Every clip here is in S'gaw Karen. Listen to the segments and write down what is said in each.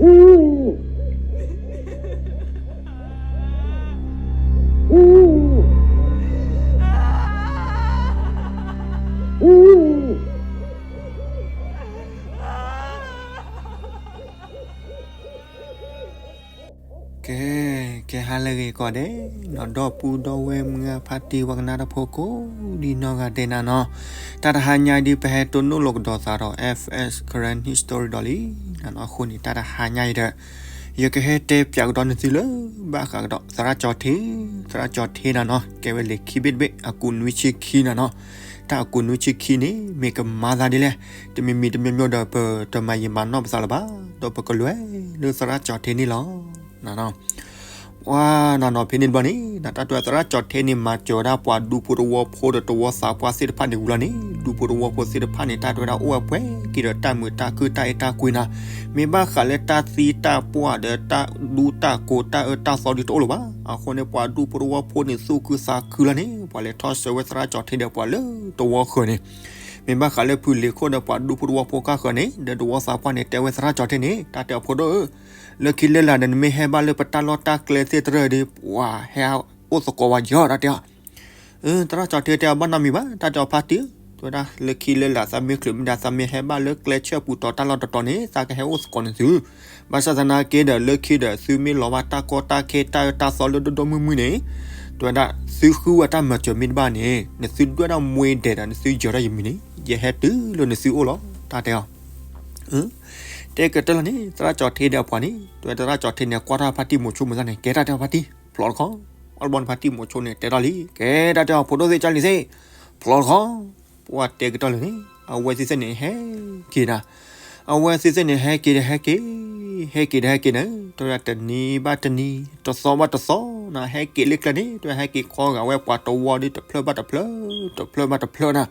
ကဲ, ကဲဟါလၢအဂ့ၤကိးဂၤဒဲး, ဒီပုၢ်ဒီဝဲၢ်မုၢ်ဂၢ်ဖါတံၢ်ဝဲကနၣ်တၢ်ဖိကိးဒံနီၢ်ဂၤဒဲးနၤနီၤ, တၢ်တဟါညါဒ်ပဟဲတိၢ်နီၣ်လိာ်ကဒီးသးဒီး F S Karen History ဒီးလံ, နနီၤအဃိန့ၣ် တၢ်တဟါညါအံၤဒီး ယကဟဲတဲပၠးကဒီးနသုလၢ ဘၣ်ဃးကဒီး သရၣ်ကၠီၤထ့, သရၣ်ကၠီၤထ့နၤနီၤ ကဲဝဲလံာ်ခံဘ့ၣ်တဘ့ၣ် အကူးနွံဆံခံနၤနီၤ, တၢ်အကူးနွံဆံခံန့ၣ် မ့ၢ်ကမၤသးဒ်လဲၣ်, တမံၤမံၤတမံၤမံၤဒီး ပတမၤယံာ်မၤနီၢ်ပသးလၢၤဘၣ်, ဒီးပကလဲၤလၢသရၣ်ကၠီၤထ့န့ၣ်လီၤ. နနီၤ ပှၤနနီၤဖဲန့ၣ်တဘျီန့ၣ် တၢ်တဲဝဲသရၣ်ကၠီၤထ့န့ၣ် မၤစၢၤဝဲဒၣ်ပှၤဒူဖိတဝီဖိဒီးတဝီသးပှၢ်သ့ၣ်တဖၣ်န့ၣ်ဝံၤလီၤန့ၣ်, ဒူဖိတဝီဖိသ့ၣ်တဖၣ်န့ၣ် တၢ်တဲဝဲဒၣ်အိၣ်ဝဲပှဲၤက့ၤဒီးတၢ်မုာ်တၢ်ခုၣ်တၢ်အဲၣ်တၢ်ကွံနၤ, မ့ၢ်ဘၣ်ဃးလၢတၢ်သံတၢ်ပှၢ်ဒီးတၢ်ဒူတၢ်ကိးတၢ်အၢတၢ်သီဒ်တအိၣ်လၢၤဘၣ်. အဃိန့ၣ် ပှၤဒူဖိတဝီဖိန့ၣ် သူၣ်ခုသးခုလီၤန့ၣ် ပှၤလဲၤထီၣ်ဆှၢဝဲသရၣ်ကၠီၤထ့ဒီးပှၤလၢတဝီဃၢၤန့ၣ်, မ့ၢ်ဘၣ်ဃးလၢဖုလ့ၤခိၣ်ဒီးပှၤဒူဖိတဝီဖိကါဃၢၤန့ၣ် ဒီးတဝီသးပှၢ်န့ၣ် တဲဝဲသရၣ်ကၠီၤထ့န့ၣ် တၢ်တဲအဖိဒိၣ်ဧၢ လၢခံလၢလာ်ဒီး နမ့ၢ်ဟဲဘၣ်လၢပတၢ်လီၢ်တၢ်ကျဲသ့ၣ်တဖၣ်ဒီး ပှၤဟဲအိၣ်သကိးဝဲယီၤ တၢ်တဲအီၤ. သရၣ်ကၠီၤထ့တဲအီၤ ဘၣ်နီတမံၤဘၣ် တၢ်တဲအီၤဖါတံၢ်, တဲဝဲဒၣ်လၢခံလၢလာ် သးမ့ၢ်ချုးမ့ၢ်ဒၣ် သးမ့ၢ်ဟဲဘၣ်လၢကျဲဆၢပူၤတီၤတၢ်လီၢ်တတီၤန့ၣ် သးကဟဲအိၣ်သကိးနသု, ဘၣ်ဆၣ်သနာ်က့ဒီး လၢခံဒီး သုမ့ၢ်လီၤဘၣ်တၢ်ကီတၢ်ခဲတၢ်အၢတၢ်သီလၢဒိၣ်ဒိၣ်မုၢ်မုၢ်န့ၣ်, တဲဝဲဒၣ် သုဃုဝဲတၢ်မၤစၢၤမ့ၢ်တဘၣ်န့ၣ် နသုဒွဲၣ်ဒၣ်မှ့ဒဲးဒီး နသုယၢၤတၢ်ယမံၤန့ၣ် ယဟဲတုၤလၢနသုအိၣ်လီၤ တၢ်တဲအီၤ. တဲကတၢၢ်လီၤန့ၣ် သရၣ်ကၠီၤထ့ဒီးအပှၤန့ၣ် တဲဝဲသရၣ်ကၠီၤထ့န့ၣ် ကွၢ်ထီၣ်ဖါတံၢ်မိၤဆိမုၢ်သၣ်န့ၣ် ကဲတၢ်တဲအီၤဖါတံၢ် ဖျိးတခီ, အီၣ်တဘျီန့ၣ် ဖါတံၢ်မိၤဆိန့ၣ် တဲထီၣ်လံ ကဲတၢ်တဲအီၤ ဖိဒိၣ်သ့ၣ်ကၢ်လံၤသ့ၣ်, ဖျိးတခီ, ပှၤတဲကတၢၢ်လီၤန့ၣ် အဝဲသ့ၣ်သ့ၣ်န့ၣ် ဟဲက့ၤနၤ, အဝဲသ့ၣ်သ့ၣ်န့ၣ် ဟဲက့ၤဒီးဟဲက့ၤ, ဟဲက့ၤဒီးဟဲက့ၤန့ၣ် တဲဝဲဒၣ်တနံၤဘၣ်တနံၤ တသီဘၣ်တသီနၤ ဟဲက့ၤလၢကျဲန့ၣ် တဲဝဲဟဲက့ၤခီဂာ်ဝဲပှၤတဝီဒီးတဖျၢၣ်ဘၣ်တဖျၢၣ်, တဖျၢၣ်ဘၣ်တဖျၢၣ်နၤ,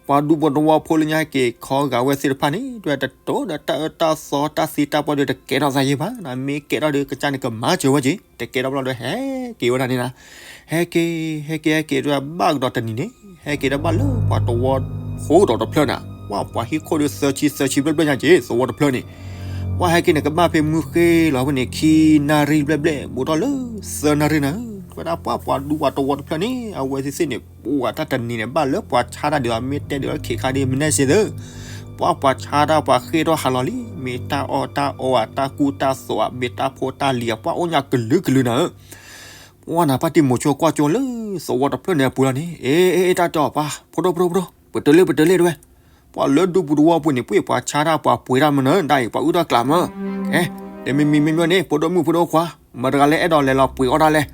ပှၤဒူဖိတဝီဖိလၢညါဟဲက့ၤခီဂာ်ဝဲသ့ၣ်တဖၣ်န့ၣ် တဲဝဲတတိၤဒီးတၢ်အၢတၢ်သီတၢ်သံတၢ်ပှၢ်ဒီးတကဲထီၣ်သးယဲၢ်ဘၣ်နၤ, မ့ၢ်ကဲထီၣ်ဒီးကစၢ်န့ၣ်ကမၤစၢၤဝဲက့ၤ, တကဲထီၣ်ဘျီဒီးဟဲက့ၤဝဲဒၣ်န့ၣ်နၤ, ဟဲက့ၤ, ဟဲက့ၤ ဟဲက့ၤ တဲဝဲဘၣ်ကဒီးတနံၤန့ၣ် ဟဲက့ၤဒီးဘၣ်လၢပှၤတဝီဖိဒီးတဖျၢၣ်နၤ, ပှၤပှၤဟံၣ်ခိၣ်ဒီးသၢဆံသၢဆံဘျဲၣ်ဘျဲၣ်ညါက့ၤ သဝီတဖျၢၣ်န့ၣ်, ပှၤဟဲက့ၤန့ၣ် ကဘၣ်ဖဲမုၢ်ဃ့လီၤဖဲန့ၣ် ခံနၣ်ရံၣ်ဘျဲၣ်ဘျဲၣ် ဘူးထီၣ်လၢသၢနၣ်ရံၣ်နၤ, တဲဝဲဒၣ်ပှၤပှၤဒူပှၤတဝီတဖျၢၣ်န့ၣ် အဝဲသ့ၣ်သ့ၣ်န့ၣ် ပှၤတၢ်တနံၤန့ၣ် ဘၣ်လၢပှၤဆါတၢ်ဒုးအီၤမ့ၢ်တဲဒုးအီၤခ့ခါဒ်မ့ၢ်နဲၣ်စ့သၢ, ပှၤပှၤဆါတၢ်ပှၤဃ့ၢ်ထီၣ်ဟးလီၤလံ, မ့ၢ်တၢ်အီၣ်တၢ်အီဧါ တၢ်ကူတၢ်သိးဧါ မ့ၢ်တၢ်ဖိတၢ်လံၤဧါ ပှၤအိၣ်ညါကလုာ်ကလုာ်နၤဧၢ ပှၤနၤဖါတံၢ်မိၤဆိကွၢ်ကၠိလၢသဝီတဖျၢၣ်န့ၣ်အပူၤလီၤန့ၣ်, အ့ အ့ တၢ်တဲအီၤပှၤ ဖိဒိၣ် ဖိဒိၣ် ဖိဒိၣ် ပတုၤလံ ပတုၤလံတဲဝဲ, ပှၤလၢဒူပူၤတဝီပူၤန့ၣ် ပှ့ၢ်ပှၤဆါတၢ်ပှၤပှ့ၤတၢ်မနုၤ ဒ်အံၤ ပှၤအုၣ်ထီၣ်ကျးမး, ကဲ, တမံၤမံၤမံၤမံၤန့ၣ် ဖိဒိၣ်မုၣ်ဖိဒိၣ်ခွါ, မတၤတဂၤလၢအဲၣ်ဒိးလဲၤလီၤပှ့ၤအီၣ်တၢ်လဲၣ်,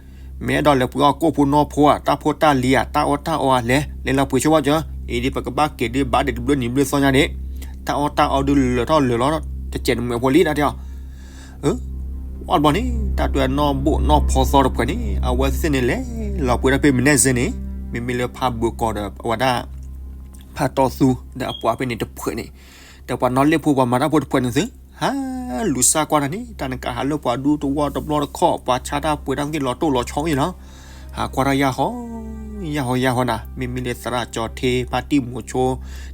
မ့ၢ်အဲၣ်ဒိးလဲၤပှ့ၤအီၣ်ကိၣ်ဖိနီၢ်ဖိဧါ တၢ်ဖိတၢ်လံၤဧါ တၢ်အီၣ်တၢ်အီဧါ လဲၤ လဲၤလီၤပှ့ၤဆိဘၣ်ကၠီ, အံၤဒ်ပကဘၣ်က့ၤဒ်ဘၣ်ဒဲးတဘျုးနံၤဘျုးသီညါန့ၣ်, တၢ်အီၣ်တၢ်အီဒုးလၢာ်ထီၣ်လၢာ်လီၤ တစဲးနမဲာ်ဖိလံ တၢ်တဲအီၤ အၢ, အီၣ်တဘျီန့ၣ် တၢ်တဲဝဲနီၢ်ဘိၣ်နီၢ်ဖီသီတဖုန့ၣ် အဝဲသ့ၣ်န့ၣ်လဲၤလီၤပှ့ၤတၢ်ဖဲမုၢ်နဲၣ်စ့န့ၣ်, မ့မ့ၢ်လၢဖါဘုးကီးဒီးအဝဲဒၣ် ဖါတီသူဒီးအပှၤဖဲန့ၣ်တဖုန့ၣ်, ဒီးပှၤနီၣ်လ့ၣ်ဖိပှၤမၤတၢ်ဖိတဖုန့ၣ်သု, ဟးလူၤစၢ်ကွၢ်တၢ်န့ၣ် တၢ်နကဟးလၢပှၤဒူတဝီတဘျီတခီၣ် ပှၤဆါတၢ်ပှ့ၤတၢ်သ့ၣ်လီၤတိၢ်လီၤဆီအံၤလီၤ, ဟးကွၢ်တၢ်ယၢ်ဟီ, ယၢ်ဟီယၢ်ဟီနၤ မ့မ့ၢ်လၢသရၣ်ကၠီၤထ့ ဖါတံၢ်မိၤဆိ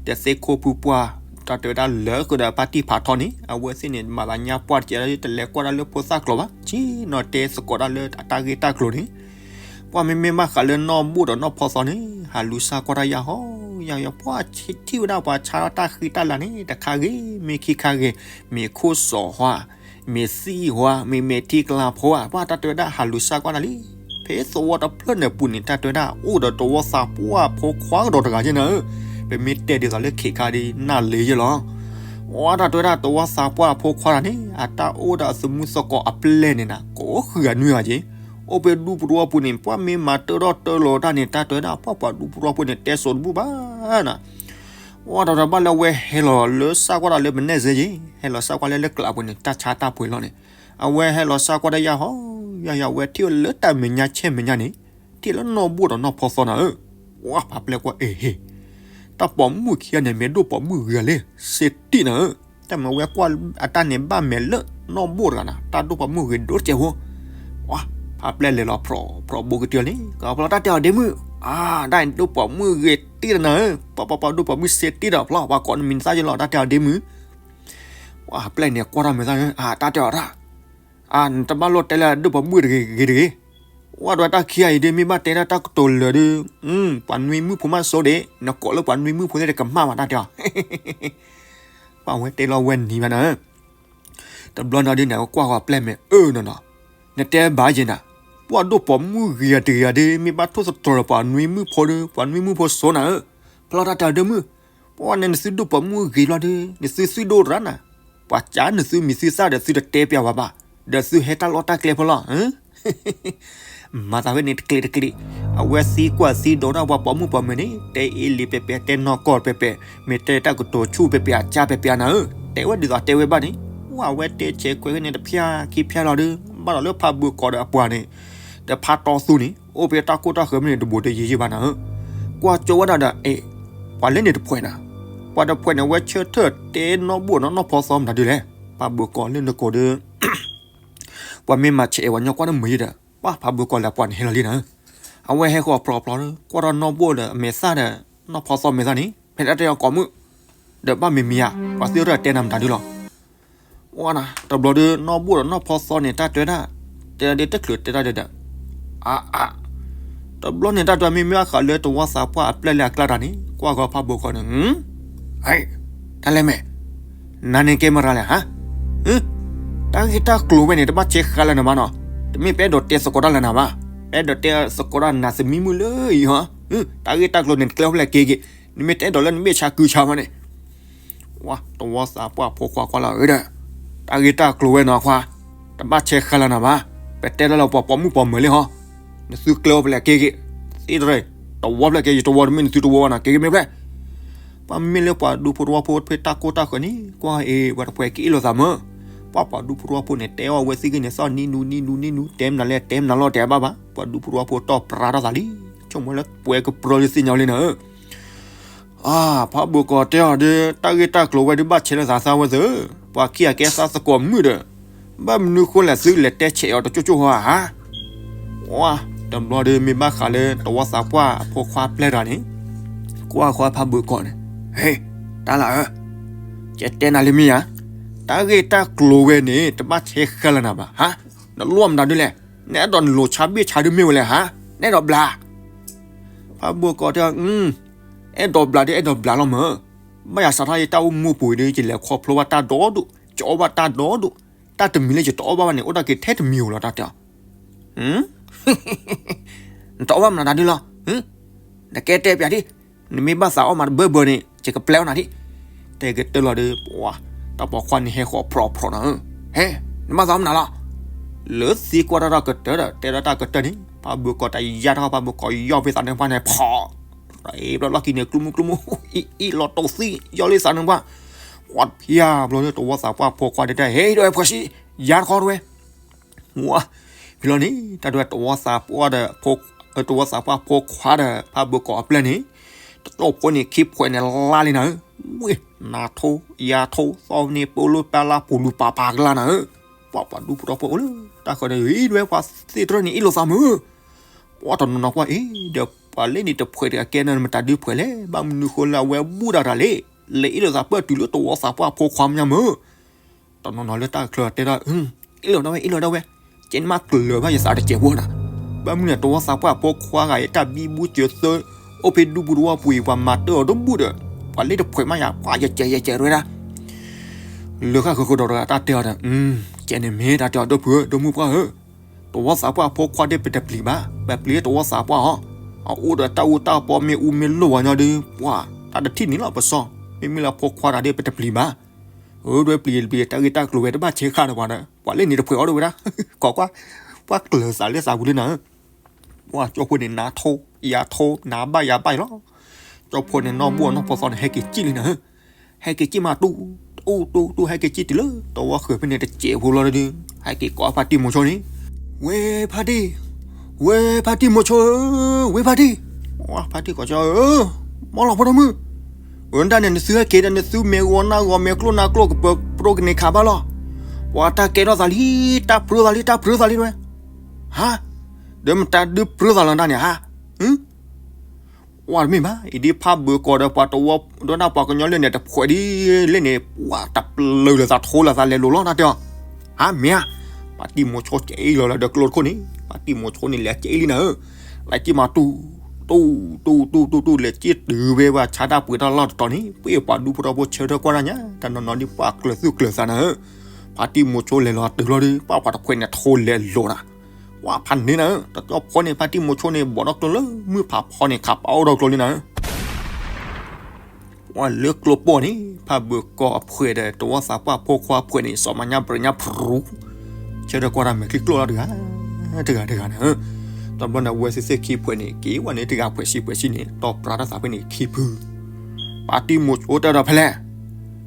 ဒီးသ့ၣ်ခိၣ်ဖုပှၢ် တၢ်တဲဝဲဒၣ်လၢဃုာ်ဒီးဖါတံၢ်ဖးထီန့ၣ် အဝဲသ့ၣ်န့ၣ် မၤသးညါပှၢ်တကဲး တလဲၤကွၢ်တၢ်လၢဖိသၣ်ကျိၤဘၣ်, ဆ့ၣ်နီၤတဲသကိးတၢ်လၢအတၢ်ဂ့ၢ်တၢ်ကျိၤန့ၣ်, ပှၤမ့မ့ၢ်ဘၣ်ဃးလၢနီၢ်ဘိၣ်ဒီးနီၢ်ဖီသီန့ၣ် ဟးလူၤစၢ်ကွၢ်တၢ်ယၢ်ဟီ, ယၢ်ဟီ ပှၤထံၣ်ဝဲဒၣ်ပှၤဆါတၢ်ဃံတၢ်လၤန့ၣ် တခါဂ့ၤ မ့ၢ်ခံခါဂ့ၤ, မ့ၢ်ခိၣ်စီၤဟါ မ့ၢ်သံၣ်ဟါ မ့ၢ်မဲာ်ထံကလၤဖိဧါ ပှၤတၢ်တဲဝဲဒၣ်ဟးလူၤစၢ်ကွၢ်တၢ်လံ, ဖဲသဝီတဖျၢၣ်န့ၣ်ပူၤန့ၣ် တၢ်တဲဝဲဒၣ်အိၣ်ဒီးတဝီသးပှၢ်ဖိခွါကဒီးတဂၤက့နၤဧၢ, ပမ့ၢ်တဲဒ်သိးလၢခ့ခါဒ်နၢ်လၢယဲၢ်လီၤ, ပှၤတၢ်တဲဝဲဒၣ်တဝီသးပှၢ်ဖိခွါတဂၤန့ၣ် အတၢ်အိၣ်ဒီးအသမူသကိးအပျဲၢ်န့ၣ်နၤ ကိးဃုာ်အနွံဂၤက့ အိၣ်ဖဲဒူပူၤတဝီပူၤန့ၣ် ပှၤမ့ၢ်မၤတၢထီၣ်တၢလီၤတၢ်န့ၣ် တၢ်တဲဝဲဒၣ်ပှၤပှၤဒူပူၤတဝီပူၤန့ၣ် တဲစိၤတဘူၣ်ဘၣ်နၤ, ပှၤတၢ်တဲဘၣ်လၢအဝဲဟဲလီၤလၢစၢ်ကွၢ်တၢ်လၢမုၢ်နဲၣ်စ့က့ ဟဲလီၤစၢ်ကွၢ်လၢလၢကျးပူၤန့ၣ် တၢ်ဆါတၢ်ပှ့ၤလီၤန့ၣ်, အဝဲဟဲလီၤစၢ်ကွၢ်တၢ်ယၢ်ဟီ, ယၢ်ဟီ အဝဲထံၣ်ဝဲလၢတၢ်မဲာ်ညါဆဲမဲာ်ညါန့ၣ်, ထံၣ်လၢနီၢ်ဘိၣ်ဒီးနီၢ်ဖီသီနၤဧၢ, ပှၤဖးပျဲၢ်ကွၢ်အ့ၣ်ဟ့ၣ် တၢ်ပိာ်မုၣ်ခံဂၤန့ၣ် မ့ၢ်ဒိၣ်ပိာ်မုၣ်ဂ့ၤလံ, စ့တံၢ်နၤဧၢ, တၢ်မၤဝဲကွၢ်အတၢ်န့ၣ်ဘၣ်မဲာ်လၢနီၢ်ဘိၣ်တဂၤနၤ တၢ်ဒိၣ်ပိာ်မုၣ်ဂ့ၤဒိၣ်တစဲးဖိ, ပှၤဖးပျဲၢ်လဲၤလီၤဖြီးဖြီးဘိကတၢၢ်လံ, ကဖျီတၢ်တဲအီၤဒ့မုၣ်, အါ ဒ်အံၤဒိၣ်ပိာ်မုၣ်ဂ့ၤတံၢ်နၤဧၢ, ပှၤပှၤပှၤဒိၣ်ပိာ်မုၣ်စ့တံၢ်ဒီးဖျီ ပှၤကိးနမံၤနသၣ်ယလီၤ တၢ်တဲအီၤဒ့မုၣ်, အပျဲၢ်န့ၣ်ကွၢ်ထီၣ်မဲာ်သၣ်န့ၣ် အတၢ်တဲအီၤတၢ်, အနတဘၣ်လိၣ်တဲလၢအဒိၣ်ပိာ်မုၣ်တဂ့ၤဂ့ၤတဂ့ၤ, ဝဲဒီးတၢ်ခံဂၤအံၤဒ်မ့ၢ်ဘၣ်တဲဒၣ်တၢ်ကတိၤလၢာ်ဒီး, ပှၤနွံမုၣ်ဖိမးစိဒ့ၣ် နကိးလၢပှၤနွံမုၣ်ဖိသ့ၣ်တကမၣ်ဘၣ်တၢ်တဲအီၤ, ပှၤဝဲတဲလီၤဝဲနံၤဘၣ်နၤ တဘျီန့ၣ်ဒ်န့ၣ် ကွၢ်ဃီၤအပျဲၢ်မဲာ်အၢနီၤနီၤ, နတဲဘၣ်ယဲနၤ, ပှၤဒိၣ်ပိာ်မုၣ်ဂ့ၤဂ့ၤတဂ့ၤဒီး မ့ၢ်ဘၣ်ထိၣ်သတြီၤဒီးပှၤနွံမုၣ်ဖိဒီး ပှၤနွံမုၣ်ဖိစိနၤဧၢ, ဖျီတၢ်တၢ်ဒၢမုၣ်, ပှၤန့ၣ်နသုဒိၣ်ပိာ်မုၣ်ဂ့ၤဘျီဒီး နသုသုဒိၣ်တရၣ်နၤ, ပှၤကးနသုမံၤသုသၣ်ဒီးသုတတဲပျးဝဲဘၣ်, ဒီးသုဟဲတၢ်လီၢ်တၢ်ကျဲဖိလီၤ မၤသးဝဲန့ၣ်တကျ့တကျ့, အဝဲသံကွၢ်သံဒိးတၢ်ပှၤပိာ်မုၣ်ပိာ်မၢၤန့ၣ် တဲအ့လံပဲၤပဲၤ တဲနီၢ်ကီၢ်ပဲၤပဲၤ, မ့ၢ်တဲတၢ်ကတိၤဆူၣ်ပဲၤပဲၤအကၢ်ပဲၤပဲၤနၤဧၢ, တဲဝဲဒ်သိးတဲဝဲဘၣ်န့ၣ်, ဝဲအဝဲတဲဆဲးခွဲးဝဲန့ၣ်တဖျၢၣ်ခံဖျၢၣ်လီၤဒီး ဘၣ်ဒီးလၢဖးဘၢၣ်ကီးဒီးအပှၤန့ၣ်, ဒီးဖးတီသူန့ၣ် အိၣ်ဖဲတၢ်ကိၢ်တၢ်ဃၢၤမ့ၢ်န့ၣ် တဘူးတယံၤယံၤဘၣ်နၤဧၢ, ကွၢ်ကၠိဝဲဒၣ်ဒီး အဲ ပှၤလၢန့ၣ်တဖှဲးနၤ, ပှၤတဖှဲးန့ၣ် အဝဲဆၢထၢၣ်တဲနီၢ်ဘိၣ်နီၢ်နီၢ်ဖီသီမတၤဒုလဲၣ်, ဖးဘၢၣ်ကီးလၢနကိးဒီး ပှၤမ့ၢ်မၤဆဲးအဲၣ်ဝဲညီကွၢ်တမုာ်ယံၤဒီး ပှၤဖးဘၢၣ်ကီးလၢပှၤန့ၣ်ဟဲလီၤလံနၤဧၢ, အဝဲဟဲဃီၤဖျိဖျိဒီး ကွၢ်ထီၣ်နီၢ်ဘိၣ်ဒီးအမဲာ်သၣ်ဒီး နီၢ်ဖီသီမဲာ်သၣ်န့ၣ် ဖဲတၢ်တဲအီၤကိးမုၣ်, ဒီးဘၣ်မံၤမံၤဧါ, ပှၤသ့ၣ်တဖၣ်တဲနၤမတၤဒုလီၤ ဝဲနၤ တဘျီဒီး နီၢ်ဘိၣ်ဒီးနီၢ်ဖီသီန့ၣ် တၢ်တဲဒၣ်, တဲဒၣ်ဒ်တချုးတဲဒၣ်ဒီး, အါအါ, တဘျီန့ၣ်တၢ်တဲမ့မ့ၢ်ဘၣ်ဃးလၢတဝီသးပှၢ်အပျဲၢ်လၢအကျါတၢ်န့ၣ် ကွၢ်ဃီၤဖးဘိၣ်ကီးန့ၣ်, တၢ်လဲၣ်မဲာ်, နၤန့ၣ်ကဲမတၤလဲၣ်ဟါ, တၢ်ဂ့ၢ်တၢ်ကျိၤဝဲန့ၣ် တဘၣ်ဆဲးဃာ်လၢနၤဘၣ်နီၤ, တမ့ၢ်ပအဲၣ်ဒိးတဲသကိးတၢ်လၢနၤဘၣ်, ပအဲၣ်ဒိးတဲသကိးတၢ်နၤသမံမုၣ်လၢအံၤဟီ, တၢ်ဂ့ၢ်တၢ်ကျိၤန့ၣ် နကျဲအိၣ်ဖဲလဲၣ်က့ၤက့ၤ, နမ့ၢ်တအဲၣ်ဒိးလၢနဘ့ၣ်ဆါကုဆါမးန့ၣ် ဝဲ တဝီသးပှၢ်ဖိခွါကွၢ်လီၤဒီး, တၢ်ဂ့ၢ်တၢ်ကျိၤဝဲနီၤခွါ, တဘၣ်ဆဲးဃာ်လၢနၤဘၣ်, ပတဲလၢလၢပှၤပိာ်မုၣ်ပိာ်မၢၤလံဟီ, နသုကျဲအိၣ်ဖဲလဲၣ်က့ၤက့ၤ, သ့တရၢၢ်, တဝီဖျၢၣ်က့ၤယတဝီတမ့ၢ်နသုတဝီဘၣ်နီၤ က့ၤက့ၤမ့ၢ်ဖျဲၣ်, ပှၤမ့မ့ၢ်လၢပှၤဒူဖိတဝီဖိဖဲတၢ်ကိၢ်တၢ်ဃၢၤန့ၣ် ကွၢ်အ့ၤ ပှၤတဖှဲးကအ့ၣ်လိာ်သးမၢ်, ပှၤပှၤဒူဖိတဝီဖိန့ၣ် တဲအီၣ်ဝဲသ့ၣ်ဂ့ၢ်န့ၣ် သီၣ်နံၤနူၤနံၤနူၤနံၤနူၤ တဲမနုၤလဲၣ်တဲမနုၤလီၤတဲဘၣ်ဘၣ်, ပှၤဒူဖိတဝီဖိတီၢ်ပြးထီၣ်သးလံ, ဆိကမိၣ်လၢပှဲၤကပြီၤလၢသ့ၣ်ညါလံနၤဧၢ အါ, ဖးဘိၣ်ကီးတဲအီၤဒီး တၢ်ဂ့ၢ်တၢ်ကျိၤဝဲဒုးဘၣ်ဆဲးလၢသးသးဝဲသ့ၣ်, ပှၤခံဂၤကဲသးသကိးမုၣ်ဒီး, ဘၣ်မနုၤဃိလဲၣ်သုလဲၤတဲဆဲးအီၤတကၠိကၠိဟီဧါ, ဝဲ တဘျီဒီးမ့ၢ်ဘၣ်ဃးလၢတဝီသးပှၢ်အဖိခွါပျဲၢ်တဂၤန့ၣ်, ကွၢ်ဃီဖးဘိၣ်ကီးန့ၣ်, ဟ့, တၢ်လၢအၢ, ကတဲနၤလၢမ့ၢ်ဧါ, တၢ်ဂ့ၢ်တၢ်ကျိၤဝဲန့ၣ် တဘၣ်ဆဲးဃာ်လၢနၤဘၣ်ဟါ, နလိၣ်မနုၤဒုလဲၣ်, နအဲၣ်ဒိးနလိၤဆါဘ့ၣ်ဆါဒုမ့ၢ်ဝဲလဲၣ်ဟါ, နအဲၣ်ဒိးဘျး ဖးဘိၣ်ကီးတဲ, အဲၣ်ဒိးဘျးဒီးအဲၣ်ဒိးဘျးလီၤမၢ်, ဘၣ်ယၤစးထီၣ်ယတၢ်အိၣ်မူပူၤဒီး ယလဲၤခီဖျိဘၣ်တၢ်ဒိၣ်ဒိၣ်, ယအီၣ်ဘၣ်တၢ်ဒိၣ်ဒိၣ်, တၢ်တမံၤလၢယတအီၣ်ဘၣ်ဘၣ်န့ၣ် အိၣ်ဒၣ်က့ၤထဲတမံၤဧိၤလီၤတၢ်တဲအီၤ, နတအီၣ်ဘၣ်မနုၤတၢ်ဒုလီၤ, နကဲတဲပျးဒ်, နမ့ၢ်ဘၣ်သးအီၣ်မးတဘၢဘၢန့ၣ် ယကပျဲအီၣ်နၤဒ်, တဲကတၢၢ်လီၤဒီး တၢ်ပိာ်ခွါန့ၣ်ဟဲဃီၤဖျိးဖျိးနၤဧၢ, ဟဲ, နမၤသးမနုၤလီၤ, လၢသံကွၢ်တၢ်တၢ်ကတၢၢ်ဒီး တဲဒၣ်တၢ်ကတၢၢ်န့ၣ် ဖးဘိၣ်ကီးတၢ်ယါထီၣ် ဖးဘိၣ်ကီးယီၢ်ဖဲသးန့ၣ်ပှၢ်န့ၣ် ဖီ ဘျီလီၢ်ခံန့ၣ် ကျူမူကျူမူ, အံၣ်အံၣ်လီၤတိာ်သံ ယီၢ်လံသးန့ၣ်ပှၢ်, ဝဲဖျါဘျီလၢတဝီသးပှၢ်ဖိခွါတဲတၢ် ဟဲဒိးဝဲဖှီၣ်ဆံး, ယါတခီတဝဲ, ဝဲ, ဖဲလီၤန့ၣ် တၢ်ဒွဲတဝီသးပှၢ်ဒီး, တဝီသးပှၢ်ဖိခွါဒီး ဖးဘိၣ်ကီးအပျဲၢ်န့ၣ်, တတိၢ်ဖိန့ၣ်ခံဖှဲးန့ၣ်လါလံနၤဧၢ, ဝ့ၢ်, နၤထိ, ယၤထိ, သီၣ်န့ၣ်ပၢလူပၢ်လါပူၤလူၤပာ်ပာ်ကလါနၤဧၢ, ပှၤပှၤဒူဖိတဝီဖိအိၣ်လၢတၢ်ဃၢၤဒီး ဟံးဒွဲပှၤသ့ၣ်တရၢၢ်န့ၣ်အ့ၣ်လိာ်သးမုၢ် ပှၤတနီၤနီၤကွၢ်အံၤဒီး ပှၤလၢန့ၣ်တဖှဲးတဂၤကဲန့ၣ်မတၤဒုဖှဲးလဲၣ်, ဘၣ်မနုၤဃိလၢအဝဲဘူၣ်ဒၣ်တၢ်လဲၣ်, လဲၤအ့ၣ်လိာ်သးပၢၢ်တုၤလၢတဝီသးပှၢ်ဖိခွါမညါမုၢ်, တနီၤနီၤလၢတၢ်ချၢတဲဒၣ်, အ့ၣ်လိာ်ဒၣ်ဝဲ အ့ၣ်လိာ်ဒၣ်ဝဲ, ကဲန့ၣ်မးကျၢၤဘၣ်ယသးတစဲးဖိနၤ, ဘၣ်မနုၤန့ၣ် တဝီသးပှၢ်ဖိခွါဂၤအံၤ တၢ်ဘံဘူစၢၤသၢ, အိၣ်ဖဲဒူပူၤတဝီပူၤအံၤ ပှၤမၤတၢ်အီၤတဘူၣ်ဒီး, ပှၤလၢတဖှဲးမးယၤ ပှၤယကဲးယကဲးတဝဲဒၣ် လၢဃၣ်ဃၢၤဃၢၤဒီးတဂၤတၢ်တဲအီၤဒီး, ကဲန့ၣ်မ့ၢ်တၢ်တဲအီၤဒိၣ်ဖုၣ်ဧၢ ဒိၣ်မုၣ်ပှၢ်ဧၢ, တဝီသးပှၢ်ဖိခွါဒ်ပတပျံၤဘၣ်, ပပျံၤတဝီသးပှၢ်အီၤ, အအိၣ်ဒီးတၢ်အူတၢ်ပီမ့ၢ်အူမ့ၢ်လိၢ်ဝဲညီဒီး ပှၤတၢ်တထံၣ်န့ၣ်လီၤပစီ, မ့မ့ၢ်လၢဖိခွါတဂၤဒ်ပတပျံၤဘၣ်, အၢ ဒွဲပျံၤတပျံၤ တၢ်ဂ့ၢ်တၢ်ကျိၤဝဲတဘၣ်ဆဲးဃာ်ဒီးပှၤဒီး ပှၤလၢန့ၣ်တဖှဲးအီၤဒိၣ်ဝဲဒၣ်, ကွၢ်ကွၢ်, ပှၤကျၢၤသးလၢသးပူၤလၢနၤဧၢ ပှၤကၠီဖိန့ၣ်နၤထိ, ယၤထိ, နၤဘၣ်ယၤဘၣ်အံၤလီၤ, ကၠီဖိန့ၣ်နီၢ်ဘိၣ်နီၢ်ဖီသီန့ၣ် ဟဲက့ၤစံၣ်လံနၤဧၢ, ဟဲက့ၤစံၣ်မးတူၢ်, တူၢ်တူၢ်တူၢ် ဟဲက့ၤစံၣ်တုၤလၢတဝီဃၢၤဖဲန့ၣ်တစဲးဖိလီၤဒီး, ဟဲက့ၤကိးဖါတံၢ်မိၤဆိန့ၣ်, ဝဲဖါတံၢ်, ဝဲဖါတံၢ်မိၤဆိဧၢ, ဝဲဖါတံၢ်, ဖါတံၢ်ကိးကၠီဧၢ, မီၢ်လီၤဖိဒိၣ်မုၣ် အၢ ဒၣ်န့ၣ် နသုဟဲက့ၤဒီး နသုမဲာ်ဂီၤနၢ်ဂီၤ မဲာ်ကျိၣ်နၢ်ကျိၣ် ကပၢၤပြိကန့ၢ်ခးဘၣ်လီၤ. ပှၤတၢ်ကဲထီၣ်သးလံ, တၢ်ပြၢသးလံ, တၢ်ပြၢသးလံတဝဲ. ဟါ, ဒီးမတၤဒုးပြၢသးလီၤဒၣ်န့ၣ်ဟါ. ဝဲတမ့ၢ်ဘၣ်, အံၤဒ်ဖးဘၢၣ်ကီၢ်ဒီးပှၤတဝီ ဒိးနၢ်ပှၤကညီလၢန့ၣ် တဖှဲးဒ်လဲၣ်န့ၣ် ပှၤတပျၢၤလိာ်သး ထိလိာ်သးလဲၤလိာ်လီၤ တၢ်တဲအီၤ. ဟါ မ့ၢ်ဧါ. ဖါတံၢ်မိၤဆိကဲအ့ၣ်လီၤလၢဒီးကျိတခိၣ်န့ၣ်, ဖါတံၢ်မိၤဆိန့ၣ် လဲၤကဲအ့ၣ်လံနၤဧၢ, လဲၤက့ၤမးတူၢ် တူၢ် တူၢ် တူၢ် တူၢ် တူၢ် လဲၤက့ၤတုၤဖဲပှၤဆါတၢ်ပှ့ၤတၢ်လီၢ်တတီၤန့ၣ် ပှ့ၤပှၤဒူဖိထီဖိဆၢထၢၣ်ကွၢ်တၢ်ညါ, တနီၤနီၤဒ်ပှၤကျၢၤသူၣ်ကျၢၤသးနၤဧၢ. ဖါတံၢ်မိၤဆိလဲၤလီၤတုၤလီၤဒီး ပှၤတဖှဲးန့ၣ် ထိလဲၤလိာ်နၤ. ဝဲဖးန့ၢ်နၤဧၢ, တၢ်တဲအီၤဖိန့ၣ် ဖါတံၢ်မိၤဆိန့ၣ် ဘီးထီၣ်ကျိလၢမုၢ်ဖးဖီန့ၣ် ခးပာ်အိၣ်ထီၣ်ကျိလံနၤဧၢ. ဝဲလၢကျိပီၢ်န့ၣ် ဖးဘၢၣ်ကီၢ်အဖှဲးဒီး တဝီသးပှၢ်ဖိခွါအဖှဲးန့ၣ် စီၤမၤညါပြၤညါဖြူ ဆၢထၢၣ်ကွၢ်တၢ်မဲာ်ချံကျိၣ်လီၤတဂၤ တဂၤတဂၤနၤဧၢ. တဘျီန့ၣ် ဝဲသ့ၣ်သ့ၣ်ခံဖှဲးန့ၣ် က့ၤဝဲန့ၣ်တဂၤဖှဲးဆံဖှဲးဆံန့ၣ် တီၢ်ပြးတၢ်သးဖဲန့ၣ်ခံဖု. ဖါတံၢ်မိၤဆိတဲဒီးဖဲလဲၣ်,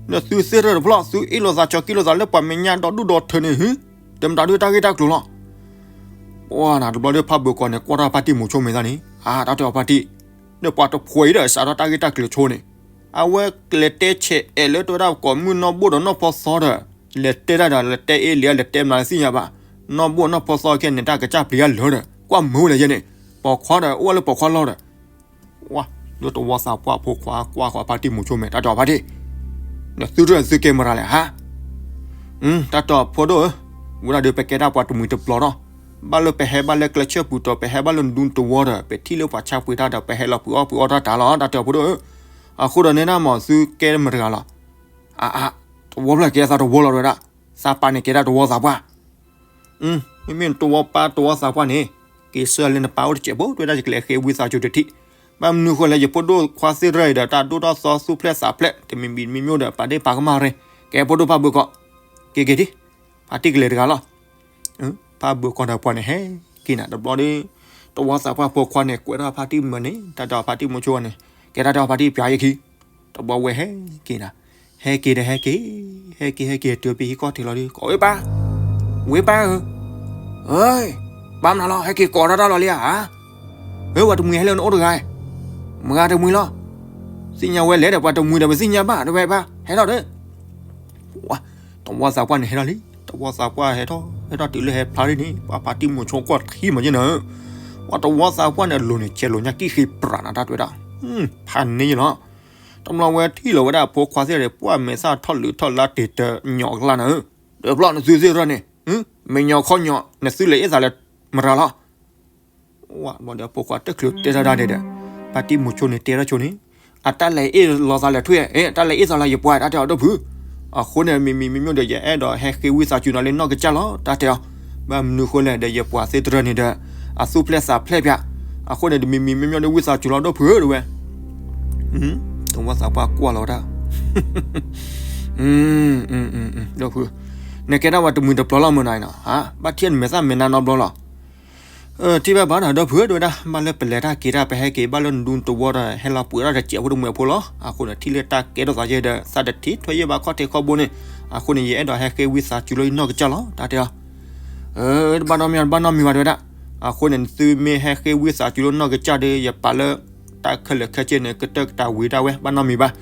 နသုသ့ၣ်တဖျၢၣ် သုအ့ၣ်လိာ်သးကၠီက့လိာ်သးလၢပှၤမဲာ်ညါဒီဒူၣ်ဒီထၢန့ၣ် တမတၤဒုးတၢ်ဂ့ၢ်တၢ်ကျိၤလီၤ. ပှၤနၤတဘျီဒီး ဖးဘၢၣ်ကီၢ်န့ၣ် ကွၢ်ထီၣ်ဖါတံၢ်မိၤဆိမဲာ်သၣ်န့ၣ် အါ တၢ်တဲအီၤဖါတံၢ်, ဒီးပှၤတဖှဲးအံၤဒီး စးထီၣ်တၢ်ဂ့ၢ်တၢ်ကျိၤဆိန့ၣ် အဝဲလဲၤတဲဆဲးအဲးလၢတဝဲဒၣ်ကိးမုၢ်နီၢ်ဘိၣ်ဒီးနီၢ်ဖီသီဒီး လဲၤတဲတၢ်ဒီး လဲၤတဲအ့ၣ်လံ လဲၤတဲမနုၤသ့ၣ်ညါဘၣ်. နီၢ်ဘိၣ်နီၢ်ဖီသီခဲန့ၣ် တၢ်ကစၢ်ပျံၤအလၢာ်ဒီး ကွၢ်မုာ်ဝဲလဲၣ်ယဲန့ၣ်, ပိာ်ခွါဒီး အိၣ်ဝဲလၢပိာ်ခွါလီၢ်ဒီး ဝဲ လၢတဝီသးပှၢ်ဖိခွါကွၢ်ဃီၤဖါတံၢ်မိၤဆိမဲာ် တၢ်တဲအီၤဖါတံၢ်, နသုတရၢ်သုကဲမရၤလဲၣ်ဟါ. တၢ်တဲအီၤဖိဒိၣ်ဧၢ, ဝဲဒၣ်ဒီးပကဲဒၣ်ပှၤတမှံၤတပျီၤဒီး ဘၣ်လၢပဟဲဘၣ်လၢကျဲဆၢပူၤတီၤ ပဟဲဘၣ်လၢနဒူတဝီဒီး ပထံၣ်လၢပှၤဆါပှ့ၤတၢ်ဒီး ပဟဲလီၤပှ့ၤအီၣ်ပှ့ၤအီတၢ်တၢ်လီၤ တၢ်တဲအီၤဖိဒိၣ်ဧၢ. အဃိဒီးနဲဒၣ်မ့ၢ်သုကဲမတၤတဂၤလီၤ. အါအါ, တဝီဖျၢၣ်ကဲသးတဝီလီၤတဝဲဒၣ်, သးပာ်န့ၣ်ကဲဒၣ်တဝီသးပှၢ် မ့မ့ၢ်တဝီပၢ်တဝီသးပှၢ်န့ၣ်, က့ၤဆၢလၢနပၢ်အိၣ်တစဲးဖိ တဝဲဒၣ်ယကလဲၤဃ့ဝံသးစူၤတထံၣ်, ဘၣ်မနုၤဃိလဲၣ် ယဖိဒိၣ်ခွါသ့ၣ်တဖၣ်အံၤဒီး တၢ်ဒိၣ်တၢ်သီသူၣ်ဖျဲၣ်သးဖျဲၣ် တမံၤမံၤမ့ၢ်မ့ၢ်ဒီး ပာ်ဒ့ၣ်ပာ်ကမၣ်ရ့, ကဲဖိဒိၣ်ဖးဘၢၣ်ကီၢ်, က့ၤက့ၤဒံး, ဖါတံၢ်ကလဲၤတဂၤလီၤ. ဖးဘၢၣ်ကီၢ်ဒီးပှၤန့ၣ်ဟဲက့ၤနၤ တဘျီဒီး တဝီသးပှၢ်ဖိခွါန့ၣ် ကွဲးထီၣ်ဖါတံၢ်မၢန့ၣ် တၢ်တဲအီၤဖါတံၢ်မိၤဆိန့ၣ်, ကဲတၢ်တဲအီၤဖါတံၢ်ပျးယခံ တဘျီဝဲဟဲက့ၤနၤ, ဟဲက့ၤဒီးဟဲက့ၤ, ဟဲက့ၤဟဲက့ၤတုၤဖဲဟံၣ်ကီၢ်ထံးလီၤဒီး ကိးဝဲပၢ်, ဝဲပၢ်ဧၢ, ပၢ်မနုၤလီၤ ဟဲက့ၤကိးတၢ်တၢ်လီၤလံဧါ, ဧၢ ပှၤတမှံၤဟဲလၢနအိၣ်တဂၤ, မတၤတမှံၤလီၤ, သ့ၣ်ညါဝဲလဲၣ်ဒီး ပှၤတမှံၤဒီး ပသ့ၣ်ညါဘၣ် တဝဲပၢ် ဟဲထီၣ်ဒီး တဝီသးပှၢ်န့ၣ်ဟဲထီၣ်လံ, တဝီသးပှၢ်ဟဲထီၣ် ဟဲထီၣ်တုၤလၢဟဲဖျါလံန့ၣ် ပှၤဖါတံၢ်မိၤဆိကွၢ်ထံမးယဲနၤ, ပှၤတဝီသးပှၢ်န့ၣ် အလိၤန့ၣ် ဆဲးလိၤညါကံၣ်ဃ့ပြးနၤတၢ်တဲဝဲဒၣ်, ဖးန့ၢ်ယလီၤ, တဘျီဝဲထံၣ်လီၤဝဲဒၣ်အဖိခွါသ့ၣ်ဒီး ပှၢ်မဲာ်သၣ်ထီၣ်လုးထီၣ်လါတ့ၢ်တညီအကျါနၤဧၢ, ဒီးဘျီနသုသ့ၣ်တဖၣ်န့ၣ်, မဲာ်ညီခီညီ နသုလဲၤအ့ၣ်သးလၢမတၤလီၤ ဝဲဘျီဒီးအဖိခွါတချုးတဲထီၣ်ဒၣ်ဒဲးဒီး ဖါတံၢ်မိၤဆိန့ၣ်တဲထီၣ်ဆိန့ၣ်, အတၢ်လဲၤအ့ၣ်လိာ်သးလဲၤထွံၣ်, တၢ်လဲၤအ့ၣ်သးလၢယပှၤ တၢ်တဲအီၤဒီပုၢ်, အဃိန့ၣ် မံၤမံၤမ့ၢ်မ့ၢ်ဒီး ယအဲၣ်ဒိးဟဲဃ့ဝံသးစူၤနၤလၢနီၢ်ကစၢ်လီၤ တၢ်တဲအီၤ, ဘၣ်မနုၤဃိလဲၣ်ဒီး ယပှၤသ့ၣ်တဖၣ်န့ၣ်ဒီး အသူၣ်ဖျဲၣ်သးဖျဲၣ်ပၠး, အဃိန့ၣ် တမံၤမံၤမ့ၢ်မ့ၢ်ဒီး ဝံသးစူၤလီၤဒီပုၢ်ဧၢ တဝဲ တဝီသးပှၢ်ကွၢ်လီၤဝဲဒၣ် ဒီပုၢ်, နကဲဒၣ်ပှၤတမှံၤတပျီၤလီၤမနၤနီၤ, ဘၣ်ထံၣ်နမဲာ်သၣ်မဲာ်နါနီတဘျီလီၤ. ထံၣ်ဘၣ်ဘၣ်ဒီး ဒီပုၢ်ဧၢ တဝဲဒၣ် ဘၣ်လၢပလဲၤတၢ်က့ၤတၢ် ပဟဲက့ၤဘၣ်လၢနဒူတဝီဒီး ဟဲလီၤပှ့ၤထီၣ်တစဲးဖိတမှံၤဖိလီၤ. အဃိန့ၣ် ထံၣ်လၢတၢ်ကဲထီၣ်သးယဲဒီး သးတထံၣ်ထွဲယဲၢ်ဘၣ်ခီၣ်ထံးခီၣ်ဘိန့ၣ်, အဃိန့ၣ် ယအဲၣ်ဒိးဟဲဃ့ဝံသးစူၤလၢယနီၢ်ကစၢ်လီၤ တၢ်တဲအီၤ တဘၣ်နီတမံၤ တဘၣ်နီတမံၤဘၣ် တဝဲဒၣ်. အဃိန့ၣ် နသုမ့ၢ်ဟဲဃ့ဝံသးစူၤလၢနီၢ်ကစၢ်ဒီး ယပာ်လၢ တၢ်ခဲလၢာ်ခဲဆ့န့ၣ် ကတၢၢ်ကတၢၢ်ဝံၤဒၣ်ဝဲ ဘၣ်နီတမံၤဘၣ်.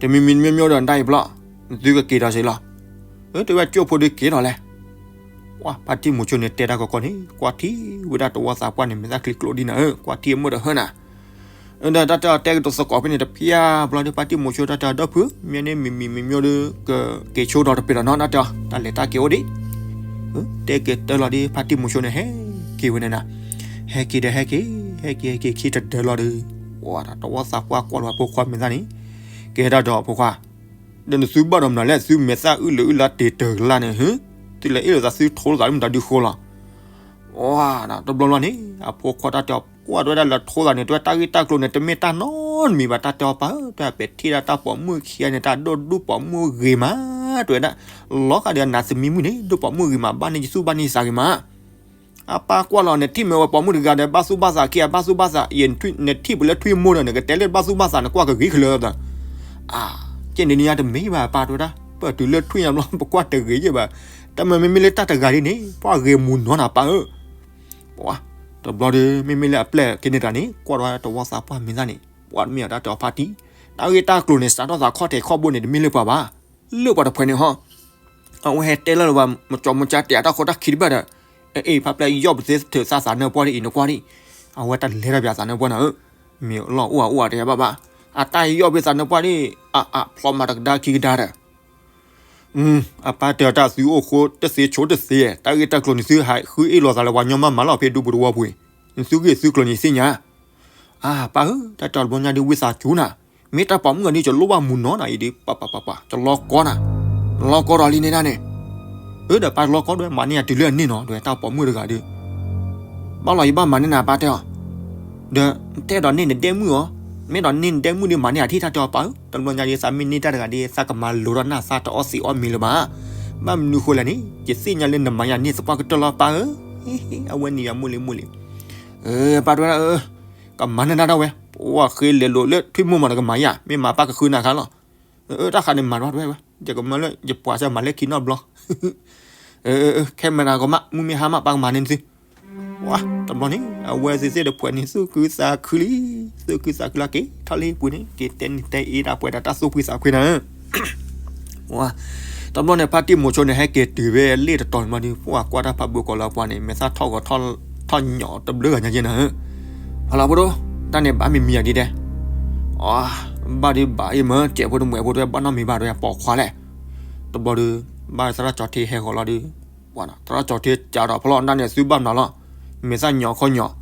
တမံၤမံၤမ့ၢ်မ့ၢ်ဒီး နတၢ်အံၤဘျီ နသုကက့ၤဒီးစ့ၢ်လီၤ. တဝဲကၠိဖိဒီးက့ၤဒီးလဲၣ်. ဖါတံၢ်မိၤဆိန့ၣ်တဲတၢ်ကီကီန့ၣ် ကွၢ်ထံဝဲဒၣ်တဝီသးပှၢ်န့ၣ် မဲာ်သၣ်ချံကျိဒ်နၤဧၢ, ကွၢ်ထံအမုၢ်တဟၢနၤ ဒီးတၢ်တဲအီၤတဲကတိၤသကိးဖဲန့ၣ်တဖျၢၣ်ဘျီဒီး ဖါတံၢ်မိၤဆိတၢ်တဲအီၤ ဒီပုၢ်ဧၢ မ့ၢ်န့ၣ်မံၤမံၤမ့ၢ်မ့ၢ်ဒီး ကက့ၤဆိဒီးတပ့ၤဒီးနီၤ တၢ်တဲအီၤ တၢ်လဲၤတၢ်က့ၤအိၣ်ဒံး. တဲက့ၤတၢ်လီၤဒီး ဖါတံၢ်မိၤဆိန့ၣ် ဟဲက့ၤဝဲန့ၣ်နၤ, ဟဲက့ၤဒီးဟဲက့ၤ, ဟဲက့ၤဟဲက့ၤခံတဒၢလီၤဒီး တဝီသးပှၢ်ကွၢ်လီၤအဖိခွါမဲာ်သၣ်န့ၣ်, ကဲဒၣ်ဒီးအဖိခွါ ဒီးနသုဘၣ်ဒီးမနုၤလဲၣ် သုမဲာ်သၣ်အုၣ်လၢအုၣ်လၢတ့ၢ်တၢၢ်ကလါန့ၣ်, သုလဲၤအ့ၣ်လိာ်သးသုထိလိာ်သးလၢမတၤဒုဃိလီၤ. တဘျီဘျီန့ၣ် အဖိခွါတၢ်တဲအီၤ ကွၢ်တဝဲဒၣ်လၢထိသးန့ၣ် တဝဲတၢ်ဂ့ၢ်တၢ်ကျိၤန့ၣ် တမ့ၢ်တၢ်နီတမံၤဘၣ် တၢ်တဲအီၤပၢ်ဧၢ, တဝဲပထံၣ်ဒၣ်တၢ်ပိာ်မုၣ်ခံဂၤန့ၣ် တၢ်ဒိၣ်ဒူၣ်ပိာ်မုၣ်ဂ့ၤမး, တဝဲဒၣ် လီၤဃာ်ဒီးအနးသမံမုၣ်န့ၣ် ဒိၣ်ပိာ်မုၣ်ဂ့ၤမး ဘၣ်န့ၢ်ယသူၣ်ဘၣ်န့ၢ်ယသးဂ့ၤမး အပၢ်ကွၢ်လီၤ နထံၣ်မ့ၢ်ဝဲပိာ်မုၣ်တဂၤဒီး ဘၣ်သူၣ်ဘၣ်သးခံဂၤ ဘၣ်သူၣ်ဘၣ်သး နထံၣ်ပလၢထွံၣ်မိၢ်ဒီး နကတဲလၢဘၣ်သူၣ်ဘၣ်သး နကွၢ်ကဂ့ၤခဲလၢာ်သး. အါ, ကဲန့ၣ်နံၤညါတမ့ၢ်ဘၣ် ပၢ်တဝဲဒၣ် ပတုၤလၢထွံၣ်ညါဘျီ ပကွၢ်တဂ့ၤယဲၢ်ဘၣ်. တၢ်မ့မ့ၢ်လၢတၢ်တဂၤဒ်န့ၣ် ပှၤဂ့ၤမူၤနီၤနၤပၢ်ဧၢ. တဘျီဒီး မ့မ့ၢ်လၢအပျဲၢ်ကဲန့ၣ်တဂၤန့ၣ် ကွၢ်ဒီးတဝီသးပှၢ်မ့ၢ်သၣ်န့ၣ် ပှၤမ့ၢ်အတၢ်တဲအီၤဖါတံၢ် တၢ်ဂ့ၢ်တၢ်ကျိၤန့ၣ် စးထီၣ်သးခီၣ်ထံးခီၣ်ဘိန့ၣ် တမ့ၢ်လၢပှၤဘၣ် လၢပှၤတဖုန့ၣ်ဟီ အဝဲဟဲတဲလၢပှၤ မကၠီမကၠါတဲအတၢ်ခိတၢ်ခံတဘၣ်ဒီး အ့ၣ် ဖါပျဲၢ်ယီၢ်ပသ့ထုးသးသးနၢပှၢ်ဒ်အံၤနကွၢ်ဒ်အံၤ အဝဲတၢ်လဲၤထီၣ်ပၠးသးနၢပှၢ်နၤဧၢ. မ့ၢ်လီၢ်အိၣ်အအိၣ်အတယၤဘၣ်ဘၣ်, အတၢ်ယီၢ်ဖဲသးနပှၢ်န့ၣ် အအဖျီမၤတကဒါခံကဒါဒီး အပၢ်တဲအီၤတၢ်သုအိၣ်ဃိတသ့ဆိတသ့, တၢ်ဂ့ၢ်တၢ်ကျိၤန့ၣ်သုဟးဃုအ့ၣ်လိာ်သးလၢပှၤညီမးမးလီၤဖဲဒူပူၤတဝီပူၤအံၤ, နသုဂ့ၢ်သုကျိၤန့ၣ်သ့ၣ်ညါ, အပၢ်ဧၢ တၢ်တဲအီၤတဘျီညါဒ်ဝံသးစူၤနၤ, မ့ၢ်တၢ်ပိာ်မုၣ်အီၤဒ် ကလိၣ်ဘၣ်မူနီၤနၤအံၤဒ် ပပပပ ကလီကီနၤ, လီကီဒီးလံန့ၣ်ဒၣ်န့ၣ်, အၢ ဒီးပၢ်လီကီဒ်ဝဲ မၤန့ၢ်ယၤတုၤလၢအန့ၢ်နီၤ ဒ်ဝဲတၢ်ပိာ်မုၣ်တဂၤဒ် ဘၣ်လီၤယဘၣ်မၤန့ၢ်နၤ ပၢ်တဲအီၤ, ဒီးတဲဒီးန့ၢ်နဒဲမုၣ်အီၤ, မ့ၢ်ဒီးန့ၢ်နဒဲမုၣ်ဒ်မၤန့ၢ်အထံၣ် တၢ်တဲအီၤ ပၢ်ဧၢ တဘျီညါဒ်သးမ့ၢ်န့ၢ်တၢ်တဂၤဒ် သးကမၤလိၤထီၣ်နၢ်သးတအီၣ်သံးအီၣ်မ့ၤလၢၤဘၣ်, ဘၣ်မနုၤဃိလဲၣ်န့ၣ် ယသ့ၣ်ညါလၢနမၤယၤန့ၢ်သပှၢ်ကတၢၢ်လီၤ ပၢ်ဧၢ, အဝဲန့ၣ်ယၤမိၢ်လံမိၢ်လံ, ပၢ်တဲဝဲဒၣ် ကမၤန့ၢ်တၢ်ဒၣ်ဝဲ, ပှၤဃ့လဲၤလိာ်လၢထွံၣ်မိၢ်မးဒီးကမၤယၤ မ့ၢ်မၤပၢ်ကဃုနၤခါလီၤ, တၢ်ခါန့ၣ်မၤထီၣ်တဝဲဝဲ, ယကမၢလၢယပှၤစၢၤမၤလၢခံနီတဘျီ ခဲမနၤကီမး မုၢ်မ့ၢ်ဟါမး ပၢ်ကမၤန့ၢ်သု, ဝါ တဘျီန့ၣ် အဝဲသ့ၣ်သ့ၣ်တဖှဲးန့ၣ် သူၣ်ခုသးခုလံ, သူၣ်ခုသးခုလီၤ က့ၤထီၣ်လံပူၤန့ၣ် က့ၤတဲနံၤတဲအ့ဒၣ်ပှဲၤဒီးတၢ်သူၣ်ဖှံသးခုနၤဧၢ, ဝါ တဘျီန့ၣ် ဖါတံၢ်မိၤဆိန့ၣ် ဟဲက့ၤတုၤဖဲလ့ၣ်တတီၤန့ၣ်မးဒီး ပှၤကွၢ်တၢ်ဖးဘိးကိးလၢပှၤန့ၣ် မဲာ်သၣ်ထီၣ်ဂီၤထီၣ်ညီၣ်တဘျုးဂၤညါက့နၤဧၢ, ဖးလီၤဖိဒိၣ်, တၢ်န့ၣ်ဘၣ်မံၤမံၤယၤဒ်ဒဲး, အ ဘၣ်ဒ်ဘၣ်အံၤမ့ၢ် ကဲးဖိတမှဲးဖိတဝဲ ဘၣ်နီတမံၤဘၣ်တဝဲ ပိာ်ခွါလဲၣ်, တဘျီဒီး ဘၣ်သရၣ်ကၠီၤထ့ဟဲဂီၤလီၤဒီး သရၣ်ကၠီၤထ့ကးဒီးဖီလီၤ နၢ်န့ၣ် သုဘၣ်မနုၤလီၤ, မဲာ်သၣ်ညီၣ်ခီညီၣ်,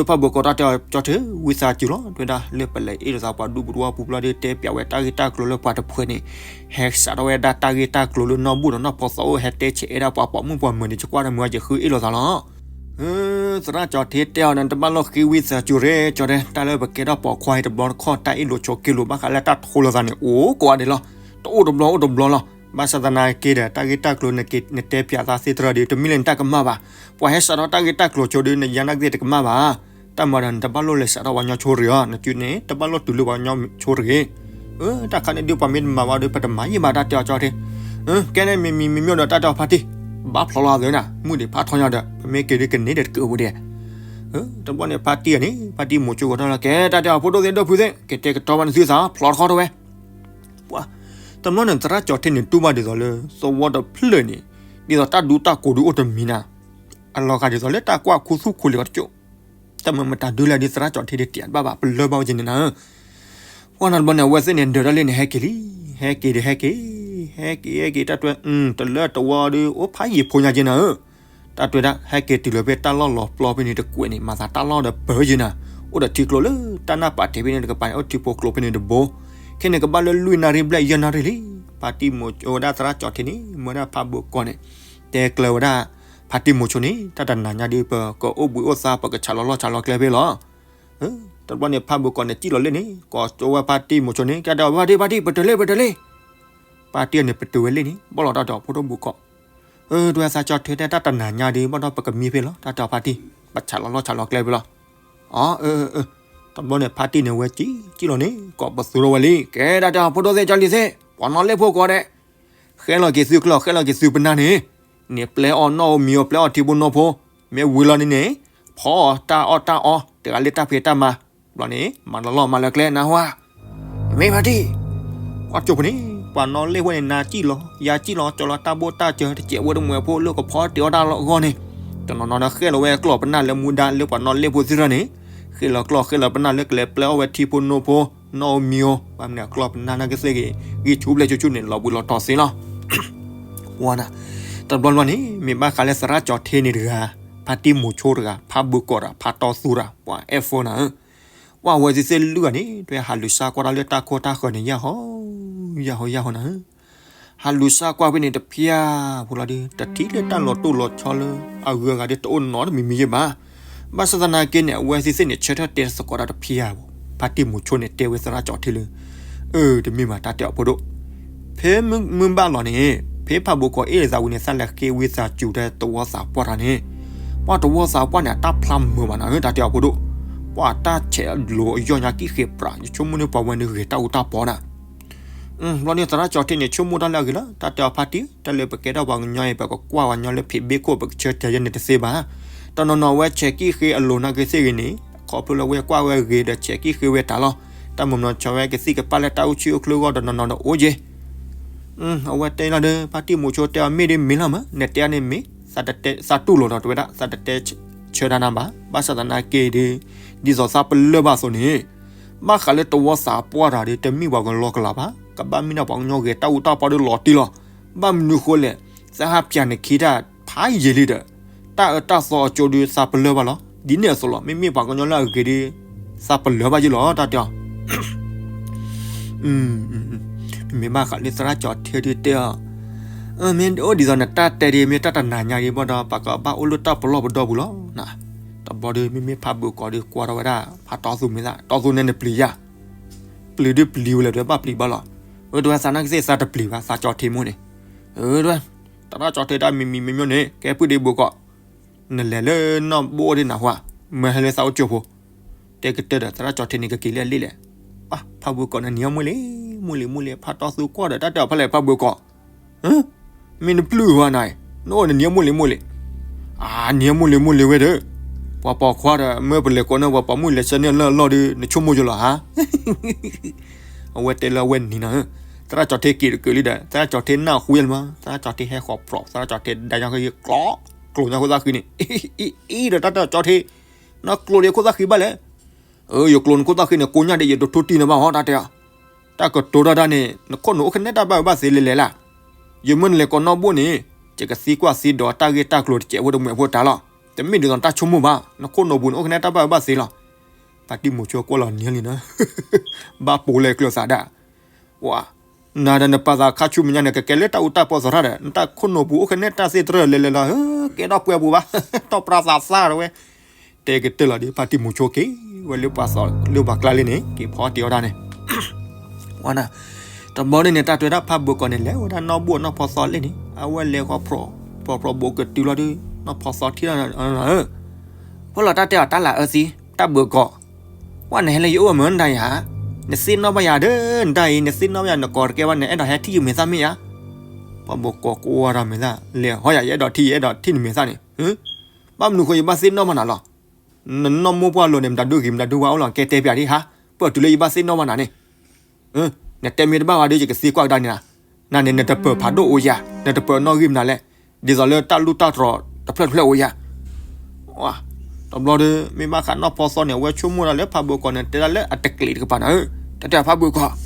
ဖးဘိးကိးတၢ်တဲအီၤ ကၠီၤထ့ ဝံသးစူၤလီၤ တဲဝဲဒၣ် လၢပလဲၤအ့ၣ်လိာ်သးပှၤဒူပူၤတဝီပူၤဘျီဒီး တဲပျးဝဲတၢ်ဂ့ၢ်တၢ်ကျိၤလၢပှၤတဖှဲးန့ၣ်, ဟဲစးထီၣ်ဝဲဒၣ်တၢ်ဂ့ၢ်တၢ်ကျိၤလၢနီၢ်ဘူၣ်ဒီးနီၢ်ဖိသီအိၣ် ဟဲတဲဆဲးအဲၣ်ဒၣ်ပှၤပိာ်မုၣ်ပိာ်မၢၤန့ၣ် ယကွၢ်တမုာ် ယဃုအ့ၣ်လိာ်သးလီၤ သရၣ်ကၠီၤထ့တဲအီၤ နတဘၣ်လိၣ်ဃ့ဝံသးစူၤရဲ ကၠီၤထ့ တၢ်လၢပကဲထီၣ်ပိာ်ခွါအံၤတဘျီတခီၣ် တၢ်အ့ၣ်လိာ်ဆိးက့လိာ်ဘၣ်ဃးလၢတၢ်ထိလိာ်သးန့ၣ် အိၣ်ကိးဂၤဒဲးလီၤ, တအိၣ်တဘျီအိၣ်တဘျီလီၤ, ဘၣ်ဆၣ်သနာ်က့ဒီး တၢ်ဂ့ၢ်တၢ်ကျိၤနတဲပျးသးသ့တရၢဒီး တမ့ၢ်လၢနတၢ်ကမၣ်ဘၣ်, ပှၤဟဲစးထီၣ်တၢ်ဂ့ၢ်တၢ်ကျိၤဆိဒီး နယါနာ်က့တကမၣ်ဘၣ်, တၢ်မၤဒီး နတဘၣ်လိၣ်လဲၤစးထီၣ်ပှၤညီဆိတဂ့ၤအီၤ, နစုန့ၣ် တဘၣ်လိၣ်တုၤလၢပှၤညီဆိတဂ့ၤ တၢ်ခါန့ၣ်ဒ်ပှၤမ့ၢ်တမၤဘၣ်ဒီး ပတမၤယံာ်ဘၣ်တၢ်တဲအီၤကၠီၤထ့, ကဲန့ၣ်မ့မံၤမ့မံၤဒီးတၢ်တဲအီၤဖါတံၢ်, ဘၣ်ဖျိးလီၤအသးနၤ, မုၢ်ဒံးဖးထီညါဒီး ပမ့ၢ်က့ၤဒ်ကန့ၢ်ဒီးတကၢးပူၤဒဲး, တဘျီန့ၣ်ဖါတံၢ်အန့ၣ် ဖါတံၢ်မိၤဆိကီးထီၣ်လီၤ ကဲတၢ်တဲအီၤဖိဒိၣ်သ့ၣ်ဒိၣ်ဖုသ့ၣ် ကတဲာ်ကတီၤဘၣ်နသုသး ဖျိးတခီတဝဲ, ပှၤ, တဘျီန့ၣ်သရၣ်ကၠီၤထ့န့ၣ် တူၢ်ဘၣ်ဒ်သိးလၢ သဝီတဖျၢၣ်န့ၣ် ဒ်သိးတၢ်ဒူတၢ်ကိးဒုးအိၣ်တမံၤနၤ, အလီၤဂာ်ဒ်သိးလၢတၢ်ကွၢ်ခူသူၣ်ခိလံၤအီၤတကၠိၢ် တၢ်မၤမတၤဒုးလဲၣ်ဒ်သရၣ်ကၠီၤထ့ဒ်တဲာ်ဘၣ်ဘၣ် ပလၢၢ်ဘၣ်ဝဲက့ၤန့ၣ်နၤဧၢ, ပှၤနီတဘျီန့ၣ် အဝဲသ့ၣ်န့ၣ် ဒၢးတၢ်လ့ၣ်န့ၣ် ဟဲက့ၤလံ, ဟဲက့ၤဒီးဟဲက့ၤ, ဟဲက့ၤဟဲက့ၤတၢ်တွဲ တလၢတဝီဒီး အိၣ်ဖးယံာ်ဖိညါက့ၤနၤဧၢ, တၢ်တွဲဒၣ် ဟဲက့ၤတုၤလၢဖဲတၢ်လီၢ်လီၤပျီဖဲန့ၣ်တကွဲးန့ၣ် မၤသးတၢ်လီၢ်ဒီးပၢၤက့ၤနၤ, အိၣ်ဒီးထံကျိလၢတၢ်နၢ်ပာ်တ့ၢ်ဖဲန့ၣ်တကပၤန့ၣ် အိၣ်ထံဖိကျိဖဲန့ၣ်တဘိ, ခဲန့ၣ်ကဘၣ်လၢလွံၢ်နၣ်ရံၣ်ဘျဲၣ်ယဲၢ်နၣ်ရံၣ်လံ, ဖါတံၢ်မိၤဆိဝဲဒၣ်သရၣ်ကၠီၤထ့န့ၣ် မၢဝဲဒၣ်ဖးဘိးကီးန့ၣ် တဲကျၢၤဝဲဒၣ် ဖါတံၢ်မိၤဆိန့ၣ် တၢ်တနၤညါဒီး ပကအိၣ်ဘှံးအိၣ်သါ ပကဆးလီၤလီၢ်ဆးလီၤကျဲဖဲလီၤ. တဘျီန့ၣ် ဖးဘိးကီးန့ၣ် စံၣ်လီၤလၢန့ၣ် ကိးကၠိဝဲဖါတံၢ်မိၤဆိန့ၣ် ကတဲအီၤ ဖါတံၢ် ဖါတံၢ် ပတုၤလံ ပတုၤလံ. ဖါတံၢ်န့ၣ် ပတုၤဝဲလံန့ၣ် ဘီၣ်လီၤတၢ်ဒီးဖိဒိၣ်ဘိးကီး, ဒွဲသးကၠီၤထ့တဲတၢ်တနၤညါဒီး ဘၣ်ဒီးပကမံဖဲလီၤ တၢ်တဲအီၤဖါတံၢ် ပဆးလီၤလီၢ်ဆးလီၤကျဲဖဲလီၤ. အၢ တဘျီန့ၣ် ဖါတံၢ်န့ၣ်ဝဲစံၣ် စံၣ်လီၤန့ၣ် ကိးပသူထီၣ်ဝဲလံ ကဲတၢ်တဲအီၤဖိဒိၣ်သ့ၣ်ကၠီလံၤသ့ၣ် ပှၤနီၣ်လ့ၣ်ဖိကိးဂၤဒဲး ဃဲလီၤက့ၤသုကျီၢ် ဃဲလီၤက့ၤသုပနၢ်န့ၣ်, န့ၣ်ပျဲအီၣ်နီၣ်ဧိၤမံၤဧိၤ ပျဲအီၣ်ထံဖိနိဖိ, မ့ၢ်ဝံၤလီၤန့ၣ်န့ၣ်, ဖီအီၣ်တၢ်အီၣ်တၢ်အီ, တဂၤလၢတၢ်ဖံးတၢ်မၤ, ဘျီန့ၣ် မၤလီၤလီၢ်မၤလၢကျဲနၢ်ဟူဧါ. မ့ၢ်ဖါတံၢ်, ပှၤကၠိဖိန့ၣ် ပှၤနီၣ်လ့ၣ်ဖိန့ၣ် နၤစံၣ်လီၤ ယၤစံၣ်လီၤ ကၠီလီၤတၢ်ဘိၣ်တၢ်စၢၤ တစဲးဝဲတမှဲးဖိလၢကဖီတ့ၢ်အီၣ်တၢ်လီၢ်အဂီၢ်န့ၣ်, တနီၤနီၤဒီးဃဲလီၤဝဲကျီၢ်ပနၢ်လၢမူဒါလၢပှၤနီၣ်လ့ၣ်ဖိသ့ၣ်တဖၣ်န့ၣ်, ဃဲလီၤကျီၢ်ဃဲလီၤပနၢ်လၢကလဲၤပျဲအီၣ်ဝဲထံဖိနိဖိ, နီၣ်ဧိၤမံၤဧိၤ, ဘၣ်မနုၤကျီၢ်ပနၢ်နာ်က့သ့ၣ်ဂ့ၤ, ဂံၢ်ဆူၣ်ဘျဲၣ်ဆူၣ်ဆူၣ်န့ၣ် လီၤဘှံးလီၤတီၤသ့လီၤ. ဝါနၤ, တဘျီဘျီန့ၣ် မ့ၢ်ဘၣ်ဃးလၢသရၣ်ကၠီၤထ့န့ၣ်တဂၤ, ဖါတံၢ်မိၤဆိတဂၤ, ဖးဘုးကီးတဂၤ, ဖးတီသူတဂၤ, ပှၤအဲၣ်ဖိနၤဧၢ, ပှၤဝဲသ့ၣ်သ့ၣ်လွံၢ်ဂၤန့ၣ် တွဲဟးလူၤစၢ်ကွၢ်တၢ်လၢတၢ်ခိတၢ်ဃၢၤန့ၣ် ယၢ်ဟီ, ယၢ်ဟီယၢ်ဟီနၤဧၢ. ဟးလူၤစၢ်ကွၢ်ဖဲန့ၣ်တဖျၢၣ်ဖိလီၤဒီး တထံၣ်လၢတၢ်လီၤတိၢ်လီၤဆီလၢအဂုၤအဂၤဒီးတအိၣ်နီတမံၤမံၤယဲၢ်ဘၣ်. ဘၣ်ဆၣ်သနာ်က့န့ၣ် အဝဲသ့ၣ်သ့ၣ်န့ၣ် ဆၢထၢၣ်တဲသကိးတၢ်တဖျၢၣ်ဖိ, ဖါတံၢ်မိၤဆိန့ၣ်တဲဝဲသရၣ်ကၠီၤထ့လၢ အၢ တမ့ၢ်ဘၣ်တၢ်တဲအီၤဖိဒိၣ်, ဖဲမုၢ်ဘၣ်လီၤန့ၣ် ဖဲဖးဘိးကီးအ့ၣ်လိာ်သးဝံၤန့ၣ် သးလဲၤဃ့ဝံသးစူၤဒီးသဝီသးပှၢ်တဂၤန့ၣ်, ပှၤသဝီသးပှၢ်န့ၣ် အတၢ်ဖျါမုာ်ဘၣ်နၤဧၢ တၢ်တဲအီၤဖိဒိၣ်, ပှၤတၢ်ဆဲးလိၤအယီၢ်ညါကံၣ်ဃ့ပြး ယဆိကမိၣ်န့ၣ်ပှၤဝဲန့ၣ်ဂဲၤတၢ်အူတၢ်ပီနၤ ဘျီန့ၣ်သရၣ်ကၠီၤထ့န့ၣ် ဆိကမိၣ်တၢ်လၢအဂ့ၤလီၤ, တၢ်တဲအီၤဖါတံၢ်, တၢ်လၢပကဲထီၣ်ပှၤကညီအံၤ ပကကွၢ်ပှၤကညီလၢဖံးဘ့ၣ်ခိၣ် ပကဆၢတဲာ်ယဲန့ၣ်တသ့ဘၣ်. တနီၤနီၤဝဲဆဲးကံၣ်ဃ့အလိၤနာ်က့သ့ၣ်ဂ့ၤန့ၣ် ခီဖျိလၢဝဲကွၢ်ဝဲဂ့ၤဒီးဆဲးကံၣ်ဃ့ဝဲတၢ်လီၤ. တၢ်မၤမၤနီၤဆီဝဲကသံၣ်ကပၢ်လၢတၢ်အိၣ်ဆူၣ်အိၣ်ချ့အဂီၢ်တနီၤနီၤဒီးအိၣ်က့ၤ အဝဲတဲလီၤဒီး ဖါတံၢ်မိၤဆိတဲအီၤ မ့ၢ်ဒ်မ့ၢ်လီၤမး နတဲအီၤန့ၣ်မ့ၢ်, သးတူၢ်လိာ်ဒီးတဝဲဒၣ် သးတတဲဆဲး တဆၢတၢ်နၤဘၣ်. ဘၣ်ဆၣ်သနာ်က့ဒီး ဒ်သိးသးပလၢၢ်ဘၣ်အသိးန့ၣ် ဘၣ်ဃးလၢတဝီသးပှၢ်တၢ်ဒီး တမ့ၢ်ပှၤကလီကလးဘၣ်. ကဘၣ်မ့ၢ်ဒၣ်ပှၤကညီဂဲၤတၢ်အူတၢ်ပီဒီးလီၤတံၢ်လီၤ. ဘၣ်မနုၤဃိလဲၣ်, သးဟးပၠးနခံတၢ်ဖးယံာ်လံဒီး တၢ်အၢတၢ်သီအကၠိဒီးသးပလၢၢ်ဘၣ်လီၤ. ဒ်န့ၣ်အသိးလီၤ. မ့မ့ၢ်ပှၤကညီလၢအဂ့ၤဒီး သးပလၢၢ်ဘၣ်ယ့ၢ်လီၤ တၢ်တဲအီၤ မ့မ့ၢ်ဘၣ်ဃးလၢသရၣ်ကၠီၤထ့ဒုးတဲအီၤ, မ့ၢ်အိၣ်ဒ်သိးနတၢ်တဲဒ် မ့ၢ်တၢ်တနၤညါဒ်ဘၣ်ဒီး ပကဘၣ်အိၣ်လၢတၢ်ပလီၢ်ပဒီပူၤလီၤ. တဘျီဒီး မ့မ့ၢ်ဖးဘၢၣ်ကီးဒီးကွၢ်ထီၣ်ဝဲဒၣ် ဖးတီသူမ့ၢ်သး တီသူန့ၣ်နပျံၤယၤ, ပျံၤဒုးပျံၤဝဲလဲၣ်ဒီး ဘၣ်ပျံၤဘၣ်လီၤ. အဝဲတဲဝဲသးနာ်က့သးတပျံၤဘၣ် သးကၠီၤထ့မိၢ်န့ၣ်, တဲဝဲ သရၣ်ကၠီၤထ့တၢ်မံၤမံၤမ့ၢ်မ့ၢ်န့ၣ် ကဲပုၢ်ဒ့ဘၢၣ်ကီး နလဲၤလၢနီၢ်ဘိၣ်ဒ်နၢ်ဟူဧါ, မၢဟဲလၢသးအိၣ်ကၠိဖိ, တဲကတၢၢ်ဒီး သရၣ်ကၠီၤထ့န့ၣ် ကက့ၤလၢအလ့ၣ်လဲၣ်. ဖးဘၢၣ်ကီးန့ၣ် နံၤအမိၢ်လံ, မိၢ်လံ မိၢ်လံ ဖးတီသူကွၢ်ဒီး တၢ်တဲအီၤဖဲလဲၣ် ဖးဘၢၣ်ကီး, မ့ၢ်နပျုၢ်ဝဲနၤ, နအိၣ်နနံၤအမိၢ်လံ မိၢ်လံ, အါ နံၤအမိၢ်လံ မိၢ်လံဝဲဒီး, ပှၤပိာ်ခွါဒီး မ့ၢ်ပလဲၤကိးန့ၢ်ပှၤပိာ်မုၣ်လဲၤဆၢန့ၢ်လၢအလီၢ်ဒီး နဆိကမိၣ်ယိာ်လီၤဧါ. အဝဲတဲလၢအဝဲနံၤနီၤ, သရၣ်ကၠီၤထ့က့ၤတက့ၤလံဒီး သရၣ်ကၠီၤထ့နၢ်ဟူယဲလၢမး, သရၣ်ကၠီၤထ့ဟဲဃီၤဖျိး သရၣ်ကၠီၤထ့ဒါညီဃီကျိး, ကျိးညီခိၣ်သၣ်ဃံန့ၣ်, အံၤဒီးတၢ်တဲအီၤကၠီၤထ့, နကျိးလံခိၣ်သၣ်ဃံဘၣ်လဲၣ်. ယကျိးနခိၣ်သၣ်ဃံန့ၣ် ကိးညါဒီး ယတတိၢ်တံၢ်နဘၣ်ဟီ တၢ်တဲအီၤ, တၢ်ကတိၤတၢ်ဒၣ်န့ၣ် နခိၣ်နူာ်အိၣ်ကနဲတၢ်ဘၣ်အၢဘၣ်သ့လဲၤလဲၤလၢ်. ယမ့ၢ်နလဲၤကိးနီၢ်ဘိၣ်န့ၣ် ယကသံကွၢ်သံဒိးတၢ်ဂ့ၢ်တၢ်ကျိၤတစဲးဖိတမှဲးဖိတၢ်လီၤ. တမ့ၢ်ဒ်သိးနတၢ်ဆိကမိၣ်ဘၣ်, နခိၣ်နူာ်ပူၤန့ၣ် အိၣ်ကနဲတၢ်ဘၣ်အၢဘၣ်သ့လီၤ. ဖါတံၢ်မူၤဆိကွၢ်လီၤနံၤလံနီၤ, ဘၣ်ပိာ်လဲၤကျၢၤသးဒၣ်, ဝါ, နၤဒီးနပာ်သးခါဆူမဲာ်ညါန့ၣ် ကကဲလၢတၢ်အူတၢ်ပီသရၣ်ဒီး နတၢ်ခိၣ်နူာ်ပူၤအိၣ်ကနဲတၢ်သ့တရၢၢ်လဲၤလဲၤလီၤ, ကဲထီၣ်ပှဲၤပူၤဘၣ်, တီၢ်ပြၢသးသၣ်တဝဲ တဲကတၢၢ်လီၤဒီး ဖါတံၢ်မူၤဆိက့ၤဝဲလၢပှၤသီလၢပှၤကျါလံန့ၣ် က့ၤဖီတ့ၢ်အီၣ်တၢ်န့ၣ်, ဝါနၤ, တဘျီန့ၣ်န့ၣ် တၢ်တွဲဒၣ်ဖးဘၢၣ်ကီးန့ၣ် လဲၤဝဲဒၣ်နီၢ်ဘိၣ်နီၢ်ဖီသီလ့ၣ်န့ၣ် အဝဲလဲၤဃီၤဖျိး, ဖျိးဖျိးဘိးကတုၤလီၤဒီး နီၢ်ဖီသီထံၣ်လီၤ, ဖိလီၤတၢ်တဲအီၤတၢ်လၢအၢသံ, တၢ်ဘၢၣ်ကီး, ဝါနဟဲလၢယအိၣ်အမုာ်နတၢ်အံၤဧါ, နသ့ၣ်နီၣ်ဘၣ်ယၤဒီး နတၢ်အံၤ နသ့ၣ်နီၣ်ဘၣ်ယၤ နကိးတကဲဘၣ် နအဲၣ်ဒိးဟဲထံၣ်ယမဲာ်သၣ်မ့ၢ်ဧါ. ဖးဘၢၣ်ကီးကွၢ်ဒီးမဲာ်သၣ် လဲၤဟီယၤ ယအဲၣ်ဒိးထံၣ် ယအဲၣ်ဒိးထံၣ်နမဲာ်သၣ်န့ၣ်, ဘၣ်မနုၤဃိယဘၣ်သ့ၣ်နီၣ်ဘၣ်နၤလီၤ. နနီၢ်မိၢ်ပှၢ်လိၤန့ၣ် မတၤဒိဂ့ၤ မတၤဒိဝါအိၣ်လီၤ ကဲတဲပၠးဒ်ဟါ, ပတုၤလၢယဘၣ်သ့ၣ်နီၣ်ဘၣ်နၤန့ၣ် နတဲမ့ၢ်တဘၣ်ဝဲဒီး ယကသံကွၢ်ကဒါန့ၣ်လီၤ. နန့ၣ် နတပၢၤဖးဒိၣ်အိၣ်ယၤ, နတပၢၤနီၣ်ဂံၢ်မနုၤလဲၣ်, ဒ်သိးလၢတၢ်လူၢ်တၢ်တြီၤတဖျၢၣ်တဖျၢၣ်အိၣ်ယၤ. တဘျီဒီး မ့ၢ်ဘၣ်ဃးနီၢ်ဖီသီန့ၣ် အဝဲဆိကမိၣ်ဒၣ်လၢဖးဘၢၣ်ကီးန့ၣ် တဲဒၣ်လၢအတကျံးတကပၤနၤဧၢ, တၢ်တဲဖးဘၢၣ်ကီး,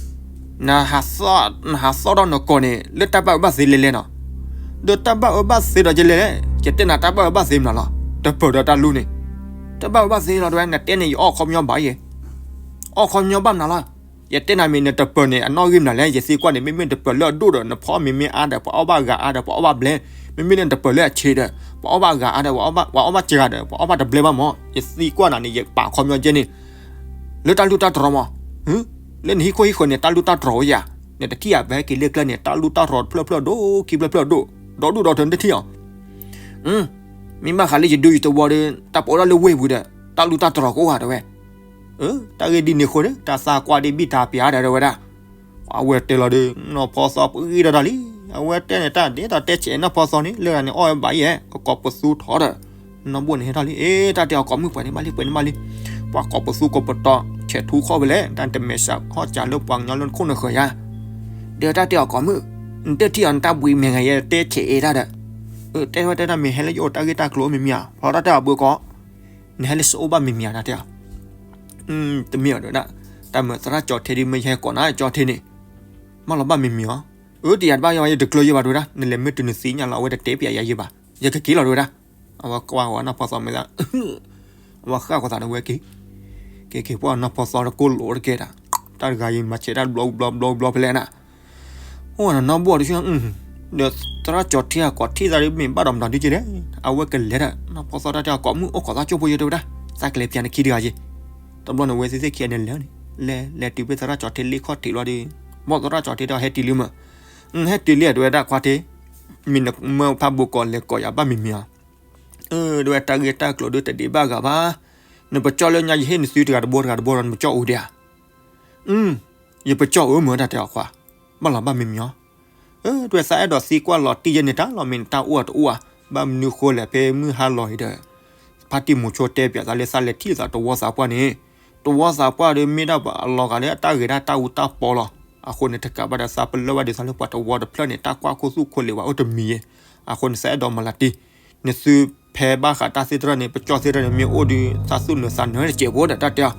နဟးသီၣ်ဒီးနကိးန့ၣ် လၢတၢ်ဘၣ်အၢဘၣ်သ့လဲၤလဲၤနီၤ. ဒီးတၢ်ဘၣ်အၢဘၣ်သ့ဒီးယလဲၤလဲၤ, ယတဲနၤတၢ်ဘၣ်အၢဘၣ်သ့မနုၤလီၤ, တပၢၤဒီးတၢ်လူၢ်န့ၣ်, တၢ်ဘၣ်အၢဘၣ်သ့လီၤ တဝဲ နတဲန့ၣ် ယအီၣ်ခီပညီဘၣ်ယဲ အီၣ်ခီပညီဘၣ်မနုၤလီၤ. ယတဲနၤမ့ၢ်နတပၢၤန့ၣ် အနီၣ်ဂံၢ်မနုၤလဲၣ်, ယသံကွၢ်န့ၣ် မ့မ့ၢ်တပၢၤလၢအဒိၣ်ဒီး နဖီမ့မ့ၢ်အါဒီး ပှၤအီၣ်ဘၣ်ဂၤအါဒီး ပှၤအီၣ်ဘၣ်ဘျဲ, မ့မ့ၢ်လၢနတပၢၤလၢအဆံးဒီး ပှၤအီၣ်ဘၣ်ဂၤအါဒီး ပှၤအီၣ်ဘၣ်စှၤဒီး ပှၤအီၣ်ဘၣ်တဘျဲဘၣ်မး, ယသံကွၢ်နၤန့ၣ် ယပာ်ခီပညီကဲန့ၣ် လၢတၢ်လူၢ်တၢ်တြီၤမး, လၢနဟံၣ်ခိၣ်ဟံၣ်ဃၢၤန့ၣ် တၢ်လူၢ်တၢ်တြီၤအိၣ်ယၤ, နတထံၣ်ယၤပဟဲက့ၤလၢကျဲန့ၣ် တၢ်လူၢ်တၢ်တြီၤတဖျၢၣ်ဖျၢၣ်ဒိၣ်ခံဖျၢၣ်ဖျၢၣ်ဒိၣ်, ဒီဒူၣ်ဒီထၢနတထံၣ်အီၤ မ့ၢ်ဘၣ်ဃးလၢယဒူယသဝီဒီး တၢ်ပအိၣ်ဒၣ်လၢဝ့ၢ်ပူၤဒီး တၢ်လူၢ်တၢ်တြီၤကအိၣ်ဧါ တဝဲ. တၢ်ဂ့ၢ်ဒ်န့ၣ်အဃိဒီး တၢ်သးကွၢ်ဒ်ဘံၣ်တၢ်ပၠးဒီး တဝဲဒၣ်. အဝဲတဲလီၤဒီး နီၢ်ဖီသီပဂံၢ်ဒီးတၢ်လံ, အဝဲတဲန့ၣ် တၢ်ဒ်သိးတဲဆဲးနီၢ်ဖီသီန့ၣ် လၢဂၤန့ၣ် အီၣ်ဝဲဘၣ်ယဲၢ် ကကိးပသူထီၣ်ဒီး နီၢ်ဘိၣ်န့ၣ်ဟဲထီၣ်လံ, အ့ တၢ်တဲအီၤကိးမုၣ် ပှဲၤန့ၣ်ဘၣ်လံ ပှဲၤန့ၣ်ဘၣ်လံ, ပှၤကိးပသူကိးပတီၤ ဆဲးထူခီၣ်ဖဲလဲၣ်, တၢ်တမဲာ်ဆှးဟီၣ်စၢၤလၢပှၤကညီလၢနခိၣ်နဃၢၤယၤ ဒီးတၢ်တဲအီၤကိးမုၣ်, နတထံၣ်အီၤနတၢ်ဘှံးမဲာ်ဂၤယဲၢ် တဲဆဲးအ့ၣ်တၢ်ဒီး, တဲဝဲတဲတၢ်မ့ၢ်ဟဲလၢယအိၣ်တၢ်ဂ့ၢ်တၢ်ကျိၤအိၣ်မ့မ့ၢ်ဧါ, ဖီတၢ်တဲအီၤဘၢၣ်ကီး, နဟဲလၢစအိၣ်ဘၣ်မ့မ့ၢ်ဧါ တၢ်တဲအီၤ, တမ့ၢ်အီၤဒီးဒၣ်, တၢ်မၢသရၣ်ကၠီထ့ဒ်မ့ၢ်ယဟဲကိးနၤကၠီထ့န့ၣ်, မ့ၢ်လီၤဘၣ်မ့မ့ၢ်အီၤ, အၢ တယၤတဘၣ်ယီၤ ယတကျၢၤယဘၣ်တဝဲဒၣ်, နလဲၤမ့ၢ်တုၤနသံညါလီၤ အဝဲတတဲပၠးယၤယဘၣ်, ယကက့ၤလီၤတဝဲဒၣ်, အဝဲကွၢ်ဝဲနီၢ်ဖီသီမဲာ်သၣ် အဝဲဃၣ်ဃီၤသးန့ၣ်ဝဲက့ၤ, က့ၤက့ၤပှၢ်နီၢ်ဖီသီတကိၢ်လိာ်တကဲဒၣ်, တၢ်တဂၤအံၤမၤဆဲးတၢ်ဘျီဘျီဘျီဘျီဖဲလဲၣ်နၤ, အိၣ်နီၢ်ဘိၣ်တဆူ, ဒီးသရၣ်ကၠီထ့အကိးထံၣ်သးဒ်မ့ၢ်ဘၣ်ဒီးမတၤဒုကဲလဲၣ်, အဝဲကလဲၤဒီး နီၢ်ဖီသီတၢ်တဲအကိးမုၣ်အိၣ်ခိးသးကၠိဖိယဲၢ်တဝဲဒၣ်, သးကလဲၤပၠးနခံတဂၤယဲၢ်, တဘျီန့ၣ်ဝဲသ့ၣ်သ့ၣ်ခံဂၤန့ၣ်လဲၤန့ၣ်, လဲၤ လဲၤတုၤဖဲသရၣ်ကၠီထ့လ့ခီၣ်ထံးလီၤဒီး, ဘီၣ်သရၣ်ကၠီထ့ဒီးဟဲတုၤလံမး, ဟဲတုၤလံတဝဲဒၣ်ခွါထ့, မ့ၢ်နမၢဖးဘိၣ်ကီးလဲၤကိးယၤဘၣ်မ့မ့ၢ်ဧါ တဝဲတၢ်ဂ့ၢ်တၢ်ကျိၤဒုးတဒံးဘၣ်ဂၤဘၣ်, နပကၠီၣ်လၢညါယဟ့ၣ်နသုတဂၤတဘိတဂၤတဘိဒီး နပကၠီၣ်အိၣ်ဒံးဧါ, ယပကၠီၣ်အိၣ်မးတၢ်တဲအီၤခွါ, ဘၣ်လီၤဘၣ်မ့မ့ၢ်အီၤ, တဝဲသးအဲၣ်ဒိးသံကွၢ်လီၤတံၢ်ယဲၢ်န့ၣ်တၢ်လီၤမ့ၢ်နတၢ်အိၣ်အတအိၣ်ဧါ, ဘၣ်မနုၤဃိလဲၣ် ဖဲမုၢ်ဟါလီၤအံၤဒီး ဖါတံၢ်မူၤဆိတဲပၠးသးလၢသးလဲၤထံၣ်သးတဝီသးပှၢ်န့ၣ်, တဝီသးပှၢ်ဒီးမ့ၢ်ဒၣ်ပှၤအလီၤဂာ်လၢအတၢ်ဂ့ၤဒၣ်တၢ်အူတၢ်ပီလီၤ, အဃိန့ၣ်တကးဘၣ်ဒီးသးပလၢၢ်ဘၣ်ဒ်သိးလၢပှၤတဝီတဖျၢၣ်န့ၣ် တၢ်ကွၢ်ခိၣ်သူၣ်ခိၣ်လ့ၤဝဲအိၣ်တမံၤယဲၢ်, အဃိန့ၣ်သးအဲၣ်ဒိးမၤလီၤတံၢ်, နသု ဖဲဘၣ်ဃးတၢ်သ့ၣ်တဖၣ်န့ၣ် ပကၠီၣ်သ့ၣ်တဖၣ်န့ၣ် မ့ၢ်အိၣ်ဒီး သးသူၣ်နုာ်သးနုာ်တစဲးဖိဒီး တၢ်တဲအီၤ.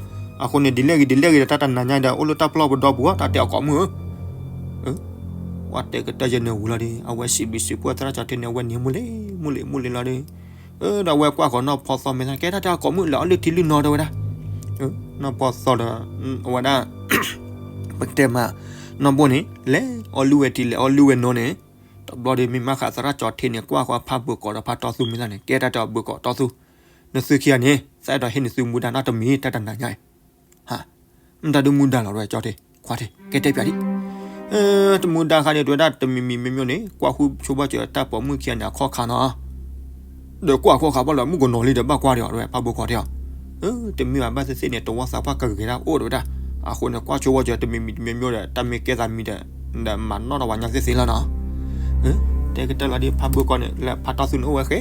အဃိန့ၣ် ဒ်လဲၣ်ဂ့ၤဒ်လဲၣ်ဂ့ၤဒီး တၢ်တနၤညါဒီး အိၣ်လၢတၢ်ပလီၢ်ပဒီပူၤ တၢ်တဲအီၤ ကိးမုၣ်ဧၢ. ပှၤတဲကတၢၢ်ယဲန့ၣ်ဝံၤလီၤဒီး အဝဲစံးဘျုးစံးဖှိၣ်သရၣ်ကၠီၣ်ထ့န့ၣ် အဝဲန့ၣ်မုၢ်လ့ၤမုၢ်လ့ၤမုၢ်လ့ၤလီၤဒီး ဒီးအဝဲကွၢ်ဃီၤနီၢ်ဖီသီမဲာ်သၣ် ကဲတၢ်တဲအီၤ ကိးမုၣ် လဲၤအီၣ်လုၢ်ထံလုၢ်နီၤ တဲဝဲဒၣ်. နီၢ်ဖီသီဒီး အဝဲဒၣ် ပကတဲမး နီၢ်ဘိၣ်န့ၣ် လဲၤအီၣ်လုၢ်ဝဲထံ လဲၤအီၣ်လုၢ်ဝဲနီၤန့ၣ် တဘျီဒီး မ့ၢ်မးဃးသရၣ်ကၠီၣ်ထ့န့ၣ် ကွၢ်ဃီၤဖးဘၢၣ်ကီးဒီး ဖးတီသူမဲာ်သၣ်န့ၣ် ကဲတၢ်တဲအီၤ ဘၢၣ်ကီးတီသူ နသုခံဂၤန့ၣ် သးအဲၣ်ဒိးဟ့ၣ်နသုမူဒါနီတမံၤ တၢ်တနၤညါအံၤ. ဟါ, မတၤဒုမူဒါလီၤ ရဲကၠီၣ်ထ့ ခွါထ့ ကဲတဲပၠးဒံး. တမူဒါခါန့ၣ် တဲဝဲဒၣ် တမံၤမံၤမ့ၢ်မ့ၢ်န့ၣ် ကွၢ်ဃုဆိဘၣ်စၢၤတၢ်ပိာ်မုၣ်ခံဂၤန့ၣ် အခီၣ်ခါနီၤ. ဒီးကွၢ်အခီၣ်ခါဘၣ်လီၤ မုၣ်ကနီၤလံဒီး ဘၣ်ကွၢ်ဒီး တဲဝဲ ဖးဘၢၣ်ကီးတဲအီၤ. တမ့ၢ်ဘၣ် ဘၣ်သ့ၣ်သ့ၣ်န့ၣ် တဝီသးပှၢ်ကဂ့ၤဒၣ်အိၣ် တဲဝဲဒၣ်. အဃိန့ၣ် ကွၢ်ဆိဝဲစၢၤ တမံၤမံၤတမ့ၢ်မ့ၢ်ဒီး တၢ်မ့ၢ်ကဲသးမံၤဒီး ဒီးမၤနီၣ်ထီၣ်ပှၤညီသ့ၣ်သ့လီၤနီၤ. တဲကတၢၢ်လီၤဒီး ဖးဘၢၣ်ကီးန့ၣ် လၢဖးတီသူန့ၣ်အိၣ်ဝဲဃဲ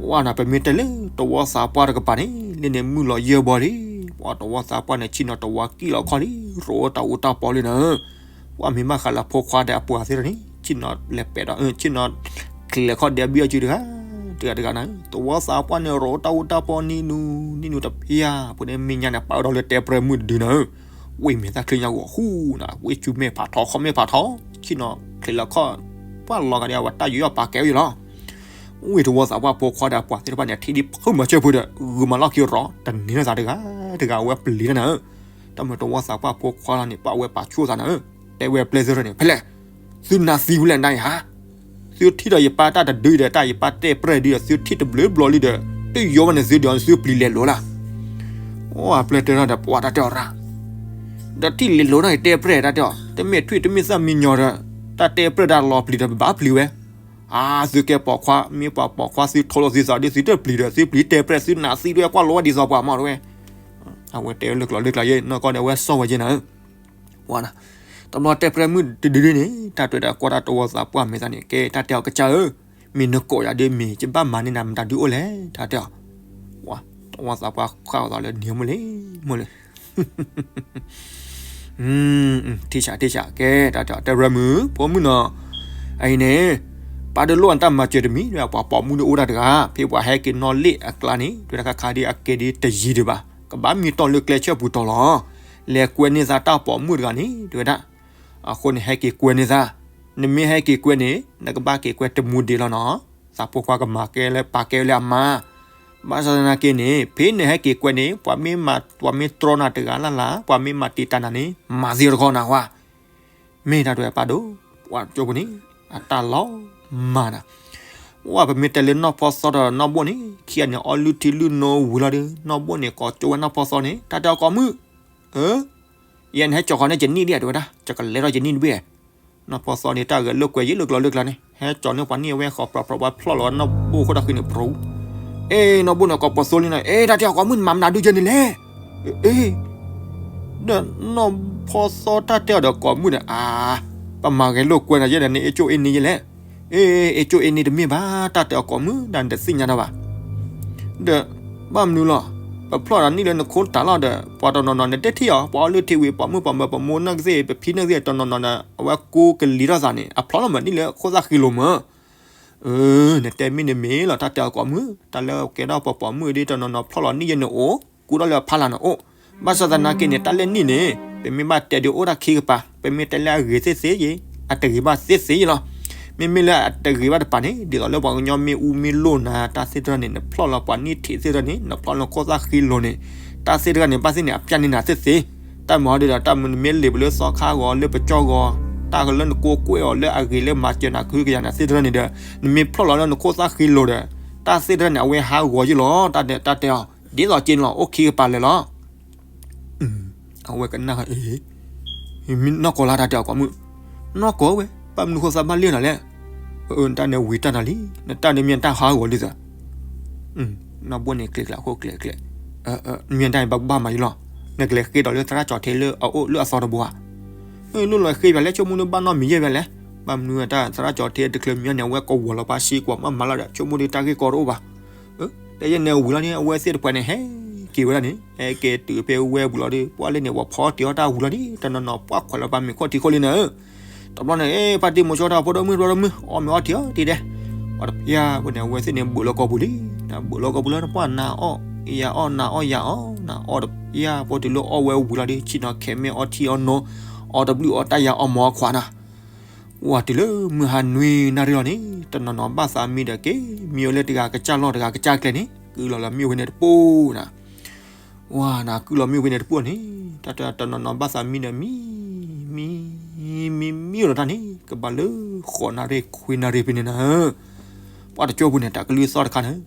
ဝဲန့ၣ် ပမ့ၢ်တဲလၢတဝီသးပှၢ်တကပၤန့ၣ် လၢန့ၣ်မုၢ်လီၤယၢၢ်ဘီလံ. ပှၤတဝီသးပှၢ်န့ၣ် ဆ့ၣ်နီၤတဝီကံၣ်လီၤခီၣ်လံ ရိးတၢ်အူတၢ်ပီလံနီၤ. ပှၤမ့ၢ်ဘၣ်ဃးလၢဖိခွါဒီးအပှၤသ့ၣ်တဖၣ်န့ၣ် ဆ့ၣ်နီၤလဲၤပဲာ်ဒီး ဆ့ၣ်နီၤ ချံးလဲၤခီၣ်ဒဲးဘံအီၤစုတဂၤ တဂၤတဂၤနီၤ. တဝီသးပှၢ်န့ၣ် ရိးတၢ်အူတၢ်ပီနံၤနူၤ နံၤနူၤတဖျၢၣ် ပှၤန့ၣ်မ့ၢ်ညါန့ၣ် ပာ်ဝဲဒီးလၢတဲပြဲၢ်မုၣ်တဒုနီၤ. ဝ့ၢ်မဲာ်သၣ်ချ့ညါဂီၤဃူနီၤ ဝ့ၢ်ဆူမဲာ်ဖးထီ ခီၣ်မဲာ်ဖးထီ ဆ့ၣ်နီၤချံးလဲၤခီၣ် ပှၢ်လီၤဂာ်ဒီး အဝဲတၢ်ယူးယီၣ်ပာ်ကဲဝဲလီၤ. ဝ့ၢ်တဝီသးပှၢ်ဖိခွါဒီးအပှၤသ့ၣ်တဖၣ်န့ၣ် ထံၣ်ဒ်ဖုမၤစၢၤဖိဒီး ဂုာ်မၤလီၢ်ခံရီ တန့ၢ်လၢသးတဂၤတဂၤ အဝဲပျံၤလီၤနၤဧၢ. တၢ်မ့ၢ်တဝီသးပှၢ်ဖိခွါလီၤန့ၣ် ပာ်ဝဲပာ်ဆိၣ်သးနၤဧၢ. တဲဝဲပျဲၢ်သ့ၣ်တဖၣ်န့ၣ် ဖဲလဲၣ် သုနၤသံဝဲလဲၣ်နၤအံၤဟါ သုထံၣ်ဒီးယပၢ်တၢ်တဒုဒီး တၢ်ယပၢ်တဲပြဲၢ်ဒုဒီး သုထံၣ်တဘျုးဘျီလံဒီး တုၤယိဝဲန့ၣ်သုဒီး သုပျံၤလဲၤလိၤလၢ်. အိၣ်အပျဲၢ်တဲထီၣ်ဒီး ပှၤတၢ်တဲအီၤရၣ် ဒီးထံၣ်လဲၤလိၤနီၢ်အံၤတဲပြဲၢ်တၢ်တဲအီၤ တမ့ၢ်ထွံၣ်တမ့ၢ်သၣ်မံညီၤဒီး တၢ်တဲပြဲၢ်ဒၣ်လီၤပျံၤဒီး ပဘၣ်ပျံၤဝဲ. အါ သုကဲပိာ်ခွါ မ့ၢ်ပှၤပိာ်ခွါ သုထိလိာ်သုသးဒ်သုတပျံၤဒီး သုပျံၤတဲပြဲၢ် သုနၤသံဒ်ဝဲ ကွၢ်လိဝဲဒ်သိးပှၤမးတဝဲ. အဝဲတဲဝဲလၢကျိာ်လၢကျါယဲ နီၢ်ကီၢ်န့ၣ် အဝဲစီၣ်ဝဲယဲနၤဧၢ. ဝဲ တဘျီတဲပြဲၢ်မုၣ်တဒုဒုန့ၣ် တၢ်တဲဒီးကွၢ်တၢ်တဝီသးပှၢ်မဲာ်သၣ်န့ၣ် ကဲတၢ်တဲအီၤကစၢ်ဧၢ, မ့ၢ်နကိးယၤဒ်မ့ၢ် ယဘၣ်မၤန့ၢ်နၤမတၤဒုအိၣ်လဲၣ် တၢ်တဲအီၤ. ဝဲ တဝီသးပှၢ်ဃၣ်အသးလၢန့ၣ်မိၢ်လံ မိၢ်လံ. ထံၣ်ဆးထံၣ်ဆး ကဲတၢ်တဲအီၤ တဲပြဲၢ်မုၣ် ဖိမုၣ်နီၤ, အအံၤန့ၣ် ပၢ်ဒိၣ်လိၣ်အတၢ်မၤစၢၤတမံၤ ပှၤပိာ်မုၣ်ဒ်အိၣ်တၢ်တဂၤ ဖဲပှၤဟဲက့ၤနီၣ်လ့ၣ်အကျါန့ၣ် တဲဝဲဒၣ်ခါခါဒ်အကဲဒ်တယံၤဒံးဘၣ် ကဘၣ်မံတီၢ်လၢကျဲဆၢပူၤတီၤလီၤ. လဲၤကွဲန့ၢ်သးတၢ်ပိာ်မုၣ်တဂၤန့ၣ် တဲဝဲဒၣ် အဃိန့ၣ် ဟဲက့ၤကွဲန့ၢ်သး, နမ့ၢ်ဟဲက့ၤကွဲန့ၣ် နကဘၣ်က့ၤကွဲတမူဒံးလီၤနီၤ, သးဖိခွါကမၤကဲလၢပာ်ကဲလၢအမါ, ဘၣ်ဆၣ်သနာ်က့န့ၣ် ဖဲနဟဲက့ၤကွဲန့ၣ် ပှၤမ့ၢ်မၤ ပှၤမ့ၢ်တြီနၤတဂၤလၢ်လၢ် ပှၤမ့ၢ်မၤတံာ်တာ်နၤန့ၣ် မၤသံတခီနၤဝဲ, မ့ၢ်တၢ်တဲပၢ်ဒိၣ်, ပှၤကၠိပူၤန့ၣ် အတၢ်လီၤမၢ်နၤ, ဝဲပမ့ၢ်တဲလၢနီၢ်ဖီသီဒီးနီၢ်ဘိၣ်န့ၣ် ခံဂၤန့ၣ် အီလုၢ်ထံလုၢ်နိဝံၤလီၤဒီး နီၢ်ဘိၣ်န့ၣ် ကိးကၠိဝဲနီၢ်ဖီသီန့ၣ် တၢ်တဲအီၤကိးမုၣ် ဧၢ, ယဲန့ၣ်ဟဲကၠီၤဃီၤန့ၢ်ယနံၣ်ဒံး တဲဝဲဒၣ် ယကလဲၤထီၣ်ယနံၣ်တဘ့ၣ်, နီၢ်ဖီသီန့ၣ် တၢ်ဂဲၤလိာ်ကွဲယံၤလၢကျိာ်လၢကျါန့ၣ် ဟဲကၠီၤန့ၢ်ပှၤနံၣ်အဝဲဃီၤ ပြီပြီ ဝဲဖျီၣ်လီၤနီၢ်ဘိၣ်ခိၣ်တၢ်ဃံန့ၣ် ပြူၤ, အ့ နီၢ်ဘိၣ်န့ၣ် ကိးပိာ်သိလံနီၤ အ့ တၢ်တဲအီၤကိးမုၣ် နမၤမနုၤဒုယဲန့ၣ်လဲၣ်, အ့ ဒီးနီၢ်ဖီသီတၢ်တဲအီၤဒီးကိးမုၣ်န့ၣ် အါ, ပမၤဂဲၤလိာ်ကွဲနၤယဲဒီး နအ့ကၠိအ့န့ၢ်ယဲလဲၣ်, အ့ အ့ကၠိအ့န့ၢ်တမ့ၢ်ဘၣ် တၢ်တဲအီၤကိးမုၣ် ဒီးနတသ့ၣ်ညါတၢ်ဘၣ် ဒီး ဘၣ်မနုၤလီၤ, ပဖျီၣ်ဒီးနံၣ်လၢနခိတၢ်လီၤဒီး ပှၤတနီၤနီၤနတဲထံၣ်အီၤ ပှၤအီလုၢ်ထံဝံၤ ပိာ်မုၣ်ပိာ်မၢၤ ပမိၢ်နၢ်ကသ့ၣ် ပဖံနၢ်ကသ့ၣ် တနီၤနီၤဒီး အဝဲကိးကလံၤထီၣ်သးန့ၣ် အဖျီၣ်လီၤမးနံၣ်လၢခိၣ်သၣ်ဃံလိၤမး နတဲမ့ၢ်န့ၣ်မ့ၢ်လီၤ တၢ်တဲအီၤကိးမုၢ် တၢ်လၢကဲထီၣ်ပှၤပိာ်မုၣ်ဒ်တနီၤနီၤဖျီၣ်လီၤနံၣ်ယဲန့ၣ်အိၣ် ကူထီၣ်လၢအဖီလာ်န့ၣ်အိၣ်, ဘၣ်ဆၣ်သနာ်က့န့ၣ် တၢ်လၢနံၣ်န့ၣ် ပမ့ၢ်ဘၣ်တဲဒုးအိၣ်တၢ်ခံကပၤ ပမ့ၢ်တဲလၢအဂ့ၤသ့ၣ်သ့ၣ်ယဲ အတဂ့ၤဘၣ်သ့ၣ်သ့ၣ်ယဲလီၤ, မ့မ့ၢ်လၢအတဂ့ၤဘၣ်တပၤန့ၣ် ဒ်သိးလၢပှၤကညီမ့ၢ်အူမ့ၢ်လိၢ်နၤ တၢ်သ့ၣ်တဖၣ်န့ၣ် နဖျီၣ်လီၤပှၤနံၣ်ထံးသ့ၣ်တဖၣ်န့ၣ် နဖျီၣ်လီၤခိၣ်သၣ်ဃံလိၤန့ၣ် တၢ်သ့ၣ်တဖၣ်န့ၣ် ဘၣ်သ့ၣ်န့ၣ် အပျၢ်န့ၢ်နၤသ့ၣ်သ့ၣ်, တၢ်မၤဟီဒုးဒီး တၢ်မနုၤမ့ၢ်လ့ၤပလၢသီခါဂီၤ လၢပကၠီၣ်ဂီၤ တၢ်လၢနကိးကွဲးအီၤလၢအဂ့ၤလၢမၤစၢၤနၤကဟုကယာ်နၤသ့ၣ်တဖၣ်န့ၣ်ဒီး နမ့ၢ်ဖျီၣ်လီၤလၢနခိၣ်သၣ်ဃံလိၤဒီး တၢ်သ့ၣ်တဖၣ်န့ၣ် အဝဲဟးဂီၤယဲလီၤ တၢ်တဲအီၤ ဒ်သိးက့န့ၣ်လီၤ အိၣ်ခံကပၤလၢာ်လီၤ အဝဲကနၣ်အံၤ, မ့ၢ်နီၢ်ကီၢ်လၢတၢ်တဲအီၤကိးမုၢ်, နီၢ်ကီၢ်ဝဲ ဘၣ်မနုၤဃိသးဘၣ်လ့ၣ်နၤလဲၣ်, အၢ နတၢ်န့ၣ်ဝံၤတၢ်နၤလံ, နတၢ်န့ၣ်မ့ၢ်တၢ်ဟးဂီၤလံသး, နီၢ်ဘိၣ်န့ၣ်ကျဲၤကျဲၤအခိၣ်ကျဲၤကျဲၤ, မ့ၢ်တၢ်န့ၣ်ဘၣ်ဘၣ်မၤယံလီၤ, နကလဲၤဃ့ဒီးလၢသရၣ်ကၠီၤထ့လၢအအိၣ်လၢအသီတဘိဧါ, လိၣ်လီၤဃ့ပၠးလဲၣ် ဆိကမိၣ်ဒုးဘၣ်နီတမံၤယဲၢ်ပၠးလဲၣ်, ဘၣ်မနုၤတၢ်သရၣ်ကၠီၤထ့တချုးမံၤန့ၣ် အဝဲကဝီၤလီၤပှၤစ့ကွီးမးမၤလီၤဒီး ဆိကမိၣ်ဒုးတၢ်ဂ့ၢ်ကီတအိၣ်ဘၣ် တဲယဲၢ်န့ၣ်ဝံၤလီၤန့ၣ် အဝဲသ့ၣ်တဖၣ်န့ၣ် ဟဲက့ၤဝဲဒၣ်န့ၣ် ဟဲက့ၤတုၤဖဲဝဲဝံၤလီၤဒီး ပှၢ်လၢန့ၣ် ပှၤဖီတ့ၢ်အီၣ်တၢ်ဝံၤလီၤန့ၣ် တနီၤနီၤပှၢ်ခွဲးလီၤပှၤမ့ၤခိၣ်ထံခိၣ်လံနၤဧၢ, တဘျီန့ၣ် ဖါတံၢ်မိၤဆိတၢ်ဖိဒိၣ်မုၣ်ဖိဒိၣ်မုၣ် အီၣ်မ့ၤအီထံအီတံၢ်ဒဲး, အီၣ်တဖျါဖိန့ၣ် အဝဲသ့ၣ်န့ၣ်ဘုးလၢကီၢ်ပူၤလံ, နဘုးလၢကီၢ်ပူၤလၢနပှၢ်နၤအီၣ်, ယၤအီၣ်နၤအီၣ်ယၤအီၣ်, နအီၣ်တဖျါဖိတုၤလၢအီၣ်ဝဲဝံၤလီၤဒီး ဆ့ၣ်နီၤခဲမ့ၢ်အီထံအီနိ, အီၣ်တဘျုးအီၣ်တၢ်ယၤအီၣ်မၤအီၣ်ခွါနၤ ဝံၤတုၤလၢမုၢ်ဟါနွံနၣ်ရံၣ်လီၤန့ၣ် တနီၤနီၤဘၣ်သးမံဒီးက့ၤ မံဝဲလၢတဂၤကစၢ်လီၢ်တဂၤကစၢ်ကျဲန့ၣ် ကုၢ်လီၤလၢမ့ၣ်အူဝဲန့ၣ်တပိၢ်နၤ, ဝၤနၤကုၢ်လီၤမ့ၣ်အူဝဲန့ၣ်တပိၢ်န့ၣ် တၢ်တနီၤနီၤဘၣ်သးမံဒီးမံ, မံ, မံ, မံလီၤတၢ်န့ၣ် ကဘၣ်လၢဃိးနၣ်ရံၣ်ခွံနၣ်ရံၣ်ဖဲန့ၣ်နၤဧၢ, ပှၤတကၠိပူၤန့ၣ် တၢ်ကလုၢ်သီၣ်တခါန့ၣ်,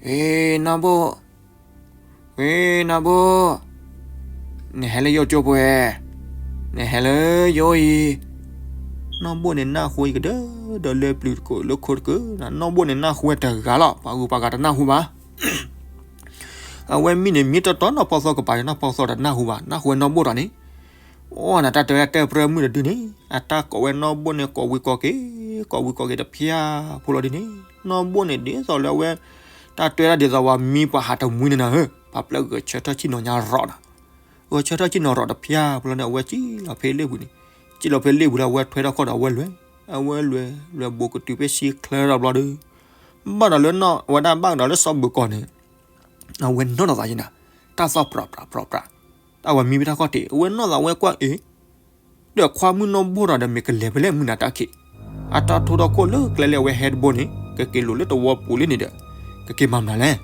ဟ့ နီၢ်ဘိၣ် ဝ့ နီၢ်ဘိၣ်, နဟဲလၢယိၣ်ကၠိပူၤဧါ, နဟဲလၢယိၣ်အံၤ, နီၢ်ဘိၣ်န့ၣ်နၢ်ဟူအံၤကဒၢဒီးလၢပျုၤတကိးလၢခိတကိး, နီၢ်ဘိၣ်န့ၣ်နၢ်ဟူဝဲတဂၤလီၤ ပှၤဂုၤပှၤဂၤတနၢ်ဟူဘၣ် အဝဲမံန့ၣ် မံတီတီနီၢ်ဖီသီကပၤန့ၣ် နီၢ်ဖီသီတနၢ်ဟူဘၣ် နၢ်ဟူဝဲနီၢ်ဘိၣ်ဒီးန့ၣ်, အိၣ်နၤတၢ်တဲတဲပြၢမုၣ်တဒုန့ၣ် အတၢ်ကိးဝဲနီၢ်ဘိၣ်န့ၣ် ကိးဝံၤကိးက့ၤ, ကိးဝံၤကိးက့ၤတဖျါဖိလီၤဒ်န့ၣ် နီၢ်ဘိၣ်န့ၣ်ဒ်သိးလၢအဝဲ, တၢ်တဲဒၣ်ဒ်သိးဝဲမံပှၤဟးတမှံန့ၣ်နၤဧၢ, ပှၤပျဲဂဲၤဆၢထၢၣ်ဆ့ၣ်နီၤညါရီးနၤ, ဂဲၤဆၢထၢၣ်ဆ့ၣ်နီၤရီးတဖျါဖိလီၤန့ၣ် အဝဲစံၣ်လီၤဖဲလ့ၣ်ပူၤန့ၣ်, စံၣ်လီၤဖဲလ့ၣ်ပူၤလၢအဝဲထွဲထီၣ်ခီၣ်ဒီးအဝဲလွဲၢ်, အဝဲလွဲၢ်, လွဲၢ်ဘိးကတုၤဖဲဆံချၢဒီးဘျီဒီး ဘၣ်ဒီးလၢနီၢ်ဝဲဒၣ်ဘၣ်ကဒီးလၢစီၤဘုးကီၢ်န့ၣ်, အဝဲနီၢ်ထီၣ်သးယနၤ, တၢ်သီၣ်ပြးပြးပြးပြး, တၢ်ဝဲမံဖဲတၢ်ခီၣ်ထံး အဝဲနီၢ်သးဝဲကွၢ်အ့ၣ်, ဒီးခွါမုၣ်နီၢ်ဘိၣ်ဒီးဒီးမ့ၢ်ကလဲၤဖဲလဲၣ်မုၢ်နၤတၢ်ခံး, အတၢ်ထိၣ်ထီၣ်ခိၣ်လၢကျဲလၢအဝဲဟဲတဘိန့ၣ် ကက့ၤလိာ်လၢတဝီပူၤလံန့ၣ်ဒီး, ကက့ၤမၤမနုၤလဲၣ်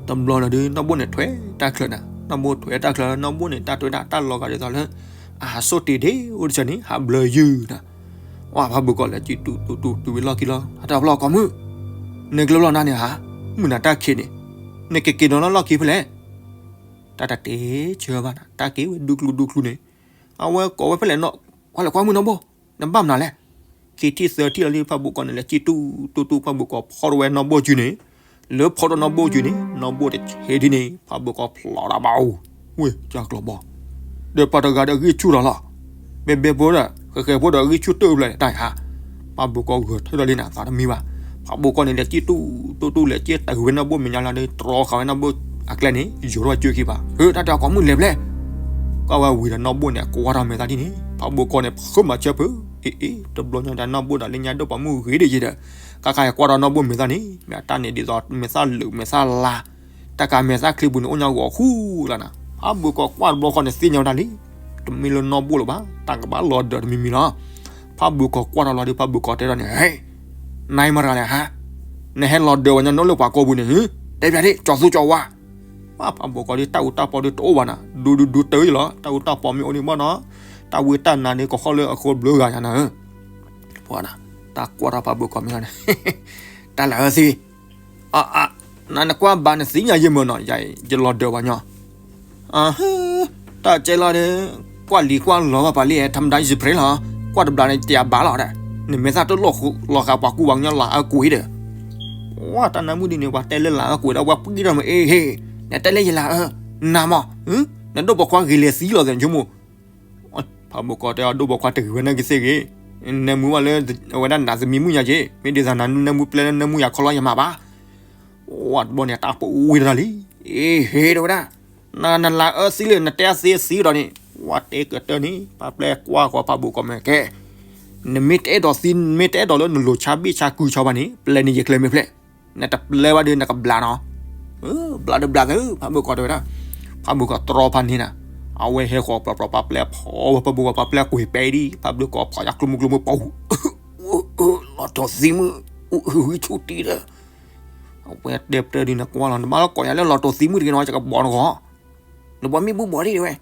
တဘျီလီၤဒီး နီၢ်ဘိၣ်န့ၣ်ထွဲတၢ်ချၢနၤ, နီၢ်ဘိၣ်ထွဲတၢ်ချၢ နီၢ်ဘိၣ်န့ၣ်တၢ်ထွဲတၢ်လီၤဂာ်ဒ်သိးလၢ, အဟးစိၣ်တ့ၢ်ဒ့အိၣ်တဆၢန့ၣ် ဟးဘျၢယုၢ်နၤ, ဝဲဖးဘုးကီၢ်လဲၤစံၣ်တူတူတူတုၤဝဲလီၢ်ခံလီၤ အတၢ်ဖျီၣ်ကီၢ်မုၣ်, နကျၢၤလီၤနၤန့ၣ်ဧါ, မုၢ်နၤတၢ်ခံးန့ၣ်, နကက့ၤနီၤလၢလီၢ်ခံဖဲလဲၣ် တၢ်တတဲဆၢဘၣ်နၤ တၢ်က့ၤဝဲဒူကျူဒူကျူန့ၣ်, အဝဲကိးဝဲဖဲလဲၣ်နီၤ, ကွၢ်လဲၤကွၢ်မုၣ်နီၢ်ဘိၣ်, နဘၣ်မနုၤလဲၣ်, ခံထံၣ်သၢထံၣ်လီၤလံ ဖးဘုးကီၢ်န့ၣ် လဲၤစံၣ်တူတူတူ ဖးဘုးကီၢ်ဖီၣ်ထီၣ်ဝဲနီၢ်ဘိၣ်စုန့ၣ်, လၢဖီၣ်ထီၣ်နီၢ်ဘိၣ်စုန့ၣ် နီၢ်ဘိၣ်တဆဲးဒ်န့ၣ် ဖးဘုးကီၢ်ဖျိးတၢ်ဘၣ်အိၣ်, ဝ့ၢ်ကၢ်ကျီၤဘီ, ဒီးပှၤတဂၤဒီးဂံၢ်ဆူၣ်လီၤလီၤ, ဘဲဘဲဖိဒီး ဃဲဃဲဖိဒီးဂံၢ်ဆူၣ်တၢၢ်ဖျၢၣ်တၢ်ဧါ, ဖးဘုးကီၢ်ဂဲၤထၢၣ်ဒီးလံနၤ သးတမံဘၣ်, ဖးဘုးကီၢ်န့ၣ် လဲၤစံၣ်တူတူတူ လဲၤစံၣ်တၢ်ဝဲနီၢ်ဘိၣ်မဲာ်ညါလီၤဒီး တြီဃာ်ဝဲနီၢ်ဘိၣ်အကျဲန့ၣ် ယိၤထီၣ်ကၢခံဘၣ်, ဟၢ တၢ်တဲအီၤကီၢ်မုၣ်လဲၤဖဲလဲၣ် ကွၢ်ဝဲဝံၤဒီးနီၢ်ဘိၣ်န့ၣ် ကွၢ်ထီၣ်မဲာ်သၣ်ဒ်န့ၣ် ဖးဘိးကီၢ်န့ၣ် ဖုမၤဆၢဖု, အ့ အ့ တဘျီညါဒီးနီၢ်ဘိၣ်ဒီး လၢညါဒိၣ်ပှၤမုၣ်ဂ့ၤဒ်ယံၤဒီး ခါခါအံၤကွၢ်ထီၣ်နီၢ်ဘိၣ်မဲာ်သၣ်န့ၣ် မ့ၢ်အတၢ်န့ၣ်ဒ်သိးမဲာ်သၣ်လုးမဲာ်သၣ်လါ, တၢ်ကးမဲာ်သၣ်ချ့ပူၤန့ၣ် အိၣ်ညီဂီၤဃူလီၤနၤ, ဖးဘိးကီၢ်ကွၢ်တဘျီဃီန့ၣ်သ့ၣ်ညါဝဲဒၣ်လံ, တမ့ၢ်လၢနီၢ်ဘိၣ်လၢၤဘၣ် တၢ်ကဘၣ်လီၤဒၢးတမံၤမံၤလီၤ, ဖးဘိးကီၢ်ကွၢ်ထီၣ်လီၤဒီး ဖးဘိးကီၢ်တဲထီၣ်န့ၣ် ဟဲ, နမၤမတၤလဲၣ်ဧါ, နဟဲလီၤဒၢးဝဲညီနီၢ်လၢပှၤကိာ်ပူၤန့ၣ်, တဲပျးဒ့ၣ် ကၠီၤသူကၠီၤဝါ ဖးဘိးကီၢ်ဒီး တၢ်အူတၢ်ပီဒီးတအိၣ်ဘၣ်နၤ, ဒူဒူဒူတၢ်အံၤလီၤ, တၢ်အူတၢ်ပီမ့ၢ်အိၣ်န့ၣ်ဘၣ်နီၤ, တၢ်ဝံတၢ်နါဒီးကီၢ်ခီၣ်လၢအဃိဘျုးဂၤညါနၤ, ပှၤနၤ, တၢ်ကွၢ်ထီၣ်ဖးဘိးကီၢ်မ့ၢ်န့ၣ်, တၢ်လၢအၢသံ, အါအါ, နနကွၢ်ဘၣ်နသ့ၣ်ညါယဲၢ်မၢ်နီၤ, ယၤယလီၤဒၢးဝဲညီ, အဟၢ, တၢ်ကဲလီၤဒီး, ကွၢ်လံၤကွၢ်လီၤဘၣ်ပှၤလံ ထမ်ဒၣ်ယစံးဖရ့လီၤ, ကွၢ်တဘျီန့ၣ် တယၤဘၣ်လီၤဒီး, နမဲာ်သၣ်တလိၣ်လီၤဃာ်ပှၤကူပှၤကညီလၢအကွံာ်ဒီး ဝဲတၢ်နါမုၢ်ဒ်န့ၣ် ပှၤတဲလၢလၢအကွံာ်ဒီး ပှၤပှံၢ်ထီၣ်မ့ၢ်အ့ဟ့, နတဲလၢယလၢအၢ, နၤမး, နဒိၣ်ပိာ်ခွါဂ့ၤလဲၤသံလီၤသဲးဆိကမိၣ်, ဖးဘိးကီၢ်တဲအီၤ ဒိၣ်ပိာ်ခွါတဂ့ၤဝဲန့ၣ်ကသ့ၣ်ဂ့ၤ, နၢမူဘၣ်လၢအဝဲဒၣ်နးသမံမုၢ်ညါက့ၤ, မ့ၢ်ဒ်သိးနနၢမူပျဲလၢနၢမူယၤခီလီၤယမၤဘၣ် ဝဲတဘျီန့ၣ် တၢ်ပူၤဝံၤတၢ်လံ, အ့ဟ့ တဲဝဲဒၣ်, နနလၢအၢသံလၢနတဲအသ့သံဒီးန့ၣ်, ဝဲတဲကတၢၢ်န့ၣ် ပှၤပျဲကွၢ်ဃီၤဖးဘိးကီၢ်မ့ၢ်ကဲ, နမ့ၢ်တအဲၣ်ဒိးသံ မ့ၢ်တအဲၣ်ဒိးလၢနလိၤဆါဘ့ၣ်ဆါကုၤဆါဘၣ်န့ၣ် ပျဲန့ၣ်ယကျဲမ့ၢ်ဖျဲၣ်, နတပျဲဘၣ်ဒီးနကဘျးနီၤ, ဘျးဒီးဘျးသၢ ဖးဘိးကီၢ်တဲဝဲဒၣ်, ဖးဘိးကီၢ်တြီဖးန့ၢ်နၤ, အဝဲဟဲဃီၤပျီပျီပှၤပျဲဖီဝဲဖးဘိးကီၢ် ပှၤပျဲကွံာ်ပဲဒ် ဖးဘိးကီၢ်ဖီၣ်ယၤကျိမုၢ်ကျိမုၢ်ပူၤ လီၤတီၤသံမုၢ်, အုၣ်အုၣ်ဂံၢ်ဆူၣ်တံၢ်ဒီး, အဝဲတဲပျဲဒ်နကွၢ်လီၤ နဘၣ်လီၤကိးယၤလၢလီၤတီၤသံမုၢ်တဂ့ၤနီၤ ယကဘီနဂီၢ်, နဘီမ့ၣ်ဘူၣ်ဘီဒ်ဝဲ,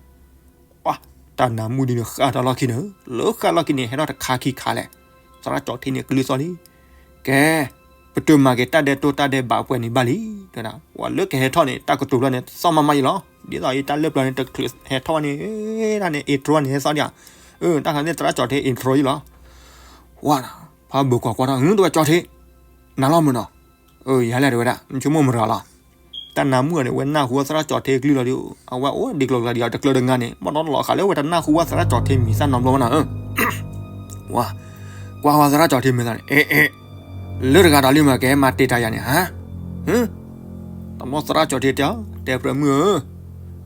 တၢ်နါမုၢ်ဒ်န့ၣ်ဃၣ်တၢ်လီၢ်ခံန့ၣ်, လၢဃၣ်လီၢ်ခံန့ၣ် ဟဲထီၣ်တခါခံခါလဲၣ်, သရၣ်ကၠီၤထ့န့ၣ်ကလုၢ်သီၣ်လံ, ကဲ, ပတုာ်မၤက့ၤတၢ်ဒဲးတိၢ်တၢ်ဒဲးဘးပှဲၤန့ၣ်ဘၣ်လံ, ဝဲလၢကဟဲထီၣ်န့ၣ် တၢ်ကတိၤဖျီန့ၣ် သီၣ်မးမးယံလီၤ, ဒ်သိးအံၤတၢ်လၢပျၢၤန့ၣ် တချုးဟဲထီၣ်ဝဲန့ၣ်, တၢ်န့ၣ် intro န့ၣ် ဟဲသီၣ်ဒံးဧါ, တၢ်ခါန့ၣ် သရၣ်ကၠီၤထ့ intro ယံလီၤ, ဝါ, ဖးဘိးကီၢ်ကွၢ်ထီၣ် တၢ်ကၠီၤထ့, နၤလီၤမုၢ်နီၤ, ယၤလဲၣ်တဲဝဲဒၣ် နဆိကမိၣ်မရၤလီၤ, တၢ်နါမုၢ်န့ၣ် ဝဲနၢ်ဟူသရၣ်ကၠီၤထ့ကလုၢ်လီၤဒီး အဝဲအိၣ်ဒံးကျိၤကျါဒံးအီၤတကျၢတငါန့ၣ် ဘၣ်ဒီးလီၤဃာ်လၢဝဲတနၢ်ဟူဘၣ်သရၣ်ကၠီၤထ့မံၤသၣ်နီတဘျီဘၣ်နၤဧၢ, ဝါ, ကွၢ်ဝဲသရၣ်ကၠီၤထ့မံၤသၣ်န့ၣ် အ့ အ့, လၢတဂၤဒီးလံမး ကဟဲမၤတ့ၢ်တၢ်ယၤန့ၣ် ဟါ, တဘျီသရၣ်ကၠီၤထ့တဲအီၤ တဲပြၢမုၢ်ဧၢ,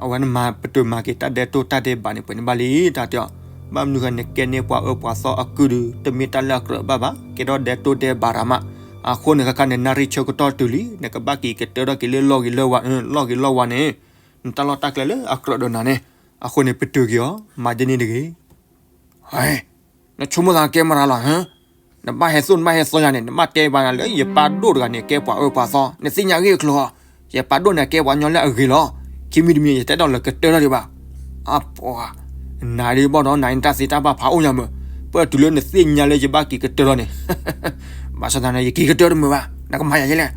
အဝဲနမၤပတုာ်မၤက့ၤတၢ်ဒဲးတိၢ်တၢ်ဒဲးဘးန့ၣ် ပှဲၤန့ၣ်ဘၣ်လံ တၢ်တဲအီၤ, ဘၣ်မနုၤဃိ နကဲန့ၢ်ပှၤအၢပှၤသီအကုၢ်ဒီး တမ့ၢ်တၢ်လၢအကြၢးဘၣ်ဘၣ်, ကဲထီၣ်ဒဲတိၢ်ဒဲးဘးရၤမး. အဃိန့ၣ် ခဲခါန့ၣ် နၣ်ရံၣ်ဆၢကတီၢ်တုၤလံ, နကဘၣ်က့ၤကတၢၢ်ထီၣ်က့ၤလၢလီၢ်ဂ့ၤလီၢ်ဝါ, လီၢ်ဂ့ၤလီၢ်ဝါန့ၣ် နတၢ်လီၢ်တၢ်ကျဲလၢအကြၢးဒီးနၤန့ၣ်. အဃိန့ၣ် ပတုာ်က့ၤအီၤ, မၤဒ်န့ၣ်တဂ့ၤ. နဆိကမိၣ်သးကဲမရၤလီၤ, နဘၣ်ဟဲသိၣ်နဘၣ်ဟဲသီယၤန့ၣ် နဘၣ်တဲဘၣ်နၤလၢ ယပၢ်ဒိၣ်တဂၤန့ၣ် ကဲပှၤအၢပှၤသီ, နသ့ၣ်ညါဂ့ၢ်အချၢအီၤ, ယပၢ်ဒိၣ်န့ၣ်ကဲပှၤကညီလၢအဂ့ၤလီၤ. ခံမံၤတမံၤ ယတဲဒီးလၢကတၢၢ်ထီၣ်ဒံးဘၣ်. အပှၤ, နၤဒ်ဘၣ်ဒီး နၤအံၤနတၢ်သ့တၢ်ဘၣ်ဖးအိၣ်ညါမး, ပတုၤလၢနသ့ၣ်ညါလၢယဘၣ်က့ၤကတၢၢ်ထီၣ်န့ၣ်, ဘၣ်ဆၣ်သနာ် ယက့ၤကတၢၢ်တမုာ်ဘၣ်, နကမၤယၤယဲလဲၣ်.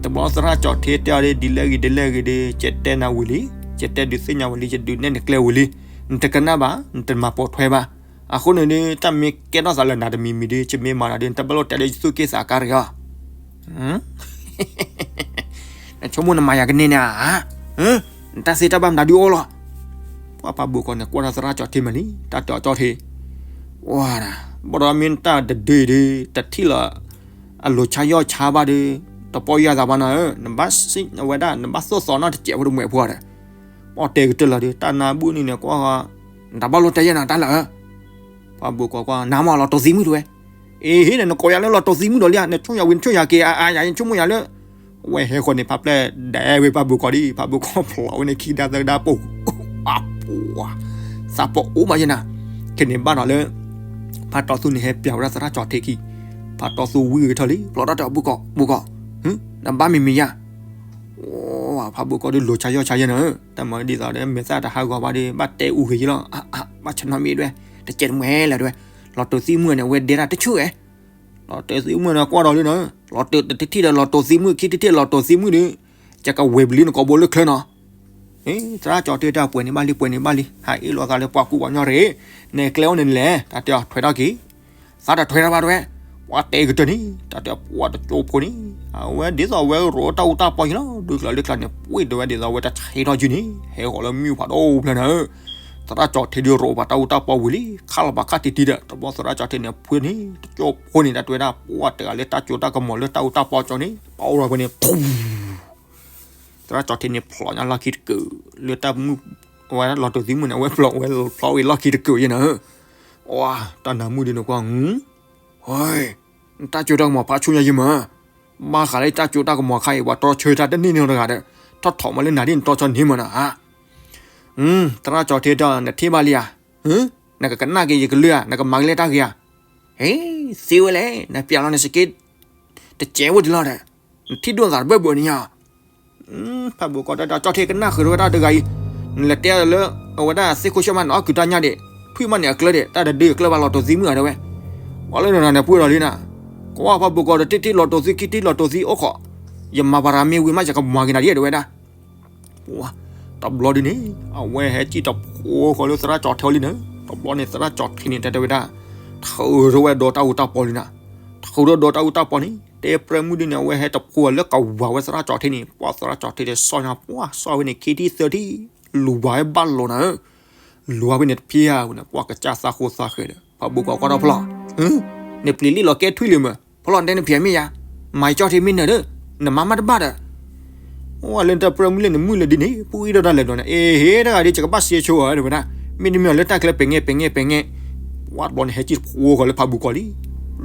တဘျီသရၣ်ကၠီၤထံတဲအီၤဒ် ဒ်လဲၣ်ဂ့ၤဒ်လဲၣ်ဂ့ၤဒီး ယတဲနၤဝံၤလံ, ယတဲဒုးသ့ၣ်ညါဝံၤလံ, ယဒုးနဲၣ်နကျဲဝံၤလံ, နတကနၣ်ဘၣ်, နတမၤပိာ်ထွဲဘၣ်. အဃိန့ၣ်ဒီး တၢ်မ့ၢ်ကဲထီၣ်သးလၢနၤတမံၤမံၤဒီး ယမ့ၢ်မၤနၤဒီး နတၢ်ဘၣ်လိာ်တဲာ်ဒီး ယသူၣ်က့ၣ်သးကါတဂ့ၤအီၤ. နဆိကမိၣ်နမၤယၤကန့ၢ်န့ၣ်ဧါ, နတၢ်သ့တၢ်ဘၣ်မနုၤဒုးအိၣ်လီၤ. ပှၤဖးဘိၣ်ကီးန့ၣ် ကွၢ်ထီၣ်သရၣ်ကၠီၤထံမးလံ, တၢ်တဲအီၤကၠီၤထံ, ဝါ, ဘၣ်ဒီးမ့ၢ်တၢ်တဒုအံၤဒီး တထံၣ်လၢ အလိၤဆါယီၢ်ဆါဘၣ်ဒီး တပီၢ်ယၢ်သးဘၣ်နၤဧၢ, နဘၣ်စံးအဝဲဒၣ် နဘၣ်သိၣ်သီနီၢ်တစဲးဖိတမှဲးဖိဒီး ပှၤတဲကတၢၢ်လီၤဒီး တၢ်နါဘူၣ်န့ၣ်န့ၣ် ကွၢ်ဃီ, နတၢ်ဘၣ်လိာ်တဲာ်ယဲၢ်နၤတၢ်လၢ, ပှၤဘိၣ်ကီးကွၢ် နါမးလီၤတိာ်သံမုၣ်တဝဲ, အ့ဟ့ၣ်န့ၣ် နကိးယၤလၢလီၤတိာ်သံမုၣ်ဒီးလံဧါ, နဆိၣ်ယၤဝံၤ နဆိၣ်ယၤက့ၤအါအါယၤ နဆိကမိၣ်ယၤလၢ, အဝဲဟဲဃီန့ၣ် ဖးဖျဲၣ်ဒဲးဝဲပှၤဘိၣ်ကီးဒံး, ပှၤဘိၣ်ကီးဖျိးဝဲန့ၣ်ခံဒါသၢဒါပိာ်, အပှၤ, သးပအိၣ်ဘၣ်ယဲၢ်နၤ, ခဲန့ၣ်ဘၣ်ဒီးလၢ ဖးတီသူန့ၣ်ဟဲပျးဝဲဒၣ်သရၣ်ကၠီၤထံခံ, ဖးတီသူဝံၤဂ့ၤထီၣ်လံ ဖျိးထီၣ်တဲအီၤဘိၣ်ကီး, ဘိၣ်ကီး, နဘၣ်မံၤမံၤယၤ, ဖးဘိၣ်ကီးဒီးလိၤဆါယီၢ်ဆါယဲၢ်နၤ, တၢ်မၤဒ်သိးဒီး မဲာ်သၣ်တဟးဂီၤဘၣ်ဒီး ဘၣ်တဲအူဂ့ၤယဲၢ်လီၤ, ဘၣ်ဆၢနီတမံၤဒွဲ, တကဲးတမှဲလၢဒွဲ, လီၤတိာ်သံမုၣ်န့ၣ် အဝဲဒဲဒၣ်တဆူၣ်ဝဲ, လီၤတိာ်သံမုၣ်န့ၣ် ကွၢ်ဒီးလံနၤ, လီၤတိာ်တထံၣ်ဒီးလီၤတိာ်သံမုၣ် ခံထံၣ်ထံၣ်လီၤတိာ်သံမုၣ်ဒီး, ယကဝဲၤပလံနကိာ်ဘိလၢချၢနီၤ, သရၣ်ကၠီၤထံတဲ ပှဲၤန့ၣ်ဘၣ်လံ ပှဲၤန့ၣ်ဘၣ်လံ ဟးအ့ၣ်လိာ်သးလၢပှၤကူပှၤကညီတဂ့ၤ, နကျဲအိၣ်န့ၣ်လဲၣ် တၢ်တဲအီၤထွဲထီၣ်က့ၤ, သးတထွဲထီၣ်ဘၣ်တဝဲ, ပှၤတဲကတၢၢ်န့ၣ် တၢ်တဲပှၤတကၠိဖိန့ၣ်, အဝဲဒ်သိးအဝဲရိးတၢ်အူတၢ်ပီယဲၢ်လီၤ, ဒုးကျါလၢကျါန့ၣ် ပှ့ၤတဝဲဒ်သိးအဝဲတဆံးထီၣ်ယုၢ်န့ၣ် ဟဲဃီၤလၢမုၢ်ဖးဒိၣ်ဖျၢၣ်နၤ, သရၣ်ကၠီၤထံဒီးရိးပှၤတၢ်အူတၢ်ပီဝံၤလံ ခးလီၤပှၤခးတံၢ်တံၢ်ဒီး တဘျီသရၣ်ကၠီၤထံန့ၣ် ဖှ့န့ၣ် တကၠိဖိန့ၣ် တၢ်တဲဝဲဒၣ် ပှၤတဂၤလၢတၢ်စိတၢ်ကမီၤလၢတၢ်အူတၢ်ပီကၠီန့ၣ် ပအိၣ်လီၤဝဲန့ၣ် သရၣ်ကၠီၤထံန့ၣ် ဖျိးညါလီၢ်ခံတကုာ်, လၢတၢ်မုၣ်, အဝဲလီၤတိာ်သံမုၣ်န့ၣ် အဝဲဖျိးဝဲဖျိးဝဲလီၢ်ခံတကုာ်ယဲၢ်နၤ, အ, တၢ်နါမုၣ်ဒ်န့ၣ်ကွၢ်, ဟဲ, နတၢ်စိတၢ်ကမီၤဖးဆူညါယဲၢ်မး, ဘၣ်ဃးလၢတၢ်စိတၢ်ကမီၤခါအံၤ ပှၤတြီဆၢတၢ်တန့ၢ်န့ၣ်တဂၤဒီး, ထီၣ်ထီၣ်မးလၢနၤဒ်နတြီဆၢန့ၢ်မးနၤဧါ, သရၣ်ကၠီၤထံဒီး နထံၣ်ဘၣ်လံဧါ, နကကနၣ်က့ၤယကလုၢ်ဧါ, နကမၤက့ၤလၢတၢ်ဂ့ၤဧါ, ဟဲ, သ့ဝဲလဲၣ်, နပျးလီၤနစက့, တကဲးဝဲဒ်လီၤဒီး, နထံၣ်ဒိၣ်သးတဘၢၣ်ဘၢၣ်န့ၣ်ညါ ဖးဘိၣ်ကီးတဲဒီး ကၠီၤထံကနၣ်ဃုာ်ဝဲတၢ်တဂၤအံၤ, နလဲၤတဲလၢ အဝဲဒၣ်သ့ၣ်ခိၣ်ဆၢၣ်မးန့ၣ် အီၣ်ကုၤတၢ်ညၣ်ဒံး, ထွံၣ်မးန့ၣ်အကျၢၤဒံး, တၢ်တဒုအကျၢၤဘၣ်လီၤတိာ်သံမုၣ်ဧါတဲဝဲ, ပှၤလၢနနၤန့ၣ်ပှ့ၤဒီးလံနၤ, ကွၢ်ဖးဘိၣ်ကီးဒီး တထံၣ်လီၤတိာ်သံ ခံထံၣ်လီၤတိာ်သံအိၣ်ခိး, ယမၤပှၤရၤမ့ၢ်ဝံၤမး ယကမၤက့ၤနၤဒ်တဲဝဲဒၣ် တဘျီဒ်န့ၣ် အဝဲဟဲစံၣ်တဖိဃီၤလၢသရၣ်ကၠီၤထံလံနၤ, တဘျီန့ၣ်သရၣ်ကၠီၤထံန့ၣ် တဲတဲဝဲဒၣ်, ထုးထီၣ်ဝဲဒီးတၢ်အူတၢ်ပီလံနၤ, ထုးထီၣ်ဒီးတၢ်အူတၢ်ပီန့ၣ် တဲပြၢမုၣ်ဒ်န့ၣ် အဝဲဟဲတဖိလၢကဝၤဝဲသရၣ်ကၠီၤထံန့ၣ်, ပှၤသရၣ်ကၠီၤထံဒီး စီၤညါပှၤစီၤဝဲန့ၣ် ခံထံၣ်သၢထံၣ်, လူၤဘၣ်ဝဲဘၣ်လိာ်နၤဧၢ, လူၤဘၣ်ဝဲန့ၣ်တဖံဧါန့ၣ် ပှၤကစၢ်သးဃိသးဃဲၤဒီး ဖးဘိၣ်ကီးကွၢ်ထီၣ်ဖျီၣ် နပျံၤလံလီၤကဲထွံၣ်လံမး, ဖျီၣ်တဲနဖံးမ့ၢ်ယၤ, မၤကၠီထံမ့ၢ်နၤဒီး, နမါမးတဘၣ်ဒီး, အိၣ်လၢတၢ်ပြၢမုၣ်လၢနမုၣ်လၢဒ်န့ၣ် ပူအံၤဒီးတၢ်လဲၤဒီးနၤ, အ့ဟ့ တဂၤဒီး ယကဘၣ်စံးဆိဝဲတဲဝဲဒၣ်, မ့တမ့ၢ်လၢတၢ်ကျဲပှဲၤငဲပှဲၤငဲပှဲၤငဲ, ပှၤတဘျီန့ၣ် ဟဲစံၣ်တဖိဃီၤလၢဖးဘိၣ်ကီးလံ,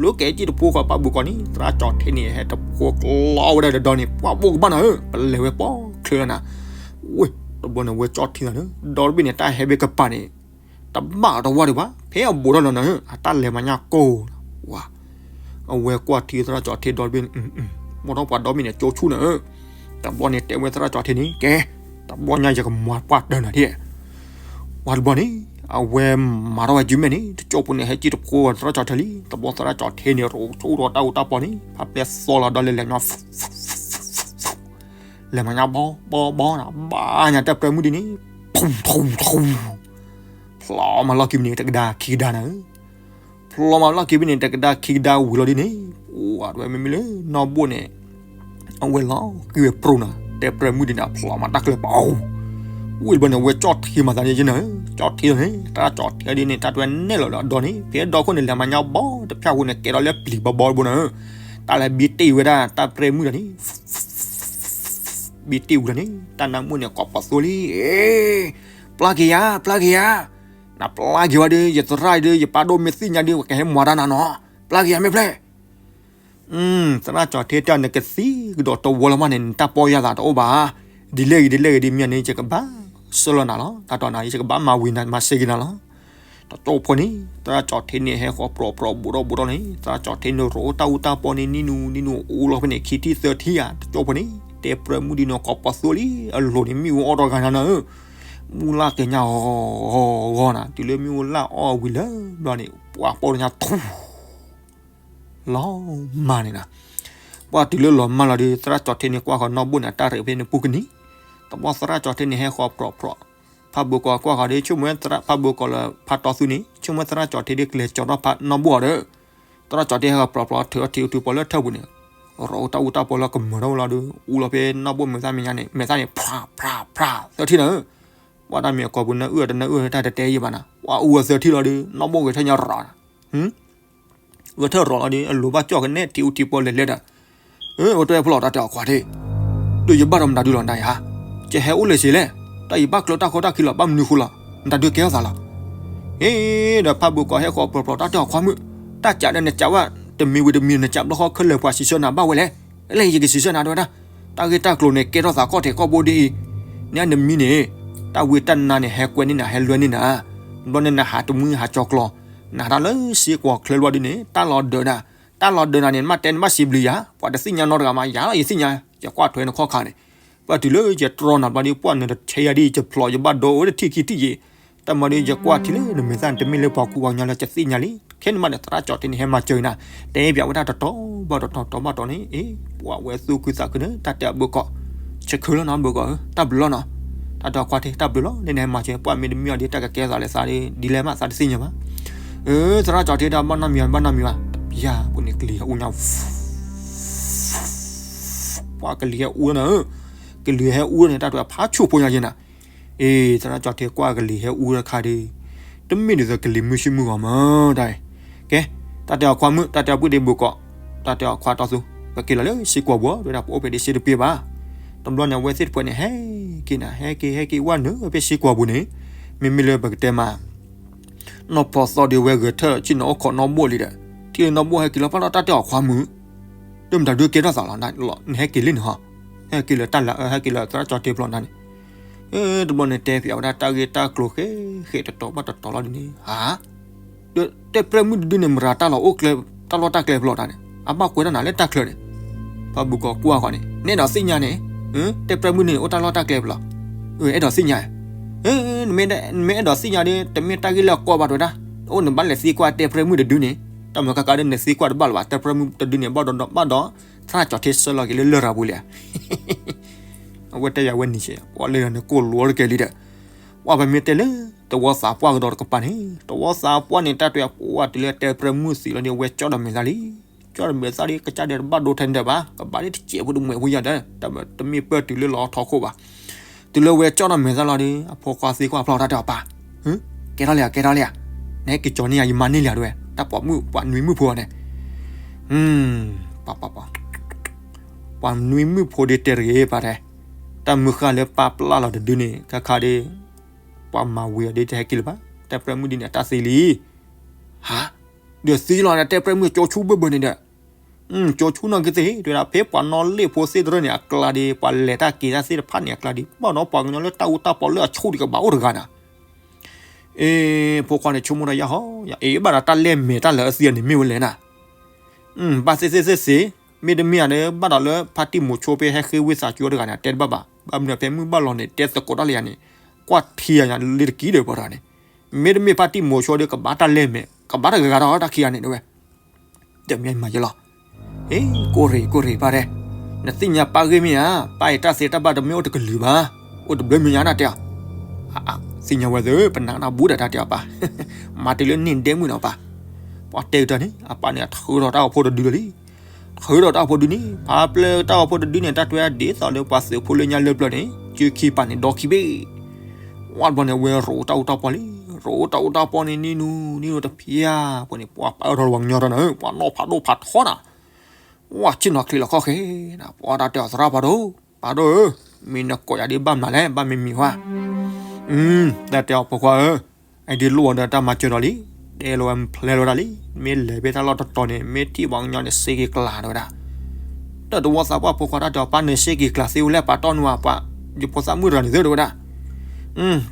လၢကဟဲစံၣ်တဖိဃီၤဖးဘိၣ်ကီးန့ၣ် သရၣ်ကၠီၤထံန့ၣ် ဟဲတဖိကျီဝဲဒၣ်ဒီးဒီန့ၣ် ပှၤဘိၣ်ကဘၣ်နၤဧၢ, ပလဲၤဝဲပိာ်ချၢလီၤနၤ, ဝ့ၢ်, တဘျီန့ၣ် ဝဲကၠီထံလီၤန့ၣ် ဒီတဘ့ၣ်န့ၣ် တၢ်ဟဲဘၣ်ကပၤန့ၣ် တဘၣ်အီၤတဝါဒံးဘၣ်, ဖဲအဘူးထီၣ်လီၤနၤဧၢ, အတၢ်လဲၤမၤညါကိၢ်, ဝါ, အဝဲကွၢ်ထံသရၣ်ကၠီၤထံဒီတဘ့ၣ်န့ၣ်, မိၢ်ထီၣ်ပှၤဒီဘ့ၣ်န့ၣ် ကၠိဆူၣ်နၤဧၢ, တဘျီန့ၣ်တဲဝဲသရၣ်ကၠီၤထံန့ၣ် ကဲ, တဘျီညါယကမၤပှၢ်တၢၢ်နၤဒ်, ဝါတဘျီန့ၣ်, အဝဲမၤထီၣ်ဝဲစုမဲာ်န့ၣ် တကၠိဖိန့ၣ် ဟဲစံၣ်တဖိသရၣ်ကၠီၤထံလံ, တဘျီသရၣ်ကၠီၤထံန့ၣ် ရိးဆိဒီးတၢ်အူတၢ်ပီန့ၣ် ဖးပျဲၢ်သီလီၤဒီးလဲၤလဲၤညီ လဲၤမၤညါဘီဘီဘီနၤ, ဘၣ်ညါတၢ်ပြၢမုၣ်ဒ်န့ၣ်, ထူထူထူ, ဖျီမၤလီၢ်ခံဘ့ၣ်န့ၣ် တကဒါခံကဒါနၤဧၢ, ဖျီမၤလီၢ်ခံဘ့ၣ်န့ၣ် တကဒါခံကဒါဝံၤလီၤဒ်န့ၣ်, ပှၤတဝဲမ့မ့ၢ်လၢနီၢ်ဘိၣ်န့ၣ်, အဝဲလီၤက့ၤဝဲပြိနၤ, တဲပြၢမုၣ်ဒ်န့ၣ် အဖျီမၤတၢ်ကျဲပီ, ဝံၤတဘျီန့ၣ် အဝဲကၠီထံမၤသးန့ၣ်ယနၤဧၢ, ကၠီထံလီၤန့ၣ် တၢ်ကၠီထံဒ်န့ၣ် တၢ်တဝဲနဲၣ်လီၤလၢအဒီန့ၣ် ဖဲဒီခိၣ်န့ၣ် လဲၤမၤညါဘီတဖၣ်အဃိန့ၣ် ကဲထီၣ်လၢပျံၤဘီဘီတဘိနၤဧၢ, တၢ်လဲၤဘံတ့ၢ်ဝဲဒၣ်တၢ်ပြၢမုၣ်လီၤန့ၣ် ဘံတ့ၢ်ဝံၤလီၤန့ၣ် တၢ်နါမုၣ်န့ၣ် ကိးပသူလံ, ပျၢ်က့ၤယၤ ပျၢ်က့ၤယၤ, နပျၢ်က့ၤဝဲဒုး ယသရၣ်ဒုး ယပၢ်ဒိၣ်မ့ၢ်သ့ၣ်ညါဒုး ကဟဲမၤတၢ်နၤနီၤ, ပျၢ်က့ၤယၤမ့ၢ်ဖျဲၣ်. သရၣ်ကၠီၤထ့တဲ နကသံကဒီးတဝီလၢမးန့ၣ် နတၢ်ပီၢ်ယၢ်သးတအိၣ်ဘၣ်. ဒ်လဲၣ်ဂ့ၤ ဒ်လဲၣ်ဂ့ၤ ဒ်မ့ၢ်န့ၣ် ယကဘၣ်စၢလီၤနၤလီၤ. တၢ်တီနၤ ယကဘၣ်မၤဝံၤနၤ မၤစ့က့ၤနၤလီၤ. တကၠိဖိန့ၣ် သရၣ်ကၠီၤထ့န့ၣ် ဟဲဃီၤပြီၤပြီၤဘူးဒီးဘူးဒီးန့ၣ် သရၣ်ကၠီၤထ့န့ၣ် ရိးတၢ်အူတၢ်ပီန့ၣ် နံၤနူနံၤနူ အူလီၤဖဲန့ၣ် ခံထံၣ်သၢထံၣ်ဧါ တကၠိဖိန့ၣ် တဲပြၢမုၣ်ဒ်န့ၣ် ကိးပီၤသူလံ အလိၤန့ၣ် မ့ၣ်အူအီၣ်ဒီးဂၤနၤနၤဧၢ, မူလၢက့ၤညါဂီၤဂီၤဂီၤနၤ တုၤလၢမ့ၣ်အူလၢအီၣ်ဝံၤလၢဘျီန့ၣ် ပှၤပိာ်ညါထူ လီၤမၢ်န့ၣ်နၤ. ပှၤတုၤလၢလီၤမၢ်လီၤဒီး သရၣ်ကၠီၤထ့န့ၣ် ကွၢ်ဃီၤနီၣ်ဘိၣ်န့ၣ် အတၢ်ရ့ဖဲန့ၣ်ပူၤကနံၤ, တဘျီသရၣ်ကၠီၤထ့န့ၣ် ဟဲဃီၤပြီၤပြီၤ ဖးဘိးကီးကွၢ်ဃီၤဒီး ဆိကမိၣ်ဝဲသရၣ်ဖးဘိးကီးလၢဖးတီသူန့ၣ် ဆိကမိၣ်ဝဲသရၣ်ကၠီၤထ့ဒ်ကလဲၤကၠီၤထီၣ်ဖးနီၣ်ဘိၣ်အီၤဒီး သရၣ်ကၠီၤထ့ဟဲဃီၤပြီၤပြီၤ ထုးအီထံအူထံပီၤလၢထၢၣ်ပူၤန့ၣ် ရိးတၢ်အူတၢ်ပီၤလၢကမၢၤထီၣ်ဝဲလီၤဒီး အူလီၤဖဲနီၣ်ဘိၣ်မဲာ်သၣ်မဲာ်ညါန့ၣ် မဲာ်သၣ်န့ၣ် ဖြးဖြးဖြး သၢထံၣ်နၤဧၢ, ပှၤတၢ်မ့ၢ်အကိာ်ပူၤနၢအုၣ်အီၤတနၢအုၣ်အီၤ တၢ်တတဲယံာ်ဘၣ်နၤ ပှၤအူအီၤသၢထံၣ်လီၤဒီး နီၣ်ဘိၣ်ဂဲၤထၢၣ်ညါရၤ ဂဲၤထၢၣ်ရီၤလီၤဒီး အလိၤဘၣ်ကၠီၣ်ကနဲထံအူထံပီၤလဲၤလဲၤဒီး အဝဲတဲဖျိးတၢ်တဲအီၤခွါထံၣ်, ဒီးယဘၣ်ဒီးမတၤဒုလီၤနၤယါ, ယဟဲအိၣ်လဲၤစ့လဲၣ်, တၢ်ယဘၣ်ကျၢၤတၢ်ခိတၢ်ခံလီၤ ဘၣ်မနုၤဃိလီၤ, နတၢ်ဒုးကဲထီၣ်သးလီၤ. အ့ ဒီးဖးဘိးကီးဟဲဃီၤပြီၤပြီၤတၢ်တဲအီၤခွါမုၣ်, တၢ်ကးဒီးနကးဝဲ တမံၤဝံၤတမံၤ နကးဘျီဃီခဲလၢာ်ပှၤစံးဆၢနၤဘၣ်ဝဲလဲၣ်, လၢယကစံးဆၢနၤတဲဝဲဒၣ်, တၢ်ဂ့ၢ်တၢ်ကျိၤန့ၣ် ကဲထီၣ်သးကီၢ်ထဲးကီၢ်ဘိဒ်အံၤ, န့ၣ်နမံန့ၣ်, တၢ်ဝံတၢ်နါန့ၣ် ဟဲကွဲန့ၢ်နၤ ဟဲလွဲန့ၢ်နၤ, ဘျီန့ၣ်နဟးတမှံဟးကၠီၤကျီၤ, နဟးတၢ်လၢစ့ကွီၤချၢလီၤဒ်န့ၣ် တၢ်လီၤဒၢးနၤ, တၢ်လီၤဒၢးနၤန့ၣ် နဘၣ်တဲနဘၣ်စံးဘျုးယၤ, ပှၤတသ့ၣ်ညါနီတဂၤမး ယၤလီၤယသ့ၣ်ညါ, ယကွၢ်ထွဲနခီၣ်ခါန့ၣ်, ပှၤတုၤလၢယတြီနၤဘျီဒီး ပှၤနတဆဲယၤဒ်ယဖျိးယဘၣ်ဒိအိၣ်တထံၣ်ခံထံၣ်ယံၤ, တၢ်မၤဒီးယကွၢ်ထံလၢနမဲာ်သၣ်န့ၣ် တမ့ၢ်လၢပှၤကူပှၤကညီလၢယသ့ၣ်ညါလံ, ခဲန့ၣ်မးန့ၣ် သရၣ်ကၠီၤထ့န့ၣ် ဟဲမၤစၢၤနၤ, တဲပၠးဝဲဒၣ်တတီၤဘၣ်တတီၤ တတီၤဘၣ်တတီၤန့ၣ်, အ့ ပှၤဝဲသူၣ်ခုသးခုန့ၣ် တၢ်တဲအဘၢၣ်ကီး, ဆၢခုလီၤနီၤဘၢၣ်ကီးဧၢ, တၢ်ဘျုးလီၤနီၤ, တၢ်တဲအခွါထံ တၢ်ဘျုးလီၤ လၢနဟဲမၤစၢၤ ပှၤမ့ၢ်တမံအီၤဒီး တၢ်ကကဲထီၣ်သးလဲၤသးဒီး ဒ်လဲၣ်မး သးတသ့ၣ်ညါဘၣ်, အၢ သရၣ်ကၠီၤထ့ဒီး ဘၣ်နီတမံၤဘၣ် ဘၣ်နီတမံၤဘၣ်, တပျၢ်ပူၤန့ၣ် ကလံၤဟဲအူညါ ပှၤကလံၤဟဲအူနၤဧၢ, ကလံၤဟဲအူန့ၣ် တၢ်တဲဖးဆူၣ်ဖိညါယဲနၤ, အ့ သရၣ်ကၠီၤထ့ကွၢ်ကလံၤဟဲအူတခါဒီး, တမ့ၢ်ဒ်သိးကလံၤမုၢ်ဆ့ၣ်မုၢ်ဂီၤမး, တၢ်, ကဲ, တၢ်တဲအခွါမုၣ် တၢ်တဲအပုၢ်ဒ့ဘိးကီး, တၢ်တဲအခွါတီသူ, ပက့ၤလီၤလၢစ့ကွီၤပူၤ တဲဝဲဒၣ် ပအိၣ်ဖဲဒၣ်စ့တပ့ၤဘၣ်, တဘျီန့ၣ် အဝဲသ့ၣ်တဖၣ်န့ၣ် ဟဲက့ၤနၤ ဟဲက့ၤ ဟဲက့ၤဝဲနုာ်ဖဲစ့ကွီၤပူၤန့ၣ်, မ့မ့ၢ်လၢပကတဲမး နီၢ်ဖီသီဒီးဝဲဂဲၤထၢၣ်ဆ့ၣ်နီၤအိၣ်ခိးနီၣ်ဘိၣ်လံဒီး, ထံၣ်လၢနီၣ်ဘိၣ်ဟဲက့ၤလီၤ ပာ်လီၤတၢ်တဲအီၤခွါမုၣ်, ဒီးမတၤဒုးကဲထီၣ်သးလီၤ, နဟဲက့ၤလံန့ၣ်ဟီ, ဟဲက့ၤလၢတၢ်လၢ ဟဲက့ၤလၢသရၣ်ကၠီၤထ့ဖျိးနၤန့ၣ်, တဘျီန့ၣ်တဲပၠးဝဲဒၣ်တၢ်ဂ့ၢ်တၢ်ကျိၤဃဲဃဲတတီၤဘၣ်တတီၤလီၤဒ်န့ၣ်, ဟါ ဒီးတဲပြဲမုၣ်တဒုန့ၣ် မတၤတၢ်လီၤအိၣ်ကျဲ တၢ်လီၢ်တၢ်ကျဲဖျိးတၢ်န့ၣ် အဘၣ်ကွဲးတၢ်နၤလၢတၢ်ချၢန့ၣ်, ဖးဘိးကီးကွၢ်ဃီန့ၣ် နအဲၣ်ဒိးသ့ၣ်ညါန့ၣ်, တဲပြဲမုၣ်န့ၣ် အိၣ်တၢ်လီၢ်တၢ်ကျဲဖျိး, အဲၣ်ဒိးသ့ၣ်ညါ, နမ့ၢ်အဲၣ်ဒိးသ့ၣ်ညါဒီး တမ့ၢ်တၢ်ဂ့ၢ်လၢအကီဘၣ်တဲဝဲဒၣ်, အိၣ်နဘၣ်လဲၤသံကွၢ်တဲပြဲမုၣ်တဒုန့ၣ်, တၢ်မၤကကါဒီးနသံကွၢ်တဘၣ်လၢၤဘၣ် တဲပြဲမုၣ်တဒုန့ၣ် ဘၣ်ဒီးဘၣ်ဒီး သရၣ်ကၠီၤထ့ဆၢလီၤက့ၤလၢလရာ်ပူၤလံဧါ အဝဲတဲယၤဝဲနံၤဆဲး ပှၤလၢယၤန့ၣ်ကိၢ်လိာ်တကဲလံဒီး, ပှၤပမ့ၢ်တဲလၢ သဝီသးပှၢ်ကဒီးတကပၤန့ၣ် သဝီသးပှၢ်န့ၣ် တၢ်တဲအပှၤတုၤလၢတဲပြဲမုၣ်သံလီၤန့ၣ် အဝဲကၠီဒီးမဲာ်သၣ်လံ, ကၠီဒီးမဲာ်သၣ်လံ ကစၢ်ဒဲးတဘၣ်ဒိထဲန့ၣ်ဒီးဘၣ် ကဘၣ်လၢတစဲးဖိတမှဲးဖိယၤဒီး တမ့ၢ်ပၢၢ်တုၤလၢလီၤထီခိၣ်ဘၣ်, တုၤလၢဝဲကၠီဒီးမဲာ်သၣ်လီၤဒီး အဖိခွါသံကွၢ်ဖျီၣ်တၢ်တဲအီၤပၢ်, ကဲထီၣ်လံဧါ ကဲထီၣ်လံဧါ, နဟဲက့ၤကၠီန့ၢ်ယၤ ယမၤန့ၢ်လံဧါတဲဝဲ တၢ်ပိာ်မုၣ် ပှၤနွံမုၣ်ဖိန့ၣ် ပှၤ ပှၤ ပှၤနွံမုၣ်ဖိဒ်တဲတဂ့ၤပၢ်တဲ, တၢ်မုၢ်ဃၢ်လၢပၢ်ပျၢ်လီၤတဒုန့ၣ် ခါခါဒ်, ပှၤမၤဝံၤအီၤဒ်တဟဲက့ၤလၢၤဘၣ် တဲပြဲမုၣ်ဒ်န့ၣ် အတၢ်သံလံ, ဟါ, ဒီးသံလီၤန့ၣ် တဲပြဲမုၣ်ကၠိဆူဘၢၣ်ဘၢၣ်န့ၣ်ဒီး, ကၠိဆူနီၢ်ကသ့ၣ် တဲဝဲဒၣ် ဖဲပှၤနီၣ်လ့ၣ်ဖိသ့ၣ်တရၢၣ်န့ၣ် အကျါဒ် ပှၤလဲၤတၢ်က့ၤတၢ်သ့ၣ်တဖၣ်န့ၣ် အကျါဒ် ဘၣ်ဒီးပှၤကညီလၢတၢ်အူတၢ်ပီလၢအဆူၣ်ဒံးကဘၣ်အိၣ်တဂၤနၤ အ့ ဖိခွါန့ၣ်ဆိကမိၣ်ဒီးယဟီ, ယအ့ ဘၣ်ဒီးတၢ်လဲၢ်မဲာ်တၢ်လၢအသံအန့ၣ်မ့ၢ်ဝဲလဲၣ်နၤ, ဘၣ်သ့ၣ်သ့ၣ်သ့ၣ်သ့ၣ်, မ့တမ့ၢ်ဧါဒီး ဘၣ်ဒီးလၢဖါတံၢ်မိၤဆိဖဲဟဲဃ့ဝံသးစူၤတဂၤန့ၣ် တဲတဘၣ်ဘၣ်, ဘၣ်မနုၤဖဲမုၢ်ဘၣ်လီၤန့ၣ် တဲသကိးတၢ်လၢယၤန့ၣ်, ကွၢ်ထံယၤလၢတကံၢ်ဒီးပှၤတဂၤန့ၣ်, မ့တမ့ၢ်ဖါတံၢ်မိၤဆိဒီးကဘၣ်တၢ်လဲၢ်မဲာ် ကဘၣ်တဂၤဂၤဒီးတၢ်ခံဂၤန့ၣ်တဲဝဲ တမ့ၢ်မၤယလီၤ, ဟ့ ကိၢ်ရ့ၣ်ကိၢ်ရ့ၣ်ပၢ်တဲ, နသ့ၣ်ညါပၢ်ဂ့ၢ်မ့ၢ်ဧါ, ပၢ်အံၤတၢ်သ့တၢ်ဘၣ်တမ့ၢ်အိၣ်တကလုာ်ဘၣ်, အိၣ်တဘျီမ့ၢ်ညါနတဲအီၤ, သ့ၣ်ညါဝဲသ့ၣ် ပနၢ်နၢ်ဘူးဒီးတၢ်တဲအီၤပၢ်, မၤတုၤလၢန့ၣ်ဒဲမုၣ်နီၤပၢ်, ပှၤတဲကတၢၢ်န့ၣ် အပၢ်န့ၣ် အထုးထီၣ်တၢ်အိၣ်ဖှိၣ်တဒုလီၤလံ, ထုးထီၣ်တၢ်အိၣ်ဖှိၣ်ဒုန့ၣ် ဖးပျၢၢ်တၢ်အိၣ်ဖှိၣ်တဒုန့ၣ် တၢ်တွဲဒ်သိးလၢပှၤသုးဖိလၢညါလၢပျၢၤန့ၣ် စုခံပာ်န့ၣ်ဒီခံဘ့ၣ် ဝဲတဘျီန့ၣ် အဝဲရိးတၢ်အူတၢ်ပီလံ, ရိးတၢ်အူတၢ်ပီန့ၣ် နံၤနူၤ နံၤနူၤတဖျၢၣ်ဖိန့ၣ် ပှၤပာ်အၢထီၣ်ပှၤကညီထီၣ်နၤဧၢ, ပှၤနီၣ်ဖးဒိၣ်ဖးထီနၤ, ဝဲဆ့ၣ်နီၤချံးလီၤခီၣ်ဃဲၤနၤ, ပှၤတၢ်တဲအီၤသရၣ်ဖးဒိၣ်, ဖးဒိၣ်ဧၢ, မ့ၢ်နကိးယၤဒ်ဘၣ်မနုၤလဲၣ်, ဘၣ်မ့ၢ်မံၤဝဲ, တၢ်တဲအီၤဖိခွါဧၢ, အ အဒုးလိၣ်အီၤဒီးတၢ်မၤစၢၤဒီးလံ, တဲလီၤဝဲဖျဲလီၤဒၣ်လံ, မ့ၢ်လဲၤဖဲတၢ်လီၢ်တတီၤန့ၣ် မ့ၢ်ထံၣ်ပှၤကညီန့ၣ် စ့က့ၤကျါတဲဝဲဒၣ်. တၢ်တဝီသးပှၢ်ဖိခွါတၢ်တဲအီၤ ပၢ်နၢၤစ့က့ၤကျါသ့ဝဲလဲၣ် ပာ်တီၢ်နုာ်ပှၤ ယဖိသၣ်မုၣ်တဂၤန့ၣ်သ့တဲဝဲဒၣ်.